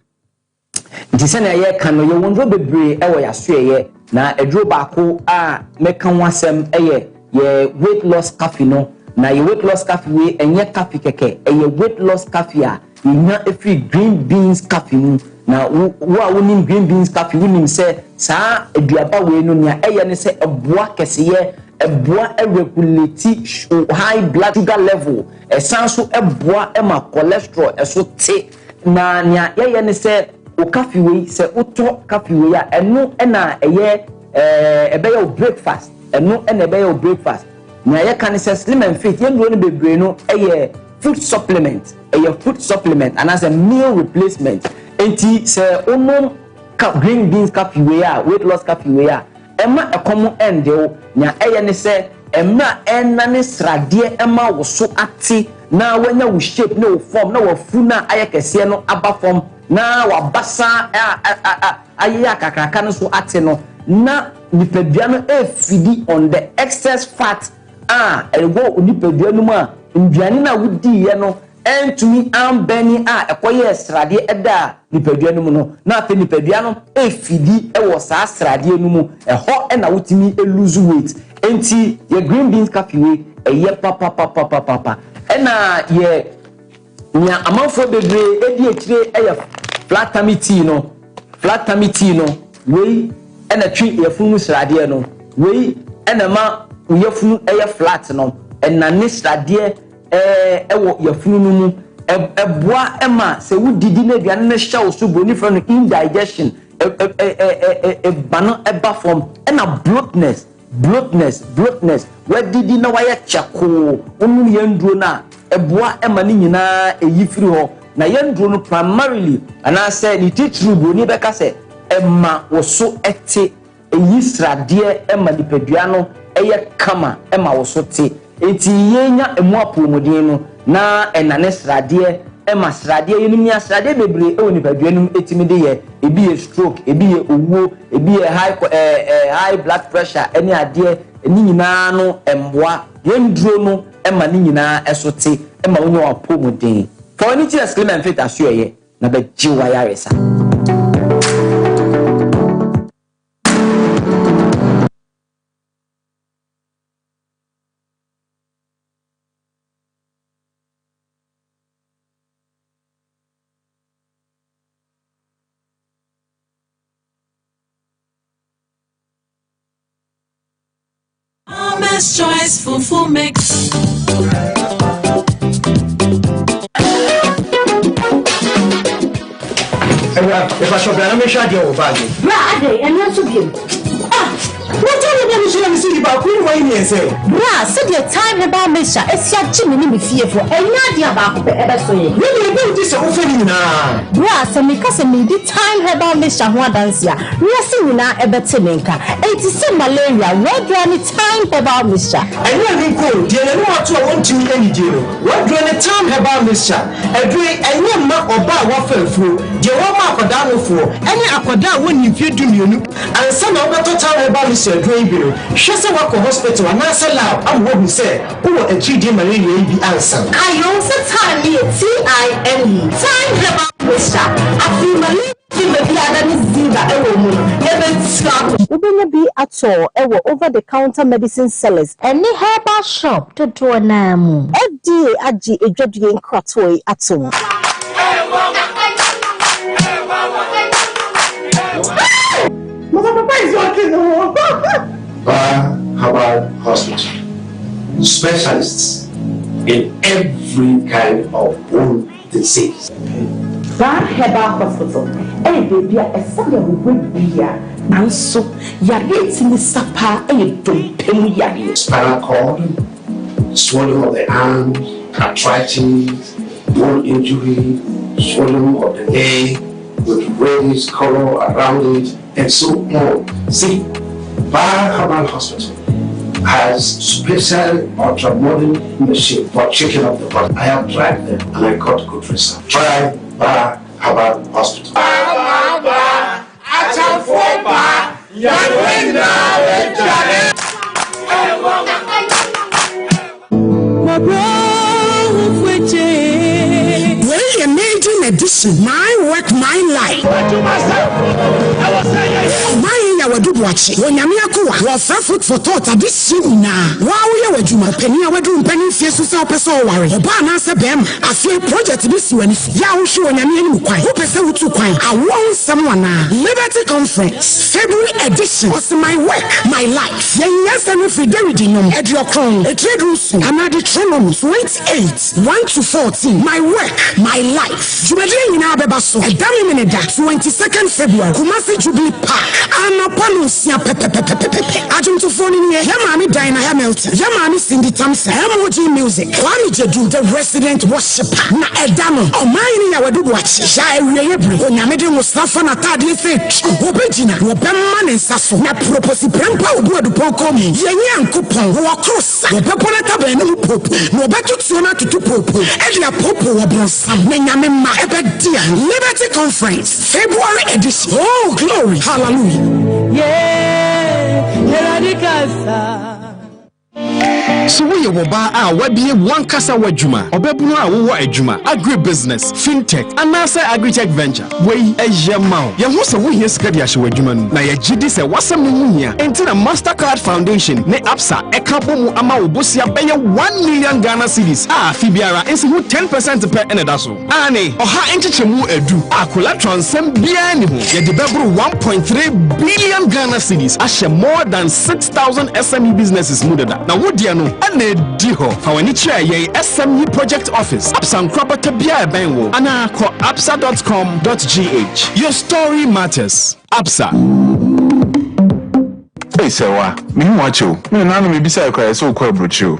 Nti sɛnea yɛreka no, yɛwɔ nnuro bebree wɔ yɛn asoɛeɛ, na aduro baako a mɛka ho asɛm yɛ yɛ weight loss coffee no. Na yɛ weight loss coffee wei ɛnyɛ coffee kɛkɛ, ɛyɛ weight loss coffee a yɛnya firi green beans coffee mu. Na wo, wo a wonim green beans coffee, wonim sɛ saa aduaba wei no nea ɛyɛ ne sɛ ɛboa kɛseyɛ, ɛboa regulate high blood sugar level, ɛsan so ɛboa ma cholesterol ɛso te. Na nea yɛyɛ ne sɛ wo coffee wei, sɛ wotɔ coffee wei a, ɛno na ɛyɛ ɛɛ ɛbɛyɛ wo breakfast, ɛno na ɛbɛyɛ wo breakfast. Nea yɛka ne sɛ Slim and Fit yɛn nnuro no bebree no ɛyɛ food supplement, ɛyɛ food supplement anaasɛ meal replacement. Enti sɛ wonom ka green beans coffee wei a, weight loss coffee wei a, ɛma ɛkɔm ɛnde wo. Nea ɛyɛ ne sɛ mmerɛ a ɛrenane sradeɛ ma wo so ate na woanya wo shape ne wo form na w'afu no a ayɛ kɛseɛ no aba fam na w'abasa a a a ayeyɛ akakraka no nso ate no, na nipadua no refidi on the excess fat a ɛwɔ wo nipadua no mu a nnuane no a wodiiɛ no antumi ambɛne a ɛkɔyɛɛ sradeɛ ɛdaa nipadua no mu no, na afei nipadua no refidi wɔ saa sradeɛ no mu, ɛhɔ na wotumi lose weight. Enti yɛ green beans coffee wei ɛyɛ papapapapapa. Ɛna yɛ nea amanfoɔ bebree di akyire yɛ flat tummy tea no, flat tummy tea no, wei na ɛtwe yafunu mu sradeɛ no, wei na ɛma wo yafunu yɛ flat no, ɛnane sradeɛ wɔ yafunu no mu. Ɛboa ma sɛ wodidi na aduane no hyɛ wo so, buroni frɛ no indigestion, ɛba no ba fam. Ɛna bloatness, bloatness, bloatness, wadidi na wayɛ kyɛkoo, wonom yɛn nnuro no a, ɛboa ma ne nyinaa ɛyi firi hɔ. Na yɛn nnuro no primarily, anaasɛ ne titiriw buroni bɛka sɛ ɛma wo so te. Eyi sradeɛ ma nipadua no yɛ kama ma wo so te. Enti yɛnya emu apɔwmuden no na ɛnane sradeɛ ma sradeɛ. Yɛnim nea sradeɛ bebree wɔ nipadua no mu tumi de yɛ. Ebi yɛ stroke, ebi yɛ owuo, ebi yɛ high high blood pressure ne adeɛ. Ne nyinaa no mmoa. Yɛn nnuro no ma ne nyinaa so te ma wonya w'apɔwmuden. Fa w'ani kyerɛ Slim and Fit asoɛeɛ na bɛgye w'ayaresa. Mama's Choice Fufu Mix. Awura, mepa bra na mehwɛ adeɛ wɔ baage. Bra adɛn, ɛno nso biom. Ah! Wogya me ba me hyira me sidi baako ne wɔyi mmiɛnsa yi. Bra, sɛdeɛ Thyme Herbal Mixture asi agye me ne me fiefoɔ, ɛnyɛ adeɛ a baako pɛ ɛbɛso yɛn. Wo deɛ ɛbɛ wo ti sɛ wofa ne nyinaa. Bra, sɛ meka sɛ meredi Thyme Herbal Mixture ho adanseɛ a, Wiase nyinaa ɛbɛte ne nka. Enti sɛ malaria, w'aduro ne Thyme Herbal Mixture. Ɛnyɛ ɛno nko o, deɛ n'anom ato a wɔntumi nnidie no, w'aduro ne Thyme Herbal Mixture. Aduro yi, ɛnyɛ mma ɔbaa a wafa afuro, deɛ wɔma akwadaa nofoɔ, ɛne akwadaa a wɔnni mfeɛ dumienu. Ansa na wobɛtɔ Thyme Herbal Mixture aduro yi bi no, hwɛ sɛ woakɔ hospital anaasɛ lab ama wɔahu sɛ wowɔ atiridii malaria yi bi ansa. Kae o sɛ Thyme no yɛ T-I-M-E, Thyme Herbal Mixture. Afei malaria fever biara ne fever wɔ mu no, yɛbɛtua ho. Wobɛnya bi atɔ wɔ over the counter medicine sellers. Ɛne herbal shop dodoɔ no ara mu. FDA agye adwadie nkratoɔ yi atom. Mama, Papa is working. Bar Herbal Hospital. Specialists in every kind of bone disease. Bar Herbal Hospital yɛ baabi a ɛsa yarewa biara nanso yareɛ a ɛtumi sa paa yɛ dompe mu yareɛ. Spinal cord, swelling of the arms, arthritis, bone injury, swelling of the leg with reddish color around it, and so on. See, Bar Herbal Hospital has special ultra-modern machine for checking of the body. I have tried them and I got good result. Try Bar Herbal Hospital. Wei yɛ maiden edition My Work My Life. Ɔman yi yɛ w'adu boakye wɔ Nyame akoa wɔfrɛ food for thought adesua nyinaa wo a woyɛ w'adwuma ɔpanin a waduru mpanin mfie so sɛ wopɛ sɛ ɔware ɔbaa anaasɛ bɛɛma afei project bi si w'ani so yɛ a wohwɛ wɔ Nyame anim kwan wopɛ sɛ wotu kwan awoɔ ho nsɛm anaa Liberty Conference February edition ɔse My Work My Life yɛn nyansa no firi Dawid nnwom aduokron etire dunson anaa Deuteronomy 28 1 to 14 My Work My Life dwumadie nyinaa bɛba so. so. Ɛda Memeneda, 22nd February, Kumasi Jubilee Park, anɔpa nonsia pɛpɛpɛpɛpɛ. Adwomtofoɔ no nie, Yɛn Maame Dinah Hamilton, Yɛn Maame Cindy Thompson, MOG Music, Kwame Gyedu, The Resident Worshipper. Na ɛda no, Ɔmanhene Yaw Adu Boakye, Yaw Awieeɛ Bere, Onyame de nwosra fa n'ataadeɛ sɛ twi, wɔbɛgyina, wɔbɛma ne nsa so, na proposi prɛmpa a ɔbu adupɔn kɔn mu, Yɛn Nyankopɔn, wɔ koro sa, wɔbɛbɔ n'ataban no mu popo, na wɔbɛto tuo no atoto popo, de apoopoo ɔbronsam, na Nyame mma ɛbɛdi a Liberty Conference, February edition, Oh glory, hallelujah. Yeah, Awurade kasa. So woyɛ wɔbaa a wabie wankasa w'adwuma, ɔbɛbono a wowɔ adwuma, agribusiness, fintech anaasɛ agritech venture? Wei ɛyɛ ma wo. Yɛho sɛ wohia sika de ahyɛ w'adwuma no mu, na yɛgye di sɛ w'asɛm no ho hia. Enti na Mastercard Foundation ne Absa ɛka bɔ mu ama wo bosea bɛyɛ 1 million Ghana cedis a afe biara nsi ho 10% pɛ ɛna ɛda so. Aane, ɔha nkyekyɛmu edu a collateral nsɛm biara ni ho. Yɛde bɛboro 1.3 billion Ghana cedis ahyɛ more than 6,000 SME businesses mu dada. Na wo deɛ no ɛna edi hɔ. Fa w'ani kyerɛ yɛn SME Project Office, Absa nkorabata biara ɛbɛn wo, anaa kɔ absa.com.gh. Your story matters. Absa. Ei Sɛwa, mehu w'akyɛ o. Me nana no mebisa koraa sɛ wokɔ aburokyire o.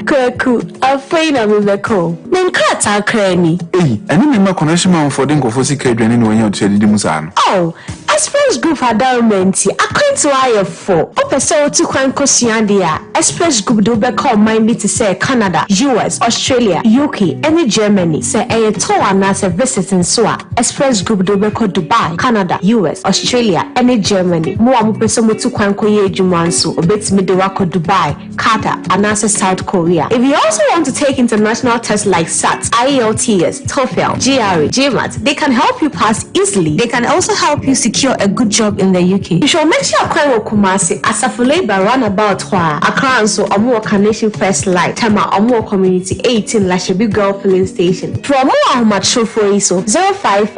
Kwaku, afei na mebɛkɔ o. Me nkrataa koraa ni. Ei, ɛne me mma connection manfoɔ de nkɔfoɔ sika aduane na wɔanya otua didi mu saa no. Oh, Express Group adaroma nti, akwantuo ayɛ fo. Wopɛ sɛ wotu kwan kɔsua adeɛ a, Express Group de wobɛka ɔman bi te sɛ Canada, US, Australia, UK, ne Germany. Sɛ ɛyɛ tour anaasɛ visit nso a, Express Group de wobɛkɔ Dubai, Canada, US, Australia, ne Germany. Mo a mopɛ sɛ motu kwan kɔyɛ adwuma nso, obetumi de wo akɔ Dubai, Qatar, anaasɛ South Korea. If you also want to take international tests like SAT, IELTS, TOEFL, GRE, GMAT, they can help you pass easily. They can also help you secure a good job in the UK. Hwehwɛ wɔn akyi akwan wɔ Kumasi, Asafo Labour roundabout hɔ a. Accra nso, wɔn wɔ Kaneshie First Light, Tema, wɔn wɔ Community 18, Lashibi Girl Filling Station. Frɛ wɔn wɔ ahomatrofoɔ yi so, 055.